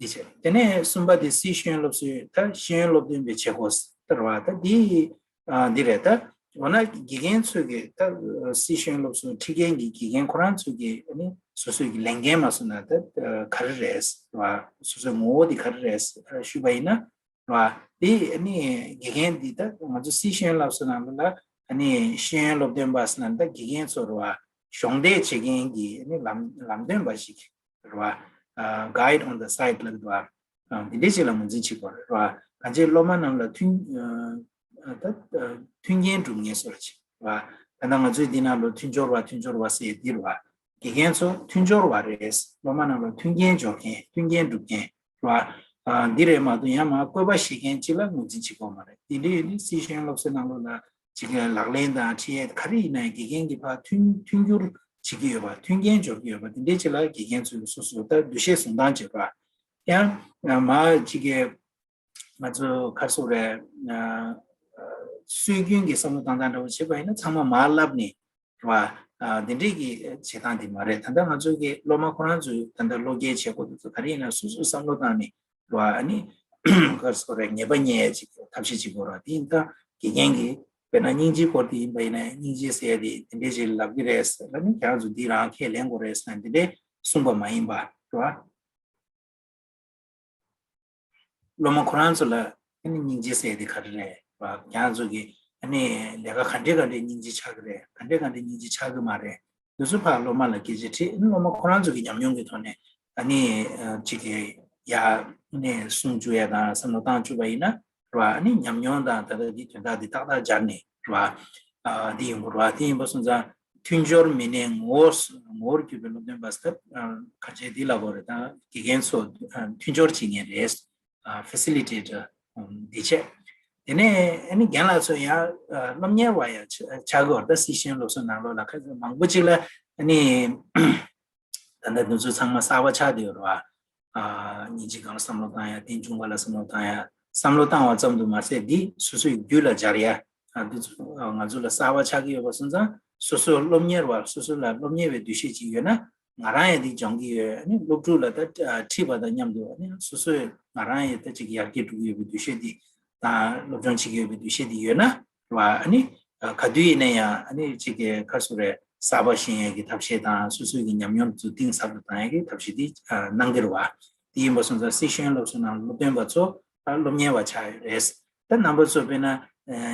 འདི་བྱས། དེ་ནས་གསུམ་པ་དེ་སྲིད་ཤེས་ཡོན་སློབ་གསོའི་ད་ཤེས་ཡོན་སློབ་སྟོན་པའི་བྱེད་སྒོ་ལྟར་བ་ད་འདི་ཨ་འདི་རེད། ད་འོ་ན་དགེ་རྒན་ཚོས་ཀྱི་ད་སྲིད་ཤེས་ཡོན་སློབ་གསོ་ཁྲིད་མཁན་གྱི་དགེ་རྒན་ཁོ་རང་ཚོས་ཀྱི་ཨ་ནི་སོ་སོའི་གི་ལས་འགན་མ་སོང་ན་ད་ག་རེ་རེད་བ། སོ་སོའི་ངོ་བོ་དེ་ག་རེ་རེད་ཞུས་པ་ཡིན་ན་བ། དེ་ཨ་ནི་དགེ་རྒན་འདི་ད་ང་ཚོ་སྲིད་ཤེས་ཡོན་སློབ་གསོ་ནང་ལ་ཨ་ནི་ཤེས་ཡོན་སློབ་སྟོན་པ་ཟེར་ན་ད་དགེ་རྒན་ཚོར་བ་གཞོགས་འདེགས་བྱེད་མཁན་གྱི་ཨ་ནི་ལམ་ལམ་སྟོན་པ་ཞིག་རེད་བ། Guide on the side ལབ་འདུག་བ། འདི་འདྲའི་ཅིག་ལ་ངོས་འཛིན་བྱེད་དགོས་རེད་བ། གང་ཅི་སློབ་མ་རྣམས་ལ་མཐུན་ད་མཐུན་རྐྱེན་སྒྲུབ་མཁན་སོགས་ཅིག་བ། ད་ལྟ་ང་ཚོའི་འདི་ནང་ལོ་མཐུན་སྦྱོར་བ་མཐུན་སྦྱོར་བ་ཟེར་འདི་རེད་བ། དགེ་རྒན་ཚོ་མཐུན་སྦྱོར་བ་རེད། སློབ་མ་རྣམས་ལ་མཐུན་རྐྱེན་སྦྱོར་མཁན་མཐུན་རྐྱེན་སྒྲུབ་མཁན་རེད་བ། འདི་རེད་མ་གཏོགས་ཡང་མ་བསྐོས་པ་བཞེས་མཁན་ཅིག་ལ་ངོས་འཛིན་བྱེད་དགོས་མ་རེད། དེ་འདྲའི་ཡིན་དུས་སྲིད་ཤེས་ཡོན་སློབ་གསོའི་ནང་ལོགས་ལ་ཅིག་ལག་ལེན་དང་ཁྲིད་ཡས་ག་རེ་ཡིན་ན་ཡང་དགེ་རྒན་གྱི་ཕར་མཐུན་མཐུན་འགྱུར་བྱེད་ཀྱི་ཡོད་པ། མཐུན་རྐྱེན་སྦྱོར་གྱི་ཡོད་པ་དེ་འདྲའི་ཅིག་ལ་དགེ་རྒན་ཚོས་སོ་སོ་ད་འདུ་ཤེས་བཟུང་སྟངས་བྱེད་པ། ཡང་མ་ཅིག་གི་ང་ཚོ་ག་རེ་ཟེར་དགོས་རེད། སྲོལ་རྒྱུན་གྱི་བསམ་བློ་བཏང་སྟངས་འདྲ་བོ་བྱེད་པ་ཡིན་ན་ཚང་མ་མར་བསླབས་ནས་རེད་བ། འདི་འདྲའི་གི་བྱེད་སྟངས་དེ་མ་རེད། ད་ལྟ་ང་ཚོ་གི་སློབ་མ་ཁོ་རང་ཚོས་ད་ལྟ་སློབ་སྐྱེལ་བྱེད་དགོས་དུས་ཚོད་ག་རེ་ཡིན་ན་སོ་སོས་བསམ་བློ་བཏང་ནས་རེད་བ། ཨ་ནི་ག་རེ་ཟེར་དགོས་རེད། ངེས་པ་རྙེད་ཡས་ཅིག་ཐབས་ཤེས་བྱེད་དགོས་རེད། དེ་ཡིན་ད་དགེ་རྒན་གྱིས་དཔེར་ན་སྙིང་རྗེའི་སྐོར་དེ་ཡིན་པ་ཡིན་ན་སྙིང་རྗེ་ཟེར་ཡས་དེ་དེ་འདྲའི་ཅིག་ལབ་ཀྱི་རེད་ཟེར་ལབ་ནས་ཁྱེད་རང་ཚོ་འདི་རང་ཁས་ལེན་དགོས་རེད་ཟེར་ན་འདི་འདྲའི་གསུངས་པ་མ་ཡིན་པ་རེད་བ། སློབ་མ་ཁོ་རང་ཚོ་ལ་ཨ་ནི་སྙིང་རྗེ་ཟེར་དེ་ག་རེ་རེད་བ། ཁྱེད་རང་ཚོ་གི་ཨ་ནི་ལས་ཀ་ག་འདྲས་ག་འདྲས་སྙིང་རྗེ་ཆགས་ཀྱི་རེད། ག་འདྲས་ག་འདྲས་སྙིང་རྗེ་ཆགས་ཀྱི་མ་རེད། དེ་ཚོ་ཕར་སློབ་མ་ལ་སྐད་ཆ་དྲིས། ཨ་ནི་སློབ་མ་ཁོ་རང་ཚོ་གི་ཉམས་མྱོང་གི་ཐོག་ནས་ཨ་ནི་ཅིག་གི་ཡ་ཨ་ནི་གསུང་བཅུག་ཡ་དང་བསམ་བློ་བཏང་བཅུག་པ་ཡིན་ན་རེད་བ། ཨ་ནི་ཉམས་མྱོང་དང་ད་ལྟ་འདི་དོན་དག་འདི་ཏག་ཏག་སྦྱར་ནས་རེད་བ། འདི་ཡོང་གི་རེད་བ། དེ་ཡིན་པ་སོང་ཙང་། མཐུན་སྦྱོར་མི་སྣའི་ངོ་བོ་ངོ་བོར་གྱུར་པའི་སློབ་སྟོན་པ་ཟེར་ཁ་ཆེ་འདི་ལ་གོ་རེ་དང་དགེ་རྒན་ཚོ་མཐུན་སྦྱོར་བྱེད་མཁན་རེད། Facilitator འདི་བྱས། དེ་ནས་ཨ་ནི་རྒན་ལགས་ཚོ་ཡང་སློབ་གཉེར་བ་ཡང་ཆགས་ཀྱི་ཡོད་རེད། ད་སྲིད་ཤེས་ཡོན་སློབ་གསོའི་ནང་ལོགས་ལ་ཁ་ཤས་མང་པོ་ཅིག་ལ་ཨ་ནི། ད་ལྟ་དུས་ཚོད་ཚང་མ་གསར་པ་ཆགས་བསྡད་ཡོད་རེད་བ། སྙིང་རྗེ་སྒང་ལ་བསམ་བློ་བཏང་ཡ། རྟེན་འབྱུང་སྒང་ལ་བསམ་བློ་བཏང་ཡ། བསམ་བློ་བཏང་བ་ཙམ་དུ་མ་ཟད་འདི་སོ་སོའི་རྒྱུད་ལ་སྦྱར་ཡ། འདི་ཚོ་ང་ཚོ་ལ་གསར་པ་ཆགས་ཀྱི་ཡོད་པ་སོང་ཙང་སོ་སོ་སློབ་གཉེར་བ་སོ་སོ་ལ་སློབ་གཉེར་བའི་འདུ་ཤེས་ཅིག་ཡོད་ན་ང་རང་ཡང་འདི་སྦྱོང་གི་ཡོད། ཨ་ནི་སློབ་ཕྲུག་ལ་ད་ཁྲིད་པ་དང་མཉམ་དུ་ཨ་ནི་སོ་སོས་ང་རང་ཡང་ད་ཅིག་ཡར་རྒྱས་འགྲོ་གི་ཡོད་པའི་འདུ་ཤེས་འདི་དང་སློབ་སྦྱོང་བྱེད་ཀྱི་ཡོད་པའི་འདུ་ཤེས་འདི་ཡོད་ན། རེད་བ། ཨ་ནི་ག་དུས་ཡིན་ན་ཡང་ཨ་ནི་ཅིག་གི་ག་རེ་ཟེར་དགོས་རེད། གསར་པ་ཤེས་ཡས་ཀྱི་ཐབས་ཤེས་དང་སོ་སོའི་གི་ཉམས་མྱོང་དེ་ཚོ་གཏིང་ཟབ་ཏུ་བཏང་ཡས་ཀྱི་ཐབས་ཤེས་དེ་གནང་གི་རེད་བ། དེ་ཡིན་པ་སོང་ཙང་སྲིད་ཤེས་ཡོན་སློབ་གསོའི་ནང་སློབ་སྟོན་པ་ཚོ་སློབ་གཉེར་བ་ཆགས་ཡོད་རེད། ད་རྣམ་པ་ཚོ་དཔེར་ན་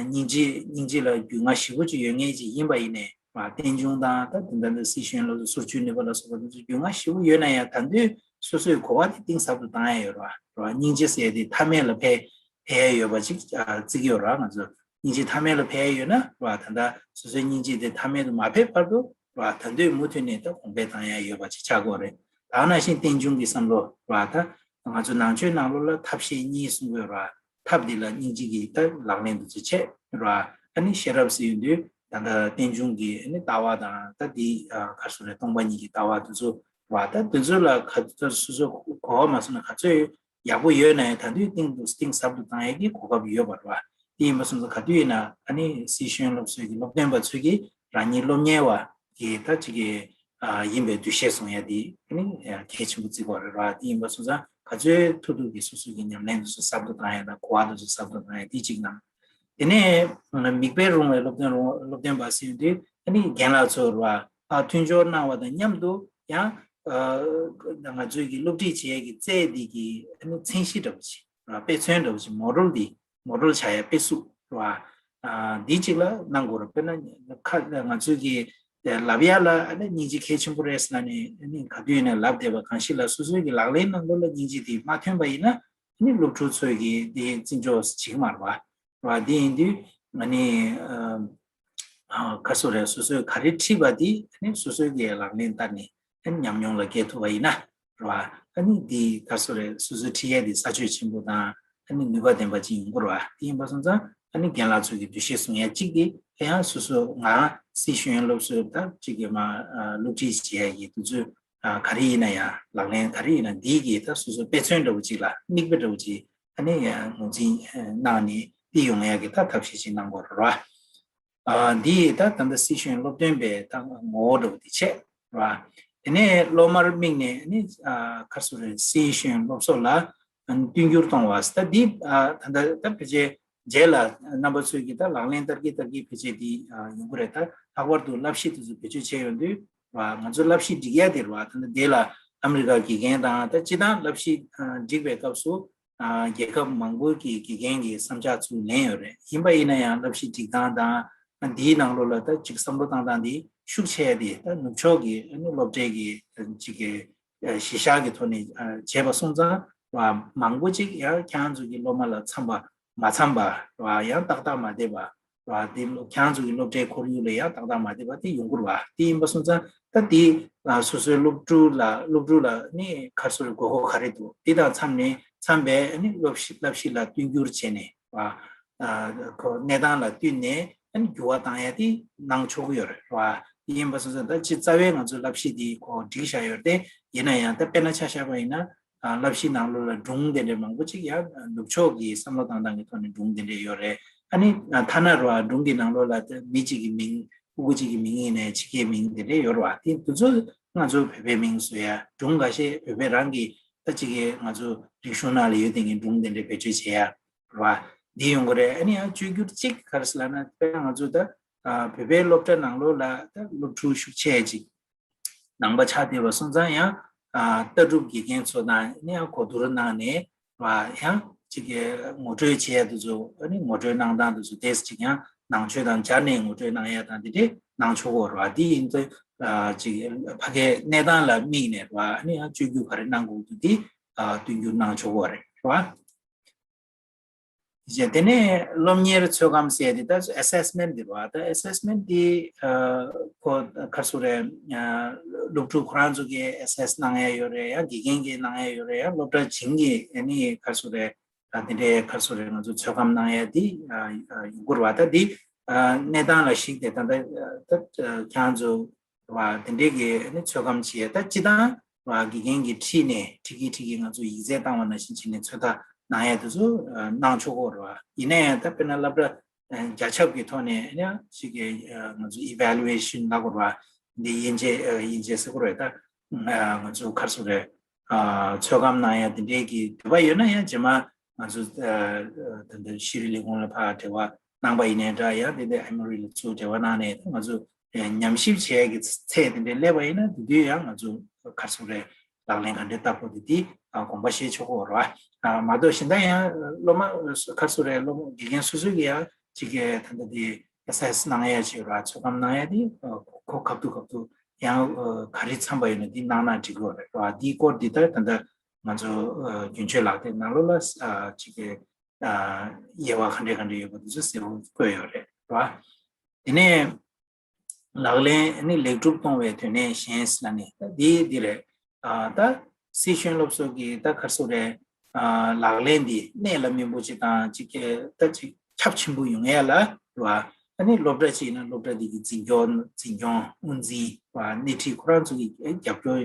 སྙིང་རྗེ་སྙིང་རྗེ་ལ་རྒྱུས་མངའ་ཞེ་པོ་ཅིག་ཡོད་མཁན་ཅིག་ཡིན་པ་ཡིན་ནའི་རེད་བ། རྟེན་འབྱུང་དང་ད་དེ་འདྲ་འདྲ་སྲིད་ཤེས་ཡོན་སློབ་གསོ་སོར་ཆུད་ནུས་པ་ལ་སོགས་པ་དེ་ཚོ་རྒྱུས་མངའ་ཞེ་པོ་ཡོད་ན་ཡང་ད་དུང་སོ་སོའི་གོ་བ་དེ་གཏིང་ཟབ་ཏུ་བཏང་ཡས་ཡོད་རེད་བ། རེད་བ། སྙིང་རྗེ་ཟེར་ཡས་དེ་མཐའ་མེད་ལ་ཕེབས་ཕེབས་ཡས་ཡོད་པ་ཅིག་བརྩི་གི་ཡོད་རེད་བ། ང་ཚོ་སྙིང་རྗེ་མཐའ་མེད་ལ་ཕེབས་ཡས་ཡོད་ན་རེད་བ། ད་ལྟ་སོ་སོའི་སྙིང་རྗེ་དེ་མཐའ་མེད་དུ་མ་ཕེབས་བར་དུ་རེད་བ། ད་དུང་མུ་མཐུད་ནས་ད་གོང་འཕེལ་བཏང་ཡས་ཡོད་པ་ཅིག་ཆགས་ཀྱི་ཡོད་རེད། ད་ནང་བཞིན་རྟེན་འབྱུང་གི་བསམ་བློ་རེད་བ། ད་ང་ཚོ་ནང་ཆོས་ནང་ལོགས་ལ་ཐབས་ཤེས་གཉིས་གསུང་གི་ཡོད་རེད་བ། ཐབས་འདི་ལ་སྙིང་རྗེ་གི་ད་ལག་ལེན་དུ་ཚུད་བྱས་རེད་བ། ཨ་ནི་ཤེས་རབ་ཟེར་ཡོང་དུས་ད་ལྟ་རྟེན་འབྱུང་གི་ཨ་ནི་ལྟ་བ་དང་ད་འདི་ག་རེ་ཟེར་དགོས་རེད། སྟོང་པ་ཉིད་ཀྱི་ལྟ་བ་དེ་ཚོ་རེད་བ། ད་དེ་ཚོ་ལ་ག་ཚོད་སོ་སོ་གོ་བ་མ་སོང་ན་ག་ཚོད་ཡག་པོ་ཡོད་ན་ཡང་ད་དུང་གཏིང་དུ་གཏིང་ཟབ་ཏུ་བཏང་ཡས་ཀྱི་གོ་སྐབས་ཡོད་པ་རེད་བ། དེ་ཡིན་པ་སོང་ཙང་ག་དུས་ཡིན་ན་ཨ་ནི་སྲིད་ཤེས་ཡོན་སློབ་གསོའི་གི་སློབ་སྟོན་པ་ཚོས་ཀྱིས་རང་ཉིད་སློབ་གཉེར་བ་གི་ད་ཅིག་གི་ཡིན་པའི་འདུ་ཤེས་བཟུང་ཡ་དེ་ཨ་ནི་གལ་ཆེན་པོ་བརྩི་དགོས་རེད་བ། དེ་ཡིན་པ་སོང་ཙང་ག་ཚོད་ཐུབ་ཐུབ་ཀྱིས་སོ་སོ་གི་ཉམས་ལེན་དེ་ཚོ་ཟབ་ཏུ་བཏང་ཡ་དང་གོ་བ་དེ་ཚོ་ཟབ་ཏུ་བཏང་ཡ་དེ་གཅིག་གནང་། དེ་ནས་མིག་དཔེར་རུང་བའི་སློབ་སྟོན་རུང་སློབ་སྟོན་པ་ཟེར་དུས་ཨ་ནི་རྒན་ལགས་ཚོ་རེད་བ། མཐུན་སྦྱོར་གནང་བ་དང་མཉམ་དུ་ཡང་ང་ཚོའི་གི་སློབ་ཁྲིད་བྱེད་ཡས་ཀྱི་རྩལ་འདི་གི་ཨ་ནི་མཚན་གཞི་འདྲ་བོ་ཅིག་རེད་བ། དཔེ་མཚོན་འདྲ་བོ་ཅིག་མོ་ཌེལ་འདི་མོ་ཌེལ་བྱ་ཡ་དཔེ་གཟུགས་རེད་བ། འདི་གཅིག་ལ་གནང་དགོས་རེད། དཔེར་ན་ཁ་ང་ཚོའི་གི་ལབ་ཡ་ལ་ཨ་ནི་སྙིང་རྗེ་གལ་ཆེན་པོ་རེད་ཟེར་ནས་ཨ་ནི་ག་དུས་ཡིན་ན་ལབ་བསྡད་པ་གང་ཞིག་ལ་སོ་སོའི་གི་ལག་ལེན་ནང་ལོགས་ལ་སྙིང་རྗེ་དེ་མ་ཐོན་པ་ཡིན་ན་ ནི་སློབ་ཕྲུག་ཚོས་ཀྱིས་དེ་བརྩི་འཇོག་བྱེད་ཀྱི་མ་རེད་བ། རེད་བ། དེ་ཡིན་དུས་ང་ནི་ཨ་ག་རེ་ཟེར་དགོས་རེད། སོ་སོས་ག་རེ་ཁྲིད་པ་དེ་ནི་སོ་སོའི་གི་ལག་ལེན་བསྟར་ནས་ཨ་ནི་ཉམས་མྱོང་ལ་བསྐྱལ་ཐུབ་པ་ཡིན་ན་རེད་བ། ཨ་ནི་དེ་ག་རེ་ཟེར་དགོས་རེད། སོ་སོའི་ཁྲིད་ཡས་དེ་ས་ཆོད་ཆེན་པོ་དང་ཨ་ནི་ནུས་པ་ལྡན་པ་ཅིག་ཡོང་གི་རེད་བ། དེ་ཡིན་པ་སོང་ཙང་ཨ་ནི་རྒན་ལགས་ཚོ་གི་འདུ་ཤེས་བཟུང་ཡས་གཅིག་དེ་ཡང་སོ་སོ་ང་སི་ཤེས་ཡོན་སློབ་གསོའི་ད་གཅིག་གི་མ་ཨ་སློབ་ཁྲིད་བྱེད་ཡས་ཀྱི་དུས་ཚོད་ཨ་ག་རེ་ཡིན་ན་ཡང་། ལག་ལེན་ག་རེ་ཡིན་ན་འདི་གི་ད་སོ་སོ་དཔེ་མཚོན་འདྲ་བོ་ཅིག་ལ་མིག་དཔེ་འདྲ་བོ་ཅིག་ཨ་ནི་ཡང་ངོས་འཛིན་གནང་ནས་དེ་ཡོང་ཡག་གི་ད་ཐབས་ཤེས་ཅིག་གནང་དགོས་རེད་བ། ཨ་འདི་ད་ད་ལྟ་སི་ཤེས་ཡོན་སློབ་སྟོན་པའི་ད་ངོ་བོ་འདྲ་བོ་དེ་བྱས་རེད་བ། དེ་ནས་སློབ་མར་དམིགས་ནས་ཨ་ནི་ཨ་ག་རེ་ཟེར་དགོས་རེད། སི་ཤེས་ཡོན་སློབ་གསོ་ལ་ཨ་ནི་མཐུན་འགྱུར་གཏོང་བ། ད་འདི་ཨ་ད་ད་ད་ཕལ་ཆེར་རྗེས་ལ་རྣམ་པ་ཚོས་ཀྱིས་ད་ལག་ལེན་བསྟར་གྱི་བསྟར་གྱི་ཕལ་ཆེར་འདི་ཨ་ཡོང་གི་རེད། ད་ལྷག་པར་དུ་བསླབ་གཞི་དེ་ཚོ་བེད་སྤྱོད་བྱས་ཡོང་དུས་རེད་བ། ང་ཚོ་བསླབ་གཞི་སྒྲིག་ཡ་དེ་རེད་བ། ད་ལྟ་འདི་ལ་ཨ་མི་རི་ཀ་དགེ་རྒན་དང་ད་སྤྱིར་བཏང་བསླབ་གཞི་ཨ་སྒྲིག་པའི་སྐབས་སུ་ཨ་རྒྱལ་ཁབ་མང་པོ་གི་དགེ་རྒན་གྱི་བསམ་འཆར་ཚུར་ལེན་ཡོད་རེད། ཡིན་པ་ཡིན་ན་ཡང་བསླབ་གཞི་སྒྲིག་སྟངས་དང་ཨ་འདིའི་ནང་ལོགས་ལ་ད་ཅིག་བསམ་བློ་བཏང་སྟངས་འདི་ཤུགས་ཆེ་ཡ་དེ་ད་ནུབ་ཕྱོགས་ཀྱི་ཨ་ནི་སློབ་གྲྭའི་གི་ཅིག་གི་གཞི་བཞག་གི་ཐོག་ནས་བྱས་པ་སོང་ཙང་རེད་བ། མང་པོ་ཅིག་ཡང་ཁྱེད་རང་ཚོ་གི་སློབ་མ་ལ་འཚམ་པ་མ་འཚམ་པ་རེད་བ། ཡང་ཏག་ཏག་མ་བསྡད་པ་རེད་བ། དེ་ཁྱེད་རང་ཚོ་གི་སློབ་གྲྭའི་ཁོར་ཡུག་ལ་ཡང་ཏག་ཏག་མ་བསྡད་པ་དེ་ཡོང་གི་རེད་བ། དེ་ཡིན་པ་སོང་ཙང་ད་དེ་སོ་སོའི་སློབ་ཕྲུག་ལ་སློབ་ཕྲུག་ལ་ནི་ག་རེ་ཟེར་དགོས་མཁོ་ག་རེ་འདུག་དེ་དང་འཚམ་ནས་འཚམ་པའི་ནི་སློབ་གཞི་བསླབ་གཞི་ལ་མཐུན་འགྱུར་བྱས་ནས་རེད་བ། ཨ་ཁོ་གནས་སྟངས་ལ་བསྟུན་ནས་ཨ་ནི་འགྱུར་བ་བཏང་ཡ་དེ་གནང་ཆོག་གི་ཡོད་རེད་བ། དེ་ཡིན་པ་སོང་ཙང་ད་ཅི་རྩ་བའི་ང་ཚོའི་བསླབ་གཞི་དེ་ཁོ་སྒྲིག་བཞག་ཡོད་རེད་དེ། ཡིན་ན་ཡང་ད་དཔེར་ན་ཆ་བཞག་པ་ཡིན་ན་ཨ་བསླབ་གཞིའི་ནང་ལོགས་ལ་སྒྲུང་དེ་འདྲའི་མང་པོ་ཅིག་ཡང་ནུབ་ཕྱོགས་ཀྱི་བསམ་བློ་བཏང་སྟངས་ཀྱི་ཐོག་ནས་སྒྲུང་དེ་འདྲའི་ཡོད་རེད། ཨ་ནི་ཐ་ན་རེད་བ། སྒྲུང་གི་ནང་ལོགས་ལ་ད་མི་གཅིག་གི་མིང་། ཕྲུ་གུ་གཅིག་གི་མིང་ཡིན་ནའི་ཕྱི་རྒྱལ་མིང་དེ་འདྲའི་ཡོད་རེད་བ། དེ་དེ་ཚོ་ང་ཚོ་བོད་པའི་མིང་བཟོ་ཡ། སྒྲུང་འགའ་ཤས་བོད་པའི་རང་གི་ད་ཅིག་གི་ང་ཚོ་རིག་གཞུང་ནང་ལ་ཡོད་དེ་གི་སྒྲུང་དེ་འདྲའི་བེད་སྤྱོད་བྱེད་ཡ་རེད་བ། འདི་ཡོང་གི་རེད། ཨ་ནི་ཡང་བཅོས་བསྒྱུར་གཅིག་ག་རེ་ཟེར་ལབ་ན། དཔེར་ན་ང་ཚོ་ད་ཨ་བོད་པའི་སློབ་གྲྭ་ནང་ལོགས་ལ་ད་སློབ་ཕྲུག་ཤུགས་ཆེ་ཅིག་ནང་པ་ཆགས་བསྡད་པ་སོང་ཙང་ཡང་ཨ་ལྟ་གྲུབ་དགེ་རྒན་ཚོ་དང་ཨ་ནི་ཡང་གོ་བསྡུར་གནང་ནས་རེད་བ། ཡང་ཅིག་གི་ངོ་སྤྲོད་བྱེད་ཡ་དེ་ཚོ་ཨ་ནི་ངོ་སྤྲོད་གནང་སྟངས་དེ་ཚོ་ཏོག་ཙམ་ཅིག་ཡང་ནང་ཆོས་དང་སྦྱར་ནས་ངོ་སྤྲོད་གནང་ཡ་དང་དེ་འདྲས་གནང་ཆོག་གི་རེད་བ། དེ་ཡིན་ཚེ་ཨ་ཅིག་ཕ་གའི་གནས་སྟངས་ལ་དམིགས་ནས་རེད་བ། ཨ་ནི་ཡང་བཅོས་བསྒྱུར་ག་རེ་གནང་དགོས་འདུག་དེ་ཨ་བསྟུན་འགྱུར་གནང་ཆོག་གི་རེད། རེད་བ། བྱས། དེ་ནས་སློབ་གཉེར་ཚོད་བགམ་ཟེར་དེ་ད་ཨེ་སེ་སི་མེན་ཊི་དེ་རེད་བ། ད་ཨེ་སེ་སི་མེན་ཊི་དེ་ཨ་ཁོ་ག་རེ་ཟེར་དགོས་རེད། ཨ་སློབ་ཕྲུག་ཁོ་རང་ཚོ་གིས་ཨེ་སེ་སི་གནང་ཡ་ཡོད་རེད། ཡང་དགེ་རྒན་གྱིས་གནང་ཡ་ཡོད་རེད། ཡང་སློབ་གྲྭ་ཆེན་གྱིས་ཨ་ནི་ག་རེ་ཟེར་དགོས་རེད། ཨ་དེ་འདྲའི་ག་རེ་ཟེར་དགོས་རེད། ང་ཚོ་ཚོད་བགམ་གནང་ཡ་དེ་ཨ་ཨ་ཡོང་གི་རེད་བ། ད་དེ་ཨ་གནས་སྟངས་ལ་གཞིགས་ཏེ་ད་ལྟ་ད་ཁྱེད་རང་ཚོ་བ་དེ་འདྲའི་གི་ནི་ཚོད་བགམ་བྱེད་ཡ། ད་སྤྱིར་བཏང་བ་དགེ་རྒན་གྱིས་ཁྲིད་ནས་ཁྲིད་ཀྱི་ཁྲིད་ཀྱི་ང་ཚོ་ཡིག་ཚད་བཏང་བ་ནང་བཞིན་བྱས་ནས་ཚོད་ལྟ་གནང་ཡ་དེ་ཚོ་ཨ་གནང་ཆོག་གི་རེད་བ། ཡིན་ན་ཡང་ད་དཔེར་ན་སློབ་གྲྭ་ཨ་བརྒྱ་ཆ་གི་ཐོག་ནས་ཡང་ཅིག་གི་ཨ་ང་ཚོ་ཨི་ཝེ་ལུ་ཨེ་ཤན་ལབ་དགོས་རེད་བ། འདི་དབྱེ་འབྱེད་ཨ་དབྱེ་འབྱེད་ཟེར་དགོས་རེད། ད་ཨ་ང་ཚོ་ག་རེ་ཟེར་དགོས་རེད། ཨ་ཚོད་བགམ་གནང་ཡ་དེ་འདྲའི་གི་འདོད་པ་ཡོད་ན་ཡང་རྗེས་མ་ང་ཚོ་ཨ་ཨ་ད་ལྟ་ཤེས་རིག་ལས་ཁུངས་ལ་ཕར་འབྲེལ་བ་གནང་པ་ཡིན་ནའི་འདྲ། ཡང་དེ་འདྲའི་ཨེ་མོ་རི་ལ་ཚུར་འབྲེལ་བ་གནང་ནས་ང་ཚོ་ཉམས་ཞིབ་བྱེད་ཡ་གི་ཚད་དེ་འདྲའི་སླེབས་པ་ཡིན་ན། དེ་དུས་ཡང་ང་ཚོ་ག་རེ་ཟེར་དགོས་རེད། ལག་ལེན་ག་འདྲས་བསྟར་དགོས་དེ་དེ་དགོངས་པ་བཞེས་ཆོག་གི་རེད་བ། མ་གཏོགས་གཞན་དག་ཡང་སློབ་མ་ག་རེ་ཟེར་དགོས་རེད། སློབ་མ་དགེ་རྒན་སོ་སོ་གི་ཡང་ཅིག་གི་ད་ལྟ་དེ་ཨེ་སེ་སི་གནང་ཡ་ཅིག་ཡོད་རེད་བ། ཚོད་བགམ་གནང་ཡ་དེ་ཁོ་སྐབས་ཐོག་སྐབས་ཐོག་ཡང་ག་རེ་འཚམ་པ་ཡོད་ན་དེ་གནང་ན་འགྲིག་གི་རེད་བ། དེའི་སྐོར་དེ་ད་ད་ལྟ་ང་ཚོ་ཨ་རྒྱུན་སྤྱོད་ལག་དེབ་ནང་ལོགས་ལ་ཨ་ཅིག་གི་ཨ་དབྱེ་བ་ག་འདྲ་ག་འདྲ་ཡོད་པ་དེ་ཚོ་གསལ་པོ་བཀོད་ཡོད་རེད་བ། དེ་ནས་ལག་ལེན་ནི་ལེགས་གྲུབ་གཏོང་བའི་དོན་གནད་གཞན་ཟེར་ན་ནི་ད་འདི་འདི་རེད། ཨ་ད་སི་ཤེས་ཡོན་སློབ་གསོ་གི་ད་ག་རེ་ཟེར་དགོས་རེད། ཨ་ལག་ལེན་འདི་གནད་ལ་སྨིན་པོ་ཅིག་དང་ཅིག་གི་ད་ཅིག་ཁྱབ་ཆེན་པོ་ཡོང་ཡ་ལ་རེད་བ། ཨ་ནི་སློབ་གྲྭ་ཅིག་ཡིན་ན་སློབ་གྲྭ་འདི་གི་འཛིན་སྐྱོང་འཛིན་སྐྱོང་དབུ་འཛིན་བ་སྣེ་ཁྲིད་ཁོ་རང་ཚོ་གི་རྒྱབ་སྐྱོར་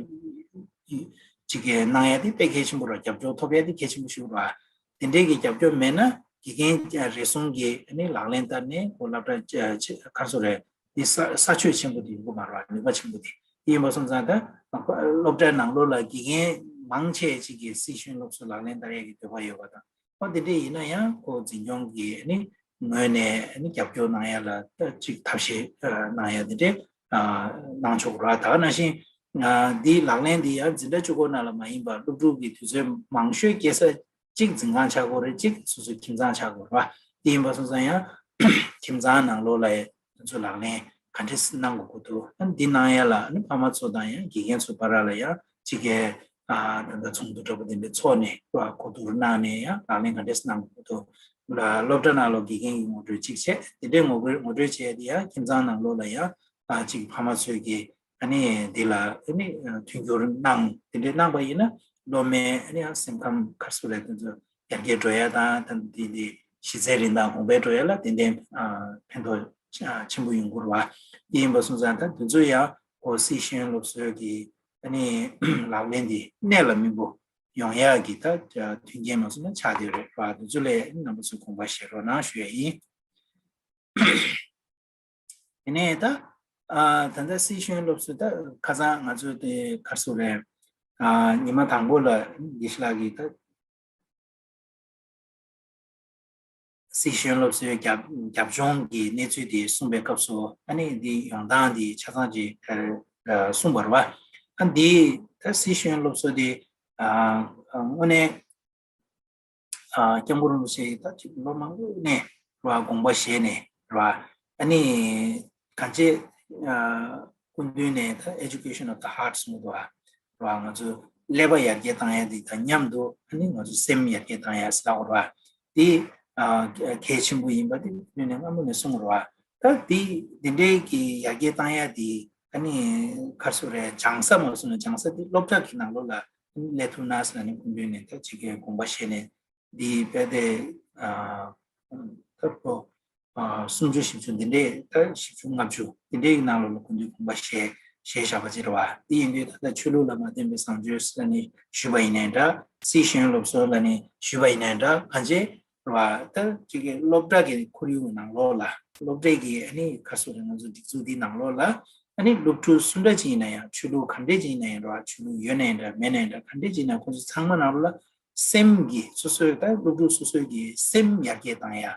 ཅིག་གི་གནང་ཡ་དེ་དཔེ་གལ་ཆེན་པོ་རེད། རྒྱབ་སྐྱོར་ཐོབ་ཡ་དེ་གལ་ཆེན་པོ་ཞིག་རེད་བ། དེ་འདྲའི་གི་རྒྱབ་སྐྱོར་མེད་ན་དགེ་རྒན་རེ་ཟུང་གིས་ཨ་ནི་ལག་ལེན་བསྟར་ནས་ཁོ་སློབ་གྲྭ་ག་རེ་ཟེར་དགོས་རེད། དེ་ས་ས་ཆོད་ཆེན་པོ་དེ་ཡོང་གི་མ་རེད་བ། ནུས་པ་ཆེན་པོ་དེ། དེ་ཡིན་པ་སོང་ཙང་ད་སློབ་གྲྭའི་ནང་ལོགས་ལ་དགེ་རྒན་མང་ཆེ་ཅིག་གིས་སི་ཤེས་ཡོན་སློབ་གསོ་ལག་ལེན་བསྟར་ཡ་གི་འདོད་པ་ཡོད་པ་དང་། ཨོ་དེ་འདྲ་ཡིན་ན་ཡང་ཁོ་འཛིན་སྐྱོང་གི་ནི་ངོས་ནས་ནི་རྒྱབ་སྐྱོར་གནང་ཡ་ལ་ད་ཅིག་ཐབས་ཤེས་གནང་ཡ་དེ་འདྲ་གནང་ཆོག་ར། ད་ག་ནང་བཞིན་འདིའི་ལག་ལེན་འདི་ཡང་འཛིན་གྲྭ་བཅུ་དགུ་ནང་ལ་མ་ཡིན་པར་སློབ་ཕྲུག་གི་དུས་ཚོད་མང་ཤོས་སྐྱེལ་ས་གཅིག་འཛིན་ཁང་ཆགས་ཀྱི་ཡོད་རེད། གཅིག་སོ་སོའི་ཁྱིམ་ཚང་ཆགས་ཀྱི་ཡོད་རེད་བ། དེ་ཡིན་པ་སོང་ཙང་ཡང་ཁྱིམ་ཚང་ནང་ལོགས་ལ་ང་ཚོ་ལག་ལེན་ག་འདྲས་གནང་དགོས་ཀྱི་འདུག་ཨ་ནི་འདི་གནང་ཡ་ལ་ཨ་ནི་ཕ་མ་ཚོ་དང་ཡང་དགེ་རྒན་ཚོ་བར་ལ་ཡང་གཅིག་གི་ ཨ་ད་ལྟ་ཚོགས་འདུ་འདྲ་པོ་དེ་འདྲ་ཚོགས་ནས་གོ་བསྡུར་གནང་ནས་ཡང་ལག་ལེན་ག་འདྲས་གནང་དགོས་འདུག་ལ། སློབ་གྲྭ་ནང་ལོགས་དགེ་རྒན་གྱི་ངོ་སྤྲོད་གཅིག་བྱས། དེ་འདྲའི་ངོ་སྤྲོད་ངོ་སྤྲོད་བྱས་དེ་ཡང་ཁྱིམ་ཚང་ནང་ལོགས་ལ་ཡང་ཨ་གཅིག་ཕ་མ་ཚོས་ཀྱི་ཨ་ནི་འདི་ལ་ཨ་ནི་མཐུན་འགྱུར་གནང་དེ་འདྲའི་གནང་པ་ཡིན་ན་སློབ་མའི་ཨ་ནི་ཡང་སེམས་ཁམས་ཁར་སུ་རེད་དེ་ཚོ་ཡར་རྒྱས་འགྲོ་ཡ་དང་ད་འདི་འདི་གཞི་རྩའི་རིན་ཐང་གོང་འཕེལ་འགྲོ་ཡ་ལ་ཏན་ཏན་ཨ་ཕན་ཐོགས་ཨ་ཆེན་པོ་ཡོང་གི་རེད་བ། དེ་ཡིན་པ་སོང་ཙང་ད་དེ་ཚོ་ཡང་ཨོ་སི་ཤེས་ཡོན་སློབ་གསོའི་གི་ཨ་ནི་ལག་ལེན་འདི་གནད་ལ་སྨིན་པོ་ཡོང་ཡག་གི་ད་མཐུན་རྐྱེན་མ་སོང་ན་ཆགས་བསྡད་ཡོད་རེད་བ། དེ་ཚོ་ལ་རྣམ་པ་ཚོས་དགོངས་པ་བཞེས་རོགས་གནང་ཞུ་ཡ་ཡིན། དེ་ནས་ད་ཨ་ད་ལྟ་སི་ཤེས་ཡོན་སློབ་གསོ་ད་ཁ་སང་ང་ཚོ་དེ་ག་རེ་ཟེར་དགོས་རེད། ཨ་ཉི་མ་དང་པོ་ལ་དགེ་བཤེས་ལགས་ཀྱིས་ད་སི་ཤེས་ཡོན་སློབ་གསོའི་རྒྱབ་རྒྱབ་ལྗོངས་ཀྱི་གནས་ཚུལ་དེ་གསུངས་པའི་སྐབས་སུ་ཨ་ནི་འདི་ཡོང་སྟངས་འདི་ཆ་ཚང་ཅིག་ཨ་གསུངས་པ་རེད་བ། ཨ་འདི་ད་སི་ཤེས་ཡོན་སློབ་གསོ་དེ་ཨ་དངོས་གནས་ཨ་སྐྱབས་མགོན་རིན་པོ་ཆེ་ད་ཅིག་ལོ་མང་པོ་ནས་རེད་བ་དགོངས་པ་བཞེས་ནས་རེད་བ། ཨ་ནི་གང་ཅི་ཨ་སྐུ་མདུན་ནས་ད་Education of the Heart གསུངས་འདུག་བ། རེད་བ། ང་ཚོ་ཀླད་པ་ཡར་རྒྱས་བཏང་ཡ་འདི་དང་མཉམ་དུ་ཨ་ནི་ང་ཚོ་སེམས་ཡར་རྒྱས་བཏང་ཡ་ཟེར་ལབ་རེད་བ། འདི་ཨ་གལ་ཆེན་པོ་ཡིན་པ་འདི་སྐུ་མདུན་ནས་སྔ་མོ་ནས་གསུངས་རེད་བ། ད་འདི་འདི་འདྲའི་གི་ཡར་རྒྱས་བཏང་ཡ་འདི་ཨ་ནི་ག་རེ་ཟེར་དགོས་རེད། སྦྱང་ས་མ་སོང་ན་སྦྱང་ས་འདི་སློབ་གྲྭ་གི་ནང་ལོགས་ལ་སླེབས་ཐུབ་ན་ཟེར་ནས་སྐུ་མདུན་ནས་ད་ཅིག་གི་དགོངས་པ་བཞེས་ནས་འདི་དཔེ་དེ་ཨ་ད་ལོ་ཨ་སུམ་ཅུ་བཞི་བཅུ་འདི་འདྲའི་ད་བཞི་བཅུ་ལྔ་བཅུ་འདི་འདྲའི་ནང་ལོགས་ལ་སྐུ་མདུན་དགོངས་པ་བཞེས་བཞེས་བཞག་པ་ཅིག་རེད་བ། འདི་ཡིན་དུས་ད་ལྟ་ཆོས་ལུགས་ལ་མ་བརྟེན་པའི་བཟང་སྤྱོད་ཟེར་ནས་ཞུས་པ་ཡིན་ནའི་འདྲ། སྲིད་གཞུང་སློབ་གསོ་ལ་ནས་ཞུས་པ་ཡིན་ནའི་འདྲ། གང་ཅི་རེད་བ། ད་ཅིག་གི་སློབ་གྲྭ་གི་ཁོར་ཡུག་ནང་ལོགས་ལ་སློབ་གྲྭ་གི་ཨ་ནི་ག་རེ་ཟེར་དགོས་རེད། ང་ཚོ་སྒྲིག་འཛུགས་འདི་ནང་ལོགས་ལ་ཨ་ནི་སློབ་ཕྲུག་སུ་འདྲ་ཅིག་ཡིན་ན་ཡང་ཆོས་ལུགས་ག་འདྲ་ཅིག་ཡིན་ན་ཡང་རེད་བ། ཆོས་ལུགས་ཡོད་ནའི་འདྲ་མེད་ནའི་འདྲ་ག་འདྲ་ཅིག་ཡིན་ན་ཁོང་ཚོ་ཚང་མ་ནང་ལོགས་ལ་སེམས་ཀྱི་སོ་སོའི་ད་སློབ་ཕྲུག་སོ་སོའི་གི་སེམས་ཡར་རྒྱས་བཏང་ཡ།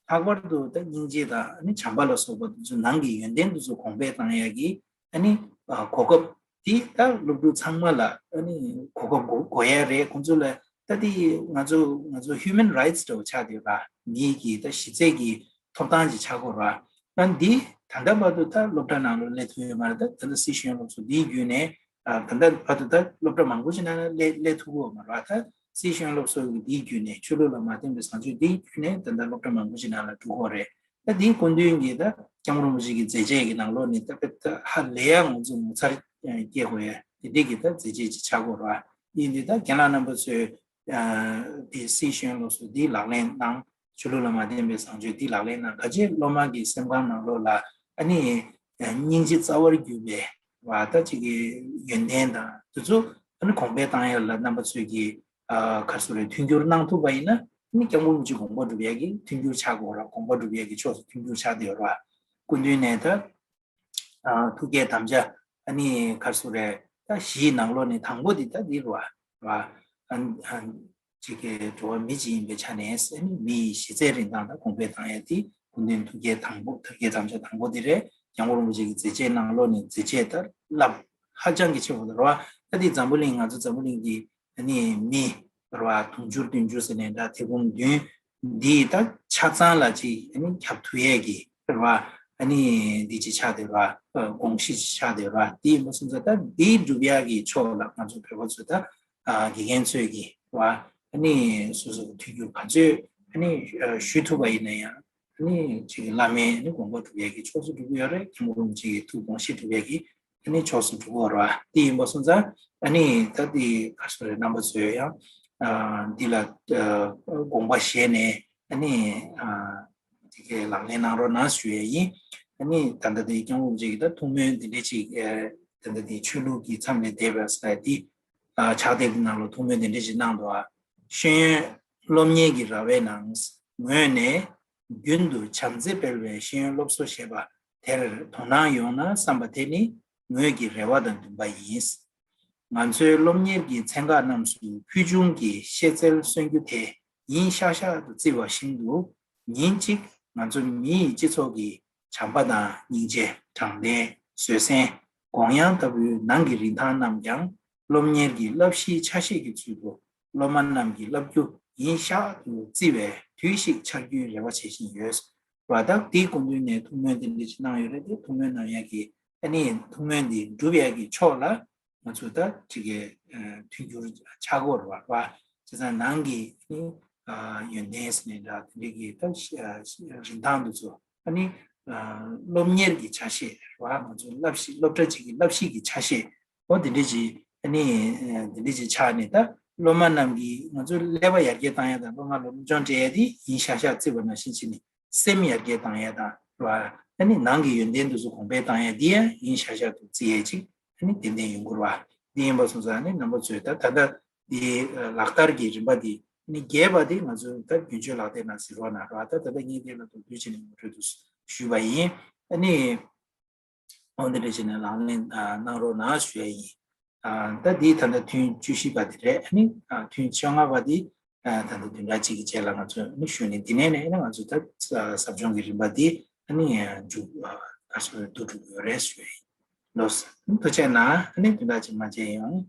ལྷག་པར་དུ་ད་སྙིང་རྗེ་དང་ཨ་ནི་བྱམས་པ་ལ་སོགས་པ་དེ་ཚོ་ནང་གི་ཡོན་ཏན་དེ་ཚོ་གོང་འཕེལ་བཏང་ཡ་གི་ཨ་ནི་ཨ་གོ་སྐབས་དེ་ད་སློབ་ཕྲུག་ཚང་མ་ལ་ཨ་ནི་གོ་སྐབས་དགོ་དགོས་ཡ་རེད། ཁོང་ཚོ་ལ་ད་དེ་ང་ཚོ་ང་ཚོ་human rights འདྲ་བོ་ཆགས་བསྡད་ཡོད་ར། མིའི་གི་ད་གཞི་རྩའི་གི་ཐོབ་ཐང་ཅིག་ཆགས་དགོས་ར། ཨ་འདི་ད་ལྟ་བར་དུ་ད་སློབ་གྲྭ་ནང་ལ་སླེབས་ཐུབ་ཡོད་མ་རེད། ད་ད་ལྟ་སྲིད་གཞུང་སློབ་གསོ་འདིའི་བརྒྱུད་ནས་ཨ་ད་ལྟ་བར་དུ་ད་སློབ་གྲྭ་མང་པོ་ཞིག་ནང་ལ་སླེབས་སླེབས་ཐུབ་ཀྱི་ཡོད་མ་རེད། ད་སྲིད་གཞུང་སློབ་གསོ་གི་འདིའི་བརྒྱུད་ནས་ཆོས་ལུགས་ལ་མ་བརྟེན་པའི་བཟང་སྤྱོད་འདིའི་བརྒྱུད་ནས་ད་ལྟ་སློབ་གྲྭ་མང་པོ་ཞིག་ནང་ལ་འགྲོ་གི་ཡོད་རེད། ད་འདིའི་སྐུ་མདུན་གྱིས་ད་སྐྱབས་མགོན་རིན་པོ་ཆེ་གི་མཛད་རྗེས་ཀྱི་ནང་ལོགས་ནས་ད་དཔེ་ད་ཧ་ལས་ཡ་ང་ཚོ་ངོ་མཚར་སྐྱེ་དགོས་ཡ་དེ་འདྲའི་གི་ད་མཛད་རྗེས་ཅིག་ཆགས་ཀྱི་ཡོད་རེད། ཡིན་དུས་ད་རྒན་ལགས་རྣམ་པ་ཚོས་ཨ་དེ་སྲིད་གཞུང་སློབ་གསོ་འདི་ལག་ལེན་གནང་། ཆོས་ལུགས་ལ་མ་བརྟེན་པའི་བཟང་སྤྱོད་འདི་ལག་ལེན་གནང་། ག་ཅི་སློབ་མ་གི་སེམས་ཁམས་ནང་ལོགས་ལ་ཨ་ནི་སྙིང་རྗེ་རྩ་བར་གྱུར་པའི་བ་ད་ཅིག་གི་ཡོན་ཏན་དང་དེ་ཚོ་ཨ་ནི་གོང་འཕེལ་བཏང་ཡ་ལ་རྣམ་པ་ཚོས་ཀྱི་ཨ་ག་རེ་ཟེར་དགོས་རེད། མཐུན་འགྱུར་གནང་ཐུབ་པ་ཡིན་ན་ཨ་ནི་སྐྱབས་མགོན་རིན་པོ་ཆེ་དགོངས་པ་སྒྲུབ་ཡ་གི་མཐུན་འགྱུར་ཆགས་དགོས་ར། དགོངས་པ་སྒྲུབ་ཡ་གི་ཕྱོགས་སུ་མཐུན་འགྱུར་ཆགས་བསྡད་ཡོད་ར། སྐུ་མདུན་ནས་ད་ཨ་ཐུགས་བསྐྱེད་དམ་བཅའ་ཨ་ནི་ག་རེ་ཟེར་དགོས་རེད། ད་བཞིའི་ནང་ལོགས་ནས་དང་པོ་འདི་ད་འདི་རེད་བ། རེད་བ། ཨ་ཨ་ཅིག་གི་འགྲོ་བ་མི་གཅིག་ཡིན་པའི་ཆ་ནས་ཨ་ནི་མིའི་གཞི་རྩའི་རིན་ཐང་ད་གོང་འཕེལ་བཏང་ཡ་དེ་སྐུ་མདུན་ཐུགས་བསྐྱེད་དང་པོ་ཐུགས་བསྐྱེད་དམ་བཅའ་དང་པོ་དེ་རེད། སྐྱབས་མགོན་རིན་པོ་ཆེ་གི་མཛད་རྗེས་ནང་ལོགས་ནས་མཛད་རྗེས་ད་རླབས་ཧ་ཅང་གི་ཆེ་བོ་དེ་རེད་བ། ད་འདི་འཛམ་བུ་གླིང་ང་ཚོ་འཛམ་བུ་གླིང་གི་ཨ་ནི་མི་རེད་བ། དུང་ཕྱུར་བདུན་ཅུ་ཟེར་ནས་འདྲ་ཐེར་འབུམ་བདུན་འདི་ད་ཆ་ཚང་ལ་ཅིག་ཨ་ནི་ཁྱབ་ཐུབ་ཡས་ཀྱི་རེད་བ། ཨ་ནི་འདི་ཅིག་ཆགས་བསྡད་རེད་བ། དགོངས་གཞི་ཅིག་ཆགས་བསྡད་རེད་བ། འདི་ཡིན་པ་སོང་ཙང་ད་འདི་སྒྲུབ་ཡས་ཀྱི་ཕྱོགས་ལ་ང་ཚོ་བོད་པ་ཚོ་ད་དགེ་རྒན་ཚོས་ཀྱི་རེད་བ། ཨ་ནི་སོ་སོ་གི་མཐུན་འགྱུར་ག་ཚོད་ཨ་ནི་ཞུ་ཐུབ་པ་ཡིན་ན་ཡང་། ཨ་ནི་ཅིག་བླ་མའི་ཨ་ནི་དགོངས་པ་སྒྲུབ་ཡས་ཀྱི་ཕྱོགས་སུ་འགྲོ་གི་ཡོད་རེད། སྐྱབས་མགོན་རིན་པོ་ཆེ་གི་ཐུགས་དགོངས་གཞི་སྒྲུབ་ཡས་ཀྱི་ཨ་ནི་ཕྱོགས་སུ་འགྲོ་གི་ཡོད་རེད་བ། དེ་ཡིན་པ་སོང་ཙང་ཨ་ནི་ད་དེ་ག་ཚོད་རེད། རྣམ་པ་ཚོས་ཡང་ཨ་འདི་ལ་ཨ་དགོངས་པ་བཞེས་ནས་ཨ་ནི་ཨ་དེ་གའི་ལག་ལེན་གནང་རོགས་གནང་ཞུ་ཡས་ཡིན། ཨ་ནི་ད་ལྟ་དེ་སྐྱབས་མགོན་རིན་པོ་ཆེ་གི་ད་ཐུགས་སྨོན་དེ་འདྲ་ཅིག་ཨ་ད་ལྟ་དེ་ཆོས་ལུགས་ཀྱི་མཚམས་ལས་འདས་པའི་ས་དེ་ཨ་ཕྱག་དེབ་ཀྱི་ནང་ལ་ཐུགས་སྨོན་དེ་འདྲ་ཅིག་གནང་འདུག་ཨ། ཤེས་ཡོན་སློབ་གཉེར་གྱི་ར་བའི་ནང་ངོས་ནས་རྒྱུན་དུ་བྱམས་བརྩེ་སྤེལ་བའི་ཤེས་ཡོན་སློབ་གསོ་ཞེས་པ་དེར་དོ་སྣང་ཡོང་ན་བསམ་པ་དེ་ནི་ངོས་ཀྱི་རེ་བ་དང་འདུན་པ་ཡིན། ང་ཚོའི་སློབ་གཉེར་གྱི་ཚན་ཁག་རྣམས་སུ་ཕུལ་བྱུང་གི་ཤེས་ཚད་སོན་རྒྱུ་དེ་ཡིན་ཤག་ཤག་ཏུ་བརྩི་བ་བཞིན་དུ། ཉིན་གཅིག་ང་ཚོ་མིའི་སྤྱི་ཚོགས་ཀྱི་བྱམས་པ་དང་སྙིང་རྗེ། དྲང་བདེན། བཟོད་བསྲན། དགོངས་ཡངས་ལྟ་བུའི་ནང་གི་རིན་ཐང་རྣམས་ཀྱང་སློབ་གཉེར་གྱི་བསླབ་གཞིའི་ཆ་ཤས་ཀྱི་ཚུལ་དུ་སློབ་མ་རྣམས་ཀྱི་བསླབ་རྒྱུ་ཡིན་ཤག་ཏུ་བརྩི་བའི་དུས་ཤིག་འཆར་རྒྱུའི་རེ་བ་བྱེད་བཞིན་ཡོད། བ་དག་དེའི་སྐུ་མདུན་ནས་ཐུགས་སྨོན་དེ་འདྲ་ཅིག་གནང་ཡོད་རེད་དེ། ཐུགས་སྨོན་གནང་ཡག་གི་ཨ་ནི་ཐུགས་སྨོན་འདི་འགྲུབ་ཡག་གི་ཕྱོགས་ལ་ ང་ཚོ་ད་ཅིག་གི་མཐུན་འགྱུར་ཆགས་ཀྱི་ཡོད་རེད་བ། བྱས་ཙང་ནང་གི་ནི་ཡོན་ཏན་ཟེར་ནས་འདྲ་དེ་འདྲའི་གི་ད་རིན་ཐང་དེ་ཚོ་ཨ་ནི་སློབ་གཉེར་གྱི་ཆ་ཤས་རེད་བ། ང་ཚོ་བསླབ་གཞི་སློབ་གྲྭ་གཅིག་གི་བསླབ་གཞི་གི་ཆ་ཤས་འོ་དེ་འདྲ་ཅིག་ཨ་ནི་དེ་འདྲ་ཅིག་ཆགས་ནས་ད་སློབ་མ་རྣམས་ཀྱིས་ང་ཚོ་ཀླད་པ་ཡར་རྒྱས་བཏང་ཡ་དང་སློབ་མ་སློབ་སྦྱོང་སྤྲད་ཡ་དེ་ཡིན་ཤག་ཤག་བརྩི་བ་ནང་བཞིན་བྱས་ནས། སེམས་ཡར་རྒྱས་བཏང་ཡ་དང་ར། ཨ་ནི་ནང་གི་ཡོན་ཏན་དེ་ཚོ་གོང་འཕེལ་བཏང་ཡ་འདི་ཡང་ཡིན་ཤག་ཤག་ཏུ་བརྩི་ཡ་ཅིག་ཨ་ནི་ཏན་ཏན་ཡོང་གི་རེད་བ། འདི་ཡིན་པ་སོང་ཙང་ཨ་ནི་རྣམ་པ་ཚོས་ད་ད་ལྟ་འདི་ལག་བསྟར་གྱི་རིམ་པ་འདི་ཨ་ནི་རྒྱས་པ་འདི་ང་ཚོས་ད་རྒྱུན་སྤྱོད་ལག་དེབ་ནང་གཟིགས་རོགས་གནང་ར། ད་ད་ལྟ་ངས་འདི་ལ་དོགས་འདོད་བྱས་ནས་ངོ་སྤྲོད་དུ་ཞུས་པ་ཡིན། ཨ་ནི། འོ་འདི་འདྲ་བྱས་ནས་ལག་ལེན་གནང་རོགས་གནང་ཞུ་ཡ་ཡིན། ད་འདི་ད་ལྟ་ཐུན་བཅུ་བཞི་པ་འདི་རེད། ཨ་ནི་ཐུན་བཅོ་ལྔ་པ་འདི་ད་ལྟ་བདུན་ཕྲག་གཅིག་གི་རྗེས་ལ་ང་ཚོས་ཨ་ནི་ཞུས་ནས་འདི་ནས་ནས་ང་ཚོས་ད་ཟབ་སྦྱོང་གི་རིམ་པ་འདི་ཨ་ནི་མཇུག་ག་ཚོད་བསྡུ་འགྲོ་གི་ཡོད་རེད་ཞུ་ཡ་ཡིན། ལོས་ཐུགས་རྗེ་གནང་། ཨ་ནི་བདུན་ཕྲག་གཅིག་མ་མཇལ་ཡོང་།